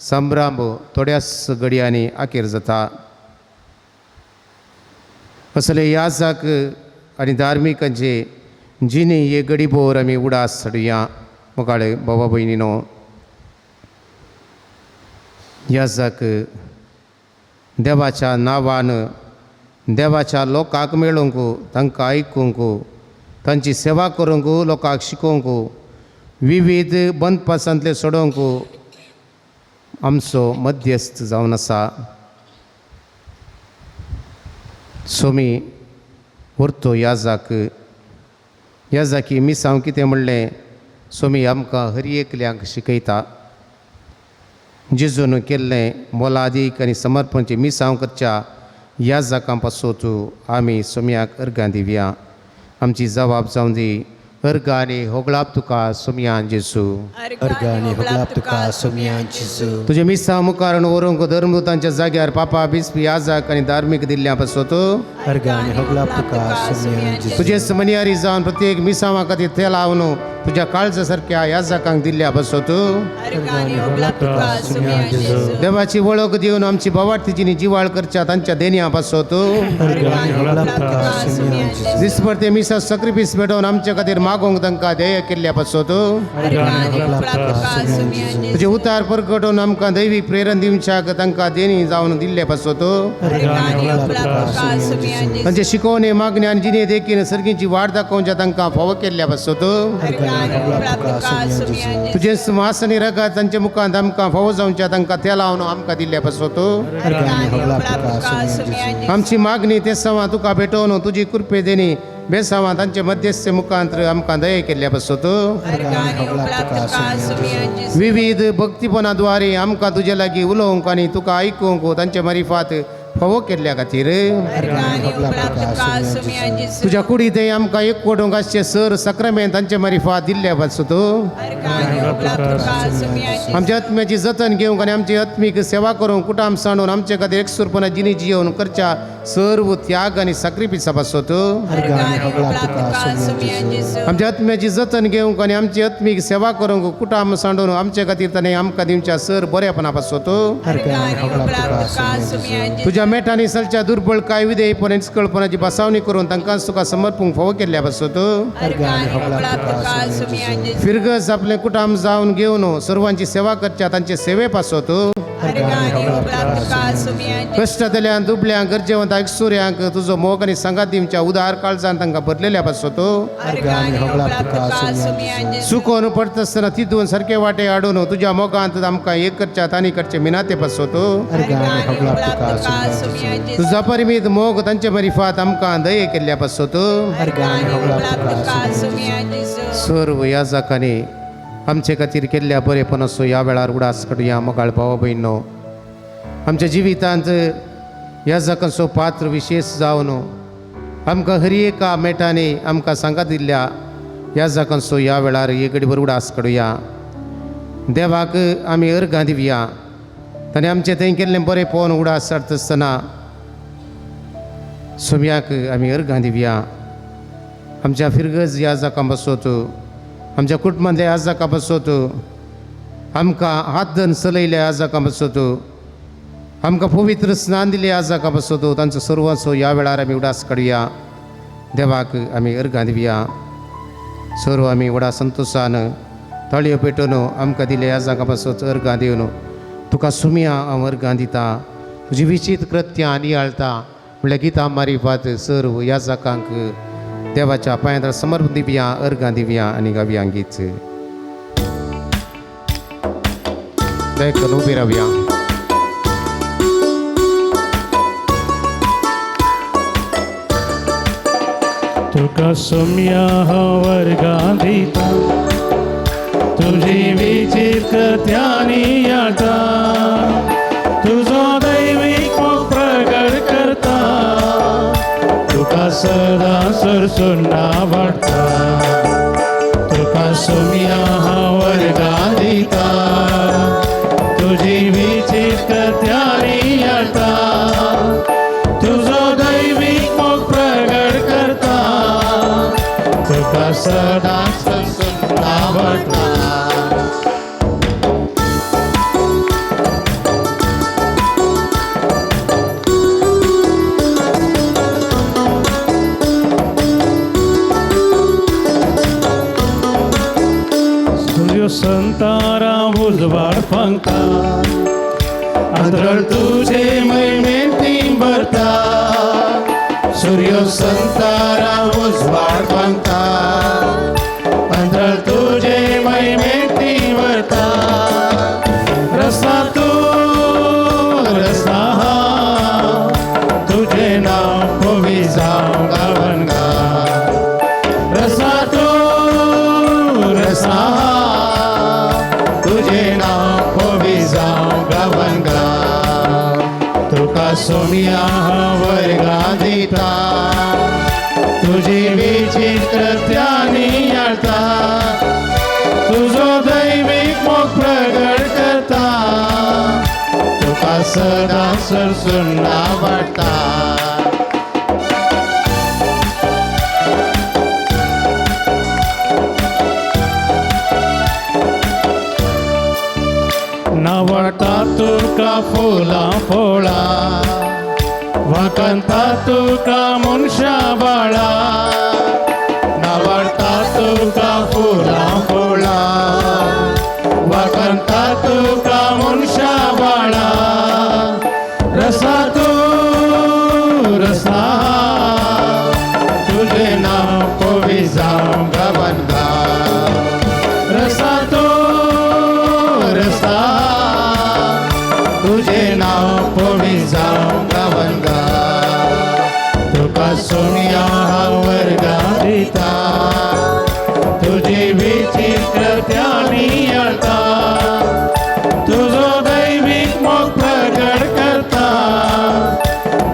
संभ्रम थोड्याच घडयांनी आखेर जाता. असले याजाक आनी धार्मिकांचे जिणी हे गडीभोर आमी उडास हाडुया. मुखाळे बाबा भयणीनो, याजाक देवाच्या नांवान देवाच्या लोकांक मेळूंक, तांकां आयकूंक, तांची सेवा करूंक, लोकांक शिकोवंक, विविध बंदपासांतले सोडोवंक आमचो मध्यस्थ जावन आसा. सोमी व्हरतो याजाक याजाकी मिसांव कितें म्हणलें सोमी आमकां हर एकल्यांक शिकयता. जेजून केल्लें मोलादीक आनी समर्पणचें मिसांव करच्या याजाकां पासत आमी सोमयाक अर्गां दिवया. आमची जबाब जावं दी अर्गां आनी होगळाप तुका सोमयान जेजू. अर्गां आनी होगळाप तुका सोमयान जेजू. तुजे मिसां मुखार व्हरूंक धर्मदूतांच्या जाग्यार पापा बिस्पी याजाक आनी धार्मीक दिल्ल्या पासत अर्गां आनी होगळाप तुका सोमयान जेजू. तुजे मनियारी जावन प्रत्येक मिसांवा खातीर तेल लावन तुज्या काळजा सारक्या याजाकांक दिल्ल्या पासत देवाची वळख दिवन आमची भावार्थीची जिवाळ करच्या तांच्या देणया पासत दिसभर ते मिसा सक्रिफीस भेटोवन आमच्या खातीर मागोवंक तांकां ध्येय केल्ल्या पासत तुजे उतार परगटोवन आमकां दैवी प्रेरण दिवच्याक तांकां देणी जावन दिल्ले पासत तांचे शिकोवणे मागणे आनी जिणे देखीन सर्गीची वाट दाखोवच्या तांकां फावो केल्ल्या पासत तुजें मास आनी रगत तांच्या मुखांत आमकां फावो जावच्या तांकां तेल लावन आमकां दिल्ल्या पासत आमची मागणी ते सवां तुका भेटोवन तुजी कृपे देणी बेसावां तांचे मध्यस्थ मुखांत आमकां दया केल्ल्या पासत विविध भक्तीपणाद्वारे आमकां तुजे लागीं उलोवंक आनी तुका आयकूंक तांचे मारिफात फावो केल्ल्या खातीर तुज्या कुडीत आमकां एकवटूंक आसचे सर सक्रामेंत तांचे मारिफात दिल्ल्या पासत आमच्या आत्म्याची जतन घेवंक आनी आमची आत्मीक सेवा करूंक कुटाम सांडून आमचे खातीर एकसूरपणा जिणी जियोवन करच्या सर्व त्याग आनी साक्रिफिसा पासत आमच्या आत्म्याची जतन घेवंक आनी आमची आत्मीक सेवा करूंक कुटाम सांडून आमचे खातीर ताणें आमकां दिवच्या सर बरेपणा पासत तुज्या मेटांनी सलच्या दुर्बळ काय विधेयपण निष्कळपणाची बसावणी करून तांकां तुका समर्पूंक फावो केल्ल्या पासत फिरगज आपलें कुटाम जावन घेवन सर्वांची सेवा करच्या तांचे सेवे पासत कश्टांतल्यान दुबल्यांक गरजेवंत एकसुऱ्यांक तुजो मोग आनी सांगात दिवच्या उदार काळजान तांकां भरलेल्या पासत सुकोन पडटा आसतना तितून सारके वाटे हाडून तुज्या मोगांत आमकां एक करच्या तांणी करचे मिनाते पासत तुझा परिमीत मोग तांचे मरिफात आमकां दये केल्ल्या पासत सर्व ह्या जाकांनी आमचे खातीर केल्ल्या बरेपणाचो ह्या वेळार उडास काडुया मोगाळ भाव भयणो आमच्या जिवितांत ह्या जाकांचो पात्र विशेश जावन आमकां हर एका मेटांनी आमकां सांगात दिल्ल्या ह्या जाकांचो ह्या वेळार एक घडीभर उडास काडुया. देवाक आमी अर्गां दिवया ताणें आमचें थंय केल्लें बरें पळोवन उडास काडटा आसतना सोम्याक आमी अर्गां दिवया. आमच्या फिरगज ह्या जाकां बसोत आमच्या कुटुंबांतल्या ह्या जाकां बसोत आमकां हात धरून चलयल्या ह्या जाकां बसोत आमकां पवित्र स्नान दिले ह्या जाकां बसोत तांचो सर्वांचो ह्या वेळार आमी उडास काडुया. देवाक आमी अर्गां दिवया. सर्व आमी व्हडा संतोशान ताळयो पेटोवन आमकां दिले ह्या जाकां बसोत अर्गां दिवन तुका सुमया हांव अर्गां दिता तुजी विचीत कृत्यां नियाळता म्हणल्यार गितां मारिफात सर्व ह्या जाकांक देवाच्या पांयांत समर्पण दिवया अर्गां दिवया आनी गावया गीत. दया उबी रावया. तुका सोम्या हांव वर्गां दिता तुजी विचीत कृत्यांनी याता तुजो दैवीक मोग प्रगट करता तुका सदां सरसुन्ना वाडटा तुका सोम्या हांव वर्गां दिता तुजी विचीत कृत्यांनी याता तुजो दैवीक मोग प्रगट करता तुका सदां सरसुन्ना वाडटा. संतारा उजवाड फांगता अंतरळ तुझे महिमेंती भरता सूर्य संतारा उजवाड फांगता अंतरळ तुझे महिमेंती भरता रस्ता तू रस्ता तुझे नाव पवी जावं गावन गा रस्ता तू रस्ता तुझे नाव पवी जावं गावन गा तुका सोम्या हांव वर्गां दिता तुजी विचीत कृत्यांनी याळता तुजो दैवीक मोग प्रगट करता तुका सदां सरसुन्ना वाडटा. नावडटा तुका फुलां फळां वाकंता तुका मनशा बाळा नावडटा तुका फुलां फळां वाकंता तुका मनशा बाळा रसा तू रसा तुझे नाव पवी जावं गावन गा रसा तू रसा तुझे नाव पवी जावं गावन गा तुका सोम्या हांव वर्गां दिता तुजी विचीत कृत्यांनी याळता तुजो दैवीक मोग प्रगट करता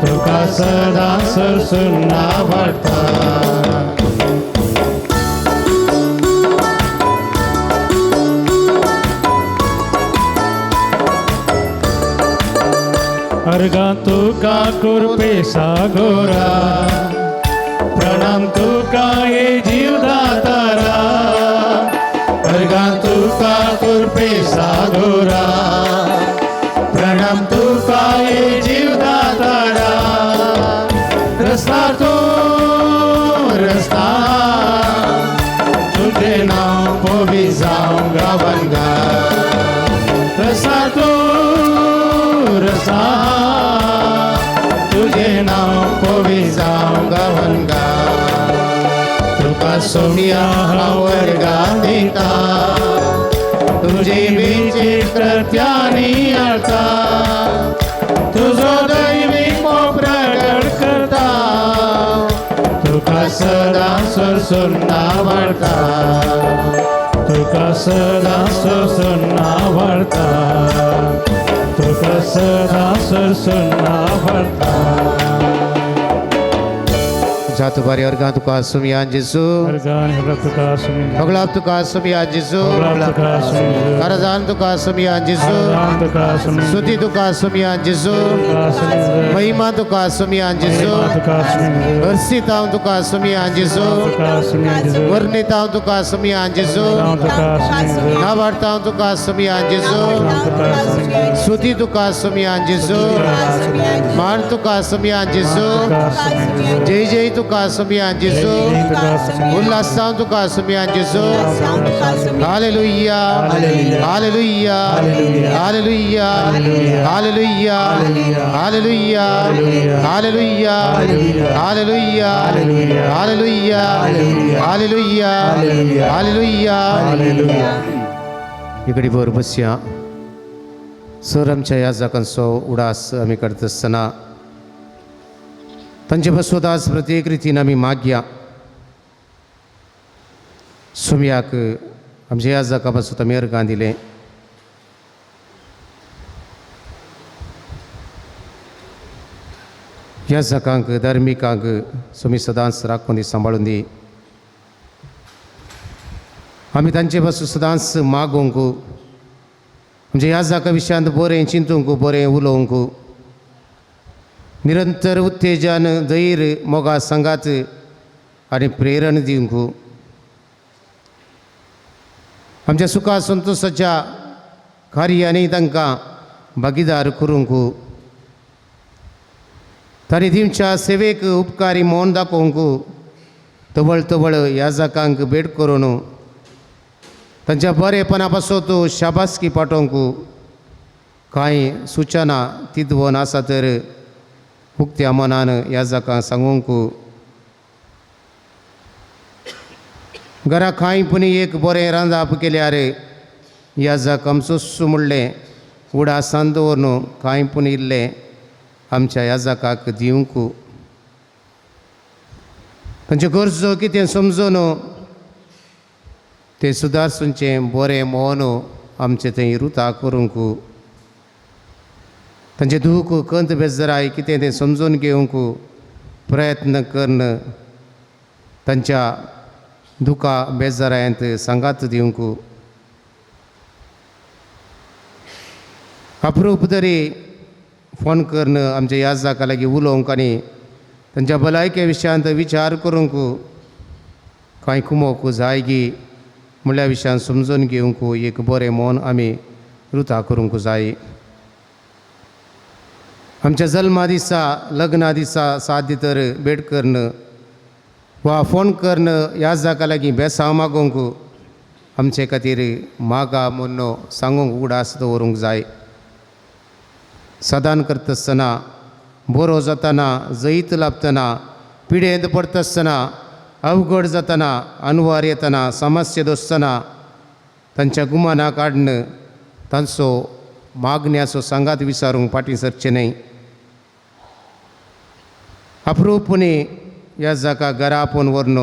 तुका सदां सरसुन्ना वाडटा. अर्गां तुका कुरपे सागोरा प्रणाम तुका हे जीवदातारा अर्गां तुका कुरपे सागोरा प्रणाम तुका हे जीवदातारा रस्ता तो रस्ता तुझे नाव पवी जावं गावन गा रस्ता तो सुम्या हांव वर्गां दिता तुजी विचित्र नियाळता तुजो दैवीक मोग प्रगट करता तुका सदां सरसून आवडता तुका सदां सरसून आवडता तुका सदां सरसून आवडता. जातु बारी अर्गां तुका सुमयान जेजू अर्गान तुका सुमी भगलाप तुका सुमयान जेजू तुका सुमी करजान तुका सुमयान जेजू तुका सुमी स्तुती तुका सुमयान जेजू महिमा तुका सुमयान जेजू तुका सुमी हर्षितांव तुका सुमयान जेजू तुका सुमी वर्णितांव तुका सुमयान जेजू तुका सुमी नावाडतांव तुका सुमयान जेजू तुका सुमी स्तुती तुका सुमयान जेजू मान तुका सुमयान जेजू जय जय तुका सुमयान जेजू उल्हासांव तुका सुमयान जेजू. Hallelujah hallelujah hallelujah hallelujah hallelujah hallelujah hallelujah hallelujah hallelujah hallelujah. इकडे भर बसया. सर आमच्या ह्या जाकांचो उडास आमी करता आसतना तांचे बसवदास प्रत्येक रितीन आमी मागया. सुमयाक आमच्या ह्या जाका पासून आमी अर्गां दिलें. ह्या जाकांक धार्मिकांक सुमी सदांच राखून दी सांबाळून दी. आमी तांचे पासून सदांच मागूंक म्हणजे ह्या जाका विशयांत बरें चिंतूंक बरें उलोवंक निरंतर उत्तेजन धैर्य मोगा सांगात आनी प्रेरण दिवंक आमच्या सुखा संतोषाच्या कार्यांनी तांकां भागीदार करूंक तांणी दिवच्या सेवेक उपकारी मौन दाखोवंक तवळ तवळ ह्या जाकांक भेट करून तांच्या बरेपणा पासत शाबासकी पाठोवंक कांय सुचना तिदवन आसा तर उक्त्या मनान ह्या जाकांक सांगूंक घरा कांय पुणी एक बरें रांदाप केल्यार ह्या जाक आमचो म्हणलें उडासान दवरून कांय पूण इल्लें आमच्या ह्या जाकाक दिवंक तांच्यो गरजो कितें समजून तें सुदारचें बरें मोन आमचें थंय रुता करूंक तांचें दूख कंत बेजराय कितें तें समजून घेवंक प्रयत्न करून तांच्या दुखा बेजारायांत सांगात दिवंक अप्रूप तरी फोन करून आमच्या ह्या जाका लागीं उलोवंक आनी तांच्या भलायके विशयांत विचार करूंक कांय कुमोक जाय गी म्हणल्या विशयान समजून घेवंक एक बरें मन आमी रुता करूंक जाय. आमच्या जल्मा दिसा लग्ना दिसा साद्य तर भेट करून वा फोन करून ह्या जाका लागीं बेसांव मागोवंक आमचे खातीर मागा म्हूण सांगूंक उगडास दवरूंक जाय. सदान करता आसतना बरो जातना जैत लाबतना पिडेंत पडटा आसतना अवघड जातना अनवार येतना समस्या दोसतना तांच्या गुमाना काडून तांचो मागण्याचो सांगात विचारूंक फाटीं सरचें न्हय. अप्रूपणी ह्या जाका घरा आपोवन व्हरून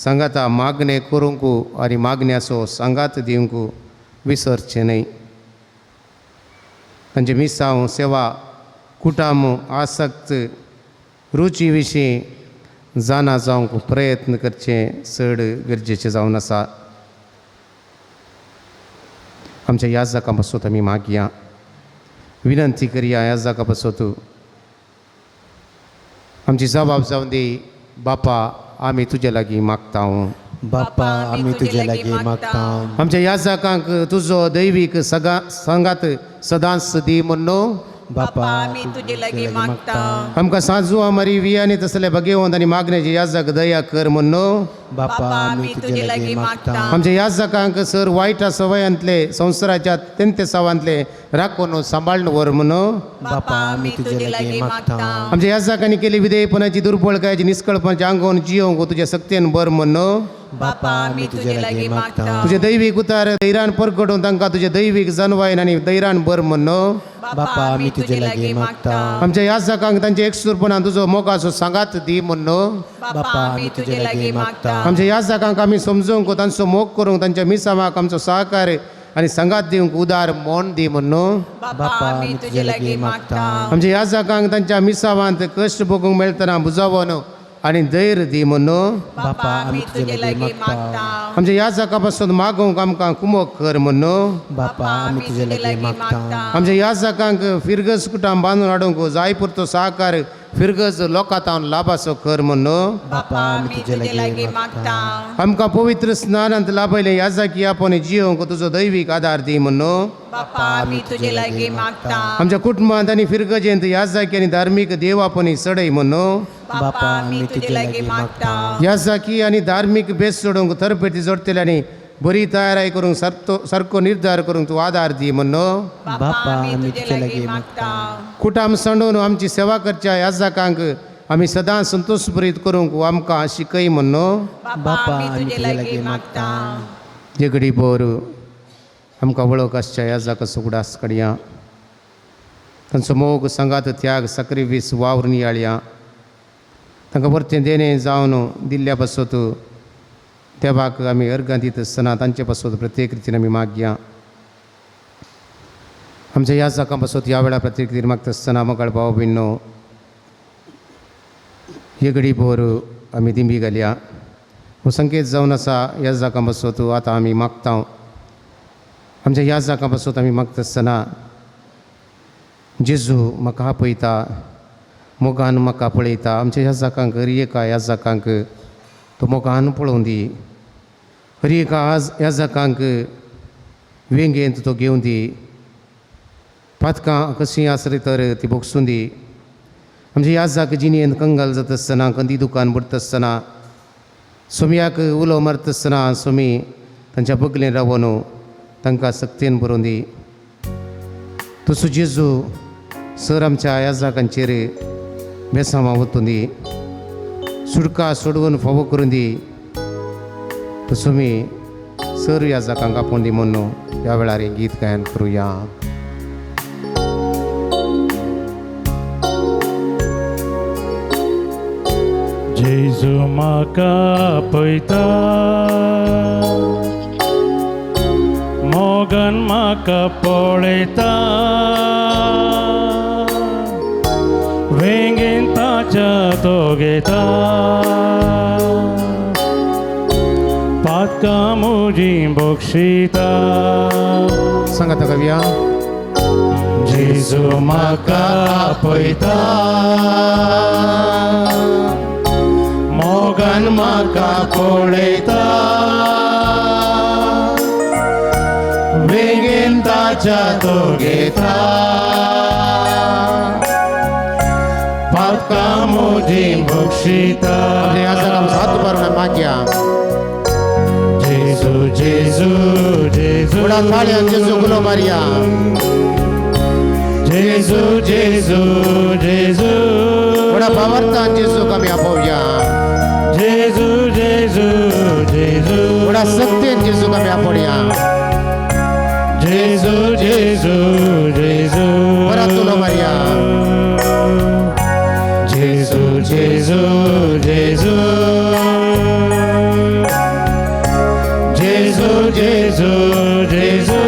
सांगाता मागणें करूंक आनी मागण्याचो सांगात दिवंक विसरचें न्हय. तांचे मिसांव सेवा कुटाम आसक्त रुची विशीं जाणा जावंक प्रयत्न करचें चड गरजेचें जावन आसा. आमच्या ह्या जाका पासत आमी मागया विनंती करया ह्या जाका पासत आमची जबाब जावन दी. बापा आमी तुजे लागीं मागता. बापा आमी तुजे लागीं मागता. आमच्या ह्या जाकांक तुजो दैवीक सगा सांगात सदांच दी म्हूण बापा आमी तुजे लागीं मागता. आमकां सांजू आमारी वियानी तसले भगेवंत आनी मागण्याची ह्या जाक दया कर म्हूण बापा आमी तुजे लागीं मागता. आमच्या ह्या जाकांक सर वायट सवयांतले संवसाराच्या तेंते सावांतले राखून सांबाळून व्हर म्हूण बापा आमी तुजे लागीं मागता. आमच्या ह्या जाकांनी केली विधेयपणाची दुर्बळकायेची निष्कळपणाची आंगोवन जियोवंक तुज्या सक्तेन बर म्हूण बापा आमी तुजे लागीं मागता. तुजे दैवीक उतार दैरान परगटून तांकां तुजे दैवीक जनवायन आनी दैरान बर म्हणून. बापा आमी तुजे लागीं मागता. आमच्या याजकांक तांचे एकसूरपणान तुजो मोगाचो सांगात दी म्हणून. बापा आमी तुजे लागीं मागता. आमच्या याजकांक आमी समजूंक तांचो मोग करूंक तांच्या मिसामाक आमचो सहकार्य आनी सांगात दिवंक उदार मन दी म्हणून. बापा आमी तुजे लागीं मागता. आमच्या याजकांक तांच्या मिसावांत कश्ट भोगूंक मेळटना बुजावन आनी धैर्य दी म्हणून. बापा आमी तुजे लागीं मागता. आमच्या याजका पासून मागूंक आमकां कुमोक कर म्हणून. बापा आमी तुजे लागीं मागता. आमच्या याजकांक फिरगज कुटां बांदून हाडूंक जाय पुरतो सहकार फिरगज लोकांत लाभाचो कर म्हणून. बापा आमी तुजे लागीं मागता. आमकां पवित्र स्नानांत लाभयलें याजकी आपण जियोंक तुजो दैवीक आदार दी म्हणून. बापा आमी तुजे लागीं मागता. आमच्या कुटुंबांत आनी फिरगजेंत याजकी आनी धार्मीक देव आपण चडय म्हणून. बापा आमी तुजे लागीं मागता. याजकी आनी धार्मीक बेस सोडूंक थरपेटी जोडटले आनी बरी तयाराय करूंक सारको निर्धार करूंक तूं आदार दी म्हणून. बापा आमी तुजे लागीं मागता. कुटाम सांडून आमची सेवा करच्या याजकांक आमी सदां संतोशभरीत करूंक आमकां शिकय म्हणून. बापा आमी तुजे लागीं मागता. जेगडी बोर आमकां वळख आसच्या याजकाचो उगडास काडया, तांचो मोग सांगात त्याग साक्रिफीस वावर नियाळया, तांकां परतें देणें जावन दिल्ल्या पासत देवाक आमी अर्गां दित आसतना तांचे पासत प्रत्येक रितीन आमी मागया. आमच्या याजकां पासत ह्या वेळार प्रत्येक रितीन मागता आसतना मोगाळ भाव भयणो हे घडी भर आमी दिंबी घालया. हो संकेत जावन आसा याजकां पासत आतां आमी मागता. आमच्या याजकां पासत आमी मागता आसतना जेजू म्हाका आपयता, मोगान म्हाका पळयता. आमच्या याजकांक हर एका याजकांक तो मोगान पळोवन दी, हर एका याजकांक वेंगेंत तो घेवन दी, पातकां कशीं आसली तर ती भोगसून दी. आमच्या याजक जिणेंत कंगाल जाता आसतना, कंदी दुकान बुडटा आसतना, सोम्याक उलो मारता आसतना सोमी तांच्या बगलेन रावन तांकां सक्तेन बरोवन दी. तसो जेजू सर आमच्या याजकांचेर बेसांवां वतून दी, सुडका सोडवून फावो करून दी. तसो मी सर याजकांक आपोवन दी म्हणून ह्या वेळार हें गीत गायन करुया. जेजू म्हाका पळयता, मोगान म्हाका पळयता, वेंगेन ताच्या तो घेता, पातकां म्हजीं बक्षिता. सांगात कविया. जेजू म्हाका पळयता, मोगान म्हाका पळयता, वेंगेन ताच्या तो घेता, पातकां म्हजीं बक्षिता. हात उबारून मागया. जेजू जेजू जेजू, व्हडा ताळयान जेजू उलो मारया. जेजू जेजू जेजू, व्हडा भावार्थान जेजूक आमी आपोवया. जेजू जेजू जेजू, व्हडा सक्तेन जेजूक आमी आपोवया. जेजू जेजू जेजू, परत उलो मारया. जेजू जेजू जेजू, जेजू जेजू जेजू,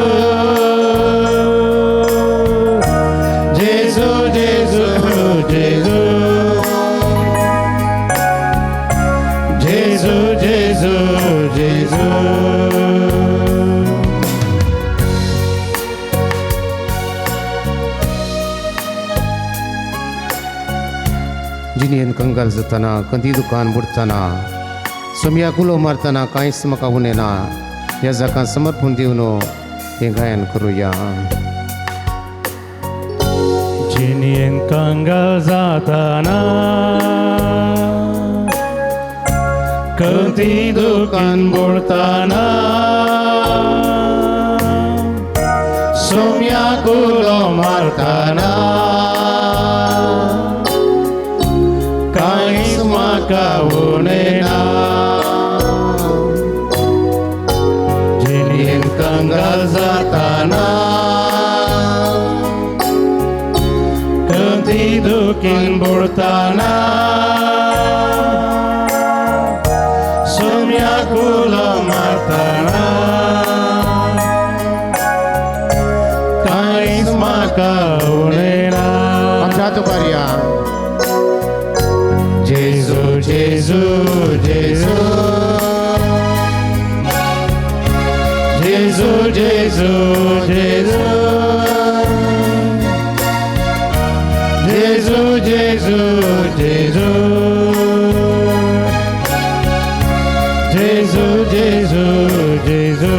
जेजू जेजू जेजू, जेजू जेजू जेजू. जिणेन कंगाल जातना, कंदी दुकान बुडटना, सोम्याक उलो मारतना कांयच म्हाका उणें ना. ह्या जाकां समर्पण दिवन हें गायन करुया. जिणेन कंगाल जातना, कदी दुकान बुडटना, सोम्याक उलो मारतना, कांयच म्हाका उणें ना. जाताना कधी दुखीन बुडताना सोम्या कुलो मारताना कांयच म्हाका उणें. आमच्या हात उबारया. जेजू जेजू जेजू जेजू जेजू जेजू जेजू जेजू जेजू जेजू जेजू जेजू.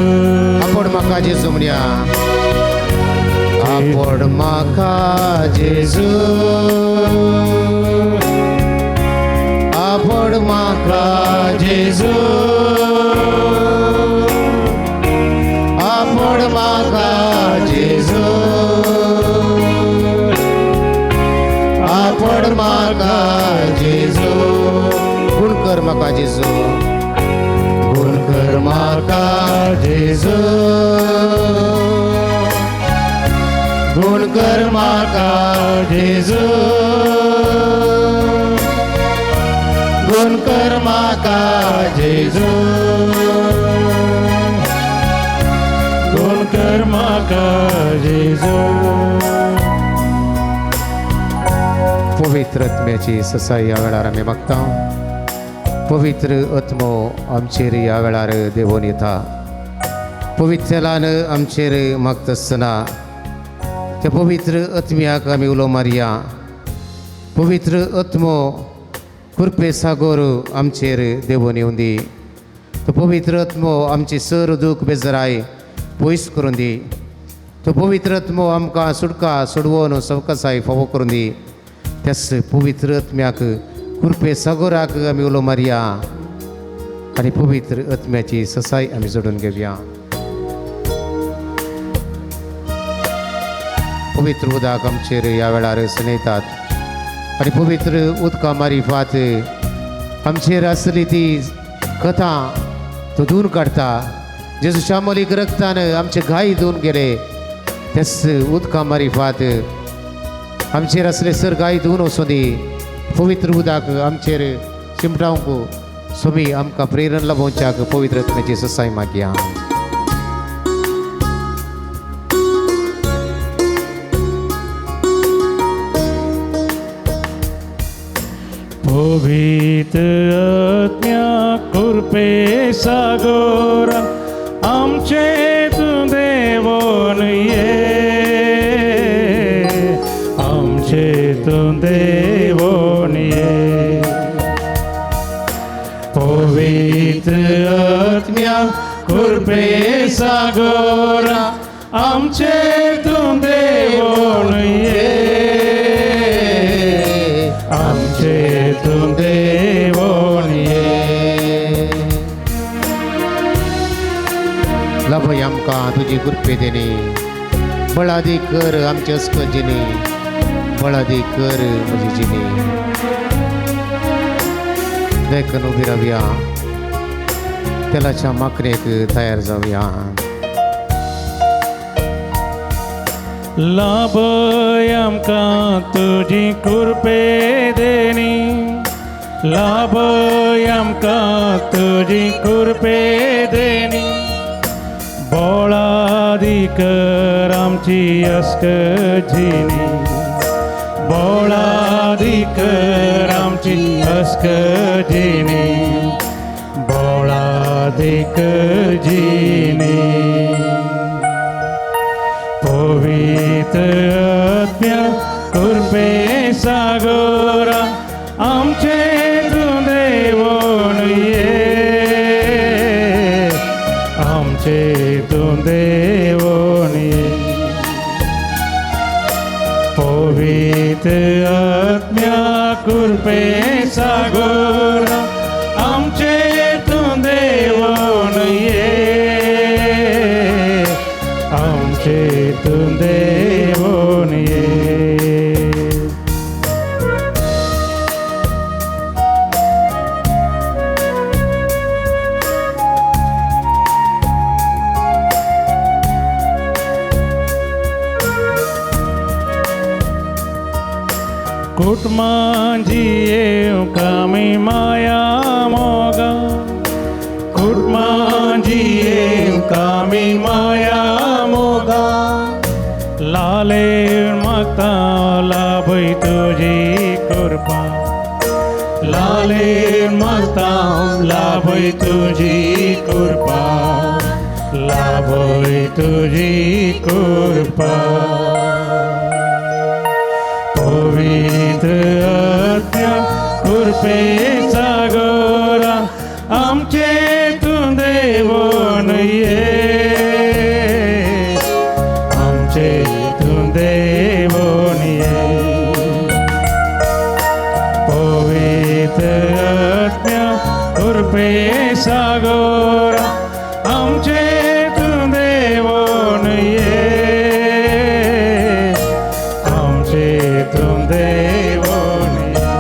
आपोड म्हाका जेजू म्हणया. आपोड म्हाका जेजू, आपोड म्हाका जेजू, आपोड म्हाका जेजू, आपोड म्हाका जेजू. गुण कर म्हाका जेजू, गुण कर म्हाका जेजू, गुण कर म्हाका जेजू, गुण कर म्हाका जेजू, गुण कर म्हाका जेजू. पवित्र आत्म्याची ससाई ह्या वेळार आमी मागता. पवित्र आत्मो आमचेर ह्या वेळार देवून येता. पवित्रलान आमचेर मागता आसतना त्या पवित्र आत्म्याक आमी उलो मारया. पवित्र आत्मो कृपे सागोर आमचेर देवून येवन दी. तो पवित्र आत्मो आमची सर दूख बेजराय पयस करून दी. तो पवित्र आत्मो आमकां सुटका सोडवून सवकासाय फावो करून दी. त्याच पवित्र आत्म्याक कृपे सागोराक आमी उलो मारया आनी पवित्र आत्म्याची ससाय आमी जोडून घेवया. पवित्र उदक आमचेर ह्या वेळार सनयतात आनी पवित्र उदका मारिफात आमचेर आसली ती कथा तो धुवन काडटा. जेजू श्यामोलीक रक्तान आमचे घाय धुवन गेले त्याच उदका मारिफात आमचेर आसले सर गाय धुवन वचूं दी. पवित्र उदक आमचेर शिंपडावंक सोमी आमकां प्रेरण लाभोवच्याक पवित्र आत्म्याची ससाय मागया. पवित्र आत्म्या कृपे सागोरा आमचे तूं देवोन ये, आमचे तूं देवोन ये. पवित्र आत्म्या कृपे सागोरा आमचे तूं देवोन ये, आमचे तूं देवोन ये. लाभय आमकां तुजी कृपे देणी, बळादी कर आमचे अस्कल जिणी, बळादी कर म्हजी जिणी. देखून उबी रावया, तेलाच्या माकरेक तयार जावया. लाभय आमकां तुजी कृपे देणी, लाभय आमकां तुजी कृपे देणी. बोळादी कर आमची अस्कजिनी, बोळादी कर आमची अस्कजिनी, बोळादी कर जिनी. पवित्र आत्म्या कृपे सागोरा आमचे तूं देवोन ये, आमचे तूं देवोन ये. पवित्र आत्म्या कृपे सागोरा आमचे तूं देवोन ये, आमचे तूं देवोन ये. कुटुंबां जियेवंक आमी माया मोगा कुटुंबां जियेवंक आमी माया मोगा लाले मागता लाभय तुजी कृपा लाले मागता लाभय तुजी कृपा लाभय तुजी कृपा पवित्र आत्म्या कृपेचा गोरा आमचे तूं देवोन ये आमचे तूं देवोन ये पवित्र आत्म्या कृपेचा गोरा आमचे तूं देवोन ये आमचे तूं देवोन ये.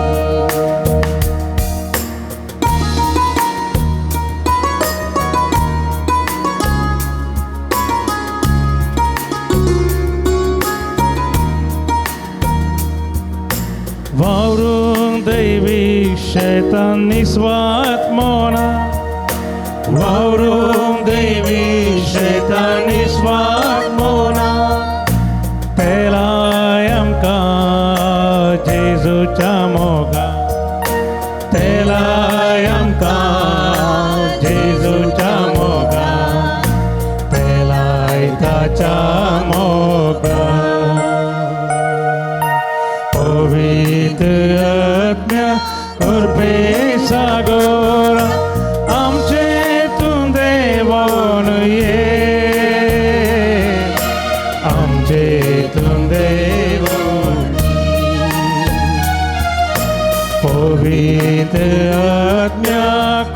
वावरूंक दैवी शैतान निस्वात मोना वावरूंक दैवी शैतान निस्वात मोना तेलाय आमकां जेजूच्या मोगा तेलाय आमकां जेजूच्या मोगा तेलाय ताच्या मोगा पवित्र आत्म्या कृपेचा गोरा आमचे तूं देवोन ये आमचे तूं देवोन पवित्र आत्म्या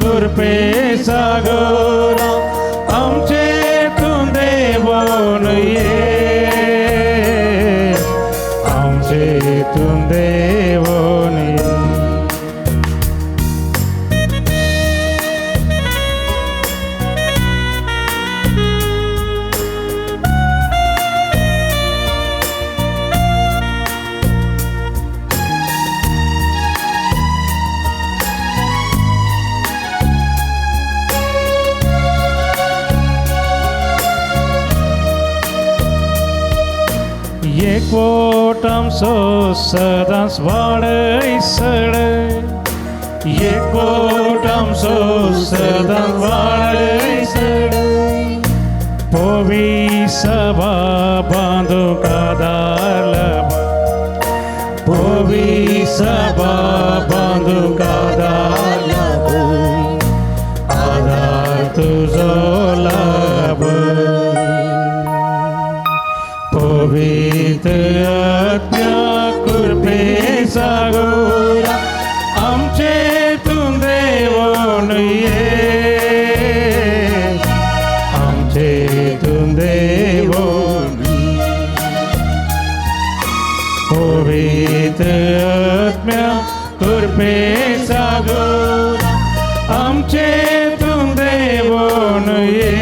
कृपेचा गोरा आमचे तूं देवोन ये आमचे तूं देवोन ये. एकवट आमचो सदांच वाडय सडय एकवट आमचो सदांच वाडय सडय पोवी सभा बांदूंक आदार लाभ पोवी सभा बांदूंक आदार लाभ आदार तुजो लाभ पवित्र आत्म्या कृपेचा गोरा आमचे तूं देवोन ये आमचे तूं देवोन पवित्र आत्म्या कृपेचा गोरा आमचे तूं देवोन ये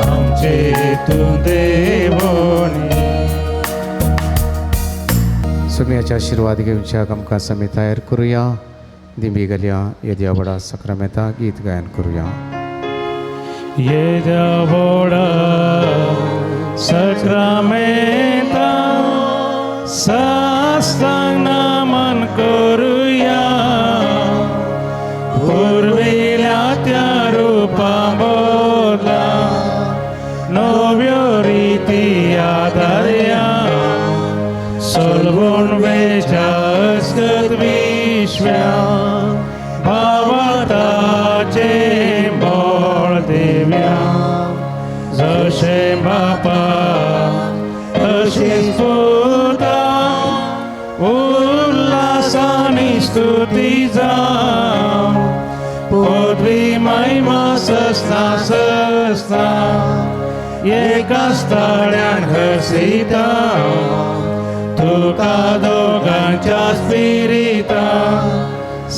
आमचे तूं देवोन ये. सुम्याचे आशीर्वाद घेवच्या आमकां आमी तयार करुया. दिंबी घालया येद्या व्हडा सक्रामेता गीत गायन करुया. येद्या व्हडा सक्रामेता साष्टांग नमन करुया पुर्विल्या त्या रुपा बदला नव्यो रिती आदारया सोलवून वेच्या विश्व्या भावाताचे बळ देव्या जशें बापा तशेंच पुता उल्हासानी स्तुती जावं पदवी महिमा सस्ना सस्ना एका स्थाळ्यान हसिता तुका दोगांच्या स्पिरिता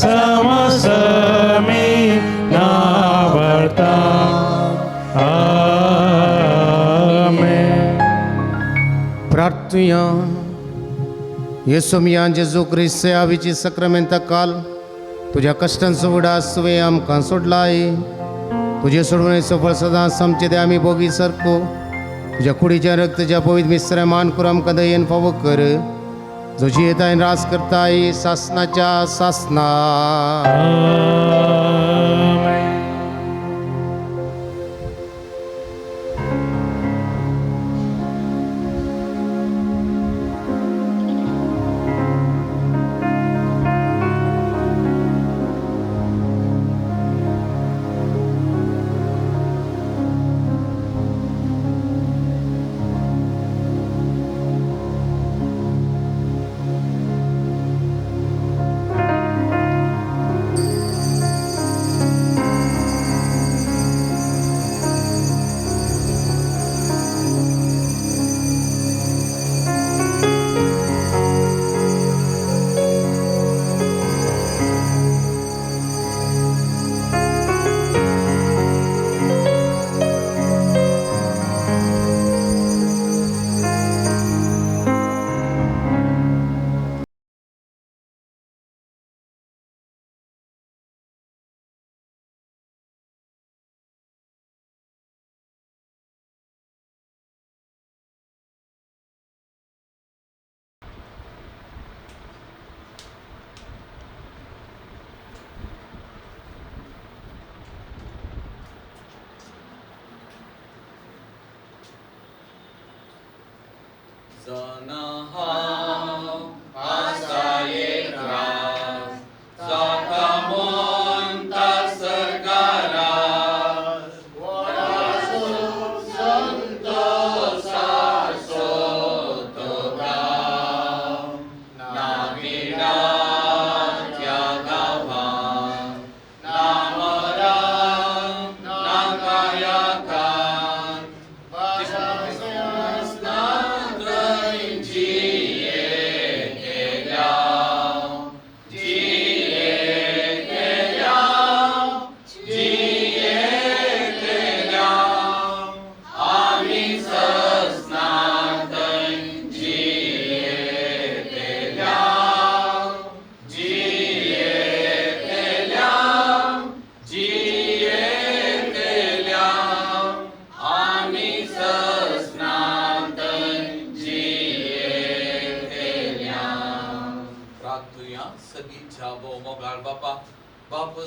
समसमी नावडता. आमेन. प्रार्थुया. येसू मियां जेजू क्रिस्त आवीची सक्रामेंता काल तुज्या कश्टांचो उडास तुवें आमकां सोडलाय. तुजे सोडवणेचो फळ सदांच आमचे ते आमी भोगी सारको तुज्या कुडीच्या रक्तच्या पवित्र मिस्त्रा मान करून आमकां दयेन फावो कर, जो जियेताय रास करताय सासनाच्या सासना.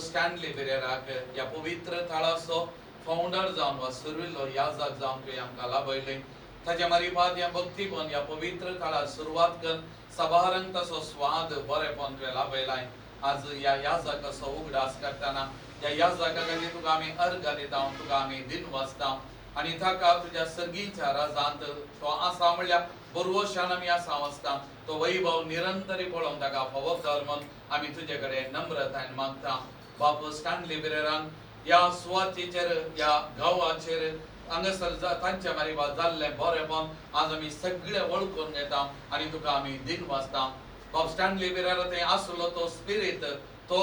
स्टॅनली पेरेराक ह्या पवित्र थळाचो फावंडर जावन वा सुरविल्लो याजक जावन तुवें आमकां लाभयलें. ताच्या मारिफात ह्या भक्तीपण ह्या पवित्र थळार सुरवात कर सभारंग तसो स्वाद बरेपण तुवें लाभयलाय. आज ह्या याजकाचो उगडास करतना ह्या याजका खातीर तुका आमी अर्घ दिता, तुका आमी दिन वाचता आनी ताका तुज्या सर्गीच्या राजांत तो आसा म्हणल्यार बरवशान आमी आसा वाचता तो वैभव निरंतरी पळोवन ताका फावो कर म्हूण आमी तुजे कडेन नम्रतायेन मागता. बापू स्टॅनली पेरेरान ह्या सुवातेचेर ह्या गांवाचेर हांगासर तांच्या मारिफात जाल्लें बरेपण आज आमी सगळे वळखून घेता आनी तुका आमी दिन वाचता. बाब स्टॅनली पेरेरा थंय आसलो तो स्पिरीत तो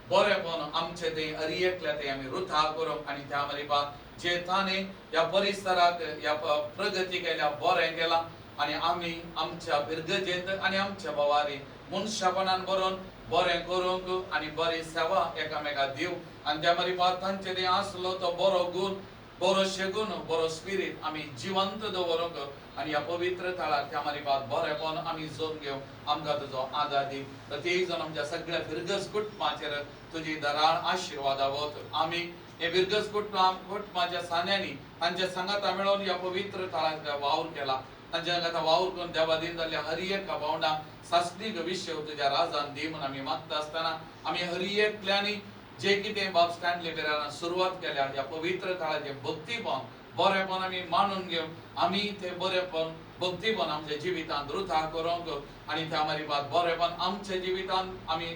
बरेपण आमचे थंय अरियकल्या थंय आमी रुथा करूंक आनी त्या मारिफात जे ताणें ह्या परिसराक ह्या प्रगती केल्या बरें केलां आनी आमी आमच्या फिरगजेंत आनी आमच्या भवारी मनशापणान बरोवन बरें करूंक आनी बरी सेवा एकामेका दिव आनी त्या मारिफात तांचे थंय आसलो तो बरो गूण बरो शेगून बरो स्पिरीत आमी जिवंत दवरूंक आनी ह्या पवित्र थळार त्या मारिफात बरेपण आमी जोन घेवंक आमकां तुजो आदार दी. तर तेय जावन आमच्या सगळ्या फिरगज कुटुंबाचेर तुजी दराळ आशिर्वादा वत. आमी हे फिरगज कुटुंबाच्या सान्यांनी तांच्या सांगाता मेळोवन ह्या पवित्र थळार वावर केला. तांच्या सांगाता वावर करून देवा दिन जाल्ल्या हर एका भावंडांक सासणीक विश्व तुज्या राजान दी म्हूण आमी मागता आसतना आमी हर एकल्यांनी जे कितें बाब स्टॅनली पेरेरान सुरवात केल्या ह्या पवित्र थळाचें भक्तीपण बरेपण आमी मानून घेवन आमी तें बरेपण भक्तीपण आमच्या जिवितांत रुथा करूंक आनी त्या मारिफात बरेपण आमच्या जिवितांत आमी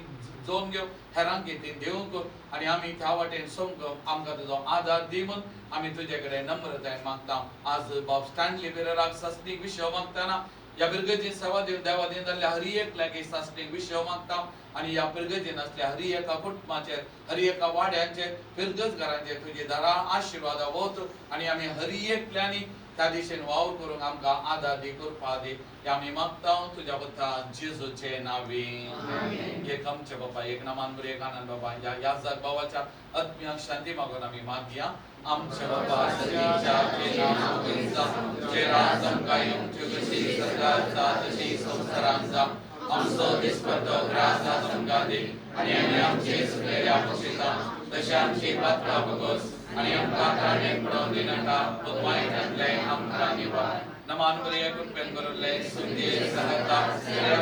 जोवन घेवन हेरांक ती दिवंक आनी आमी त्या वाटेन समक आमकां तुजो आदार दी म्हूण आमी तुजे कडेन नम्रतायेन मागता. आज बाब स्टॅनली पेरेराक सासणीक विशय मागतना ह्या पिरगजेन सेवा दिवन देवा दिन जाल्ल्या हर एकल्याक सासणीक विशय मागता आनी ह्या पिरगजेन आसल्या हर एका कुटुंबाचेर हर एका वाड्यांचेर फिरगज घरांचेर तुजी दरा आशिर्वादा वत आनी आमी हर एकल्यांनी त्या दिशेन वावर करूंक आमकां आदार दी, कृपा दी. हे आमी मागता तुज्या पुता जेजूचे नांवी. एक आमचे बाबा, एक नामान बरी, एक आनंद बाबा, ह्या याजक बाबाच्या आत्म्याक शांती मागून आमी मागया. आमच्या बाबा सदीच्या तुजें राज आमकां येवचें, कशी स्वर्गात जा तशी संवसारांत जा. आमचो दिसपट्टो ग्रास आज आमकां दी आनी आमी आमचे सुकलेल्या पोशिता तशें आमची पात्रां भोगोस आनी आमकां त्राणेक पडोवन दिनाका, पूण वायटांतलें आमकां निवार. नमान बरे कृपेन भरिल्ले सुंदे सहता सदैव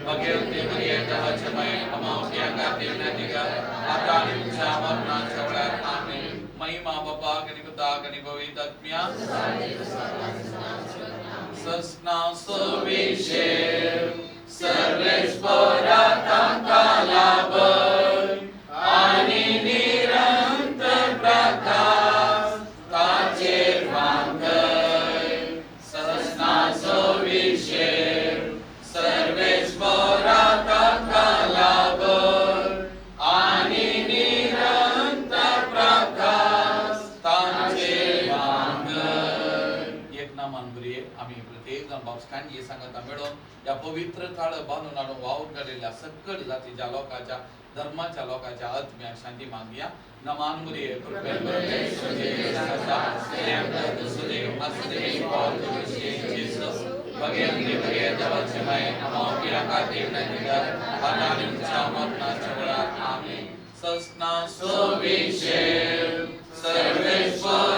बगैर बरे देवाचे माये अमावस्या देवनाधिकार आता आनी तुमच्या मरणाच्या वेळार. आमेन. महिमा बापाक आनी पुताक आनी पवित्र आत्म्याक. ससना सुविशेष सर्वेस्परा तांकां लाभय आनी निरंतर प्रकाश ताचेर वांगय. ससना सुविशेष सर्वेस्परा तांकां लाभय आनी निरंतर प्रकाश ताचेर वांगय. एक नामान बरी आमी प्रत्येक जाण बाब हे सांगता मेळोवन ह्या पवित्र थळ बांदून हाडून वावर काडिल्ल्या सकळ जातीच्या लोकांच्या धर्माच्या लोकांच्या आत्म्याक शांती मागया. नमान बरी कृपेन भरिल्ले सुदेव सदा सुदेव आसुदेव बगैर बगैर देवाचे माये अमावस्या देवनाधिकार आता आनी तुमच्या मरणाच्या वेळार. आमेन. ससना सुविशेष सर्वेस्परा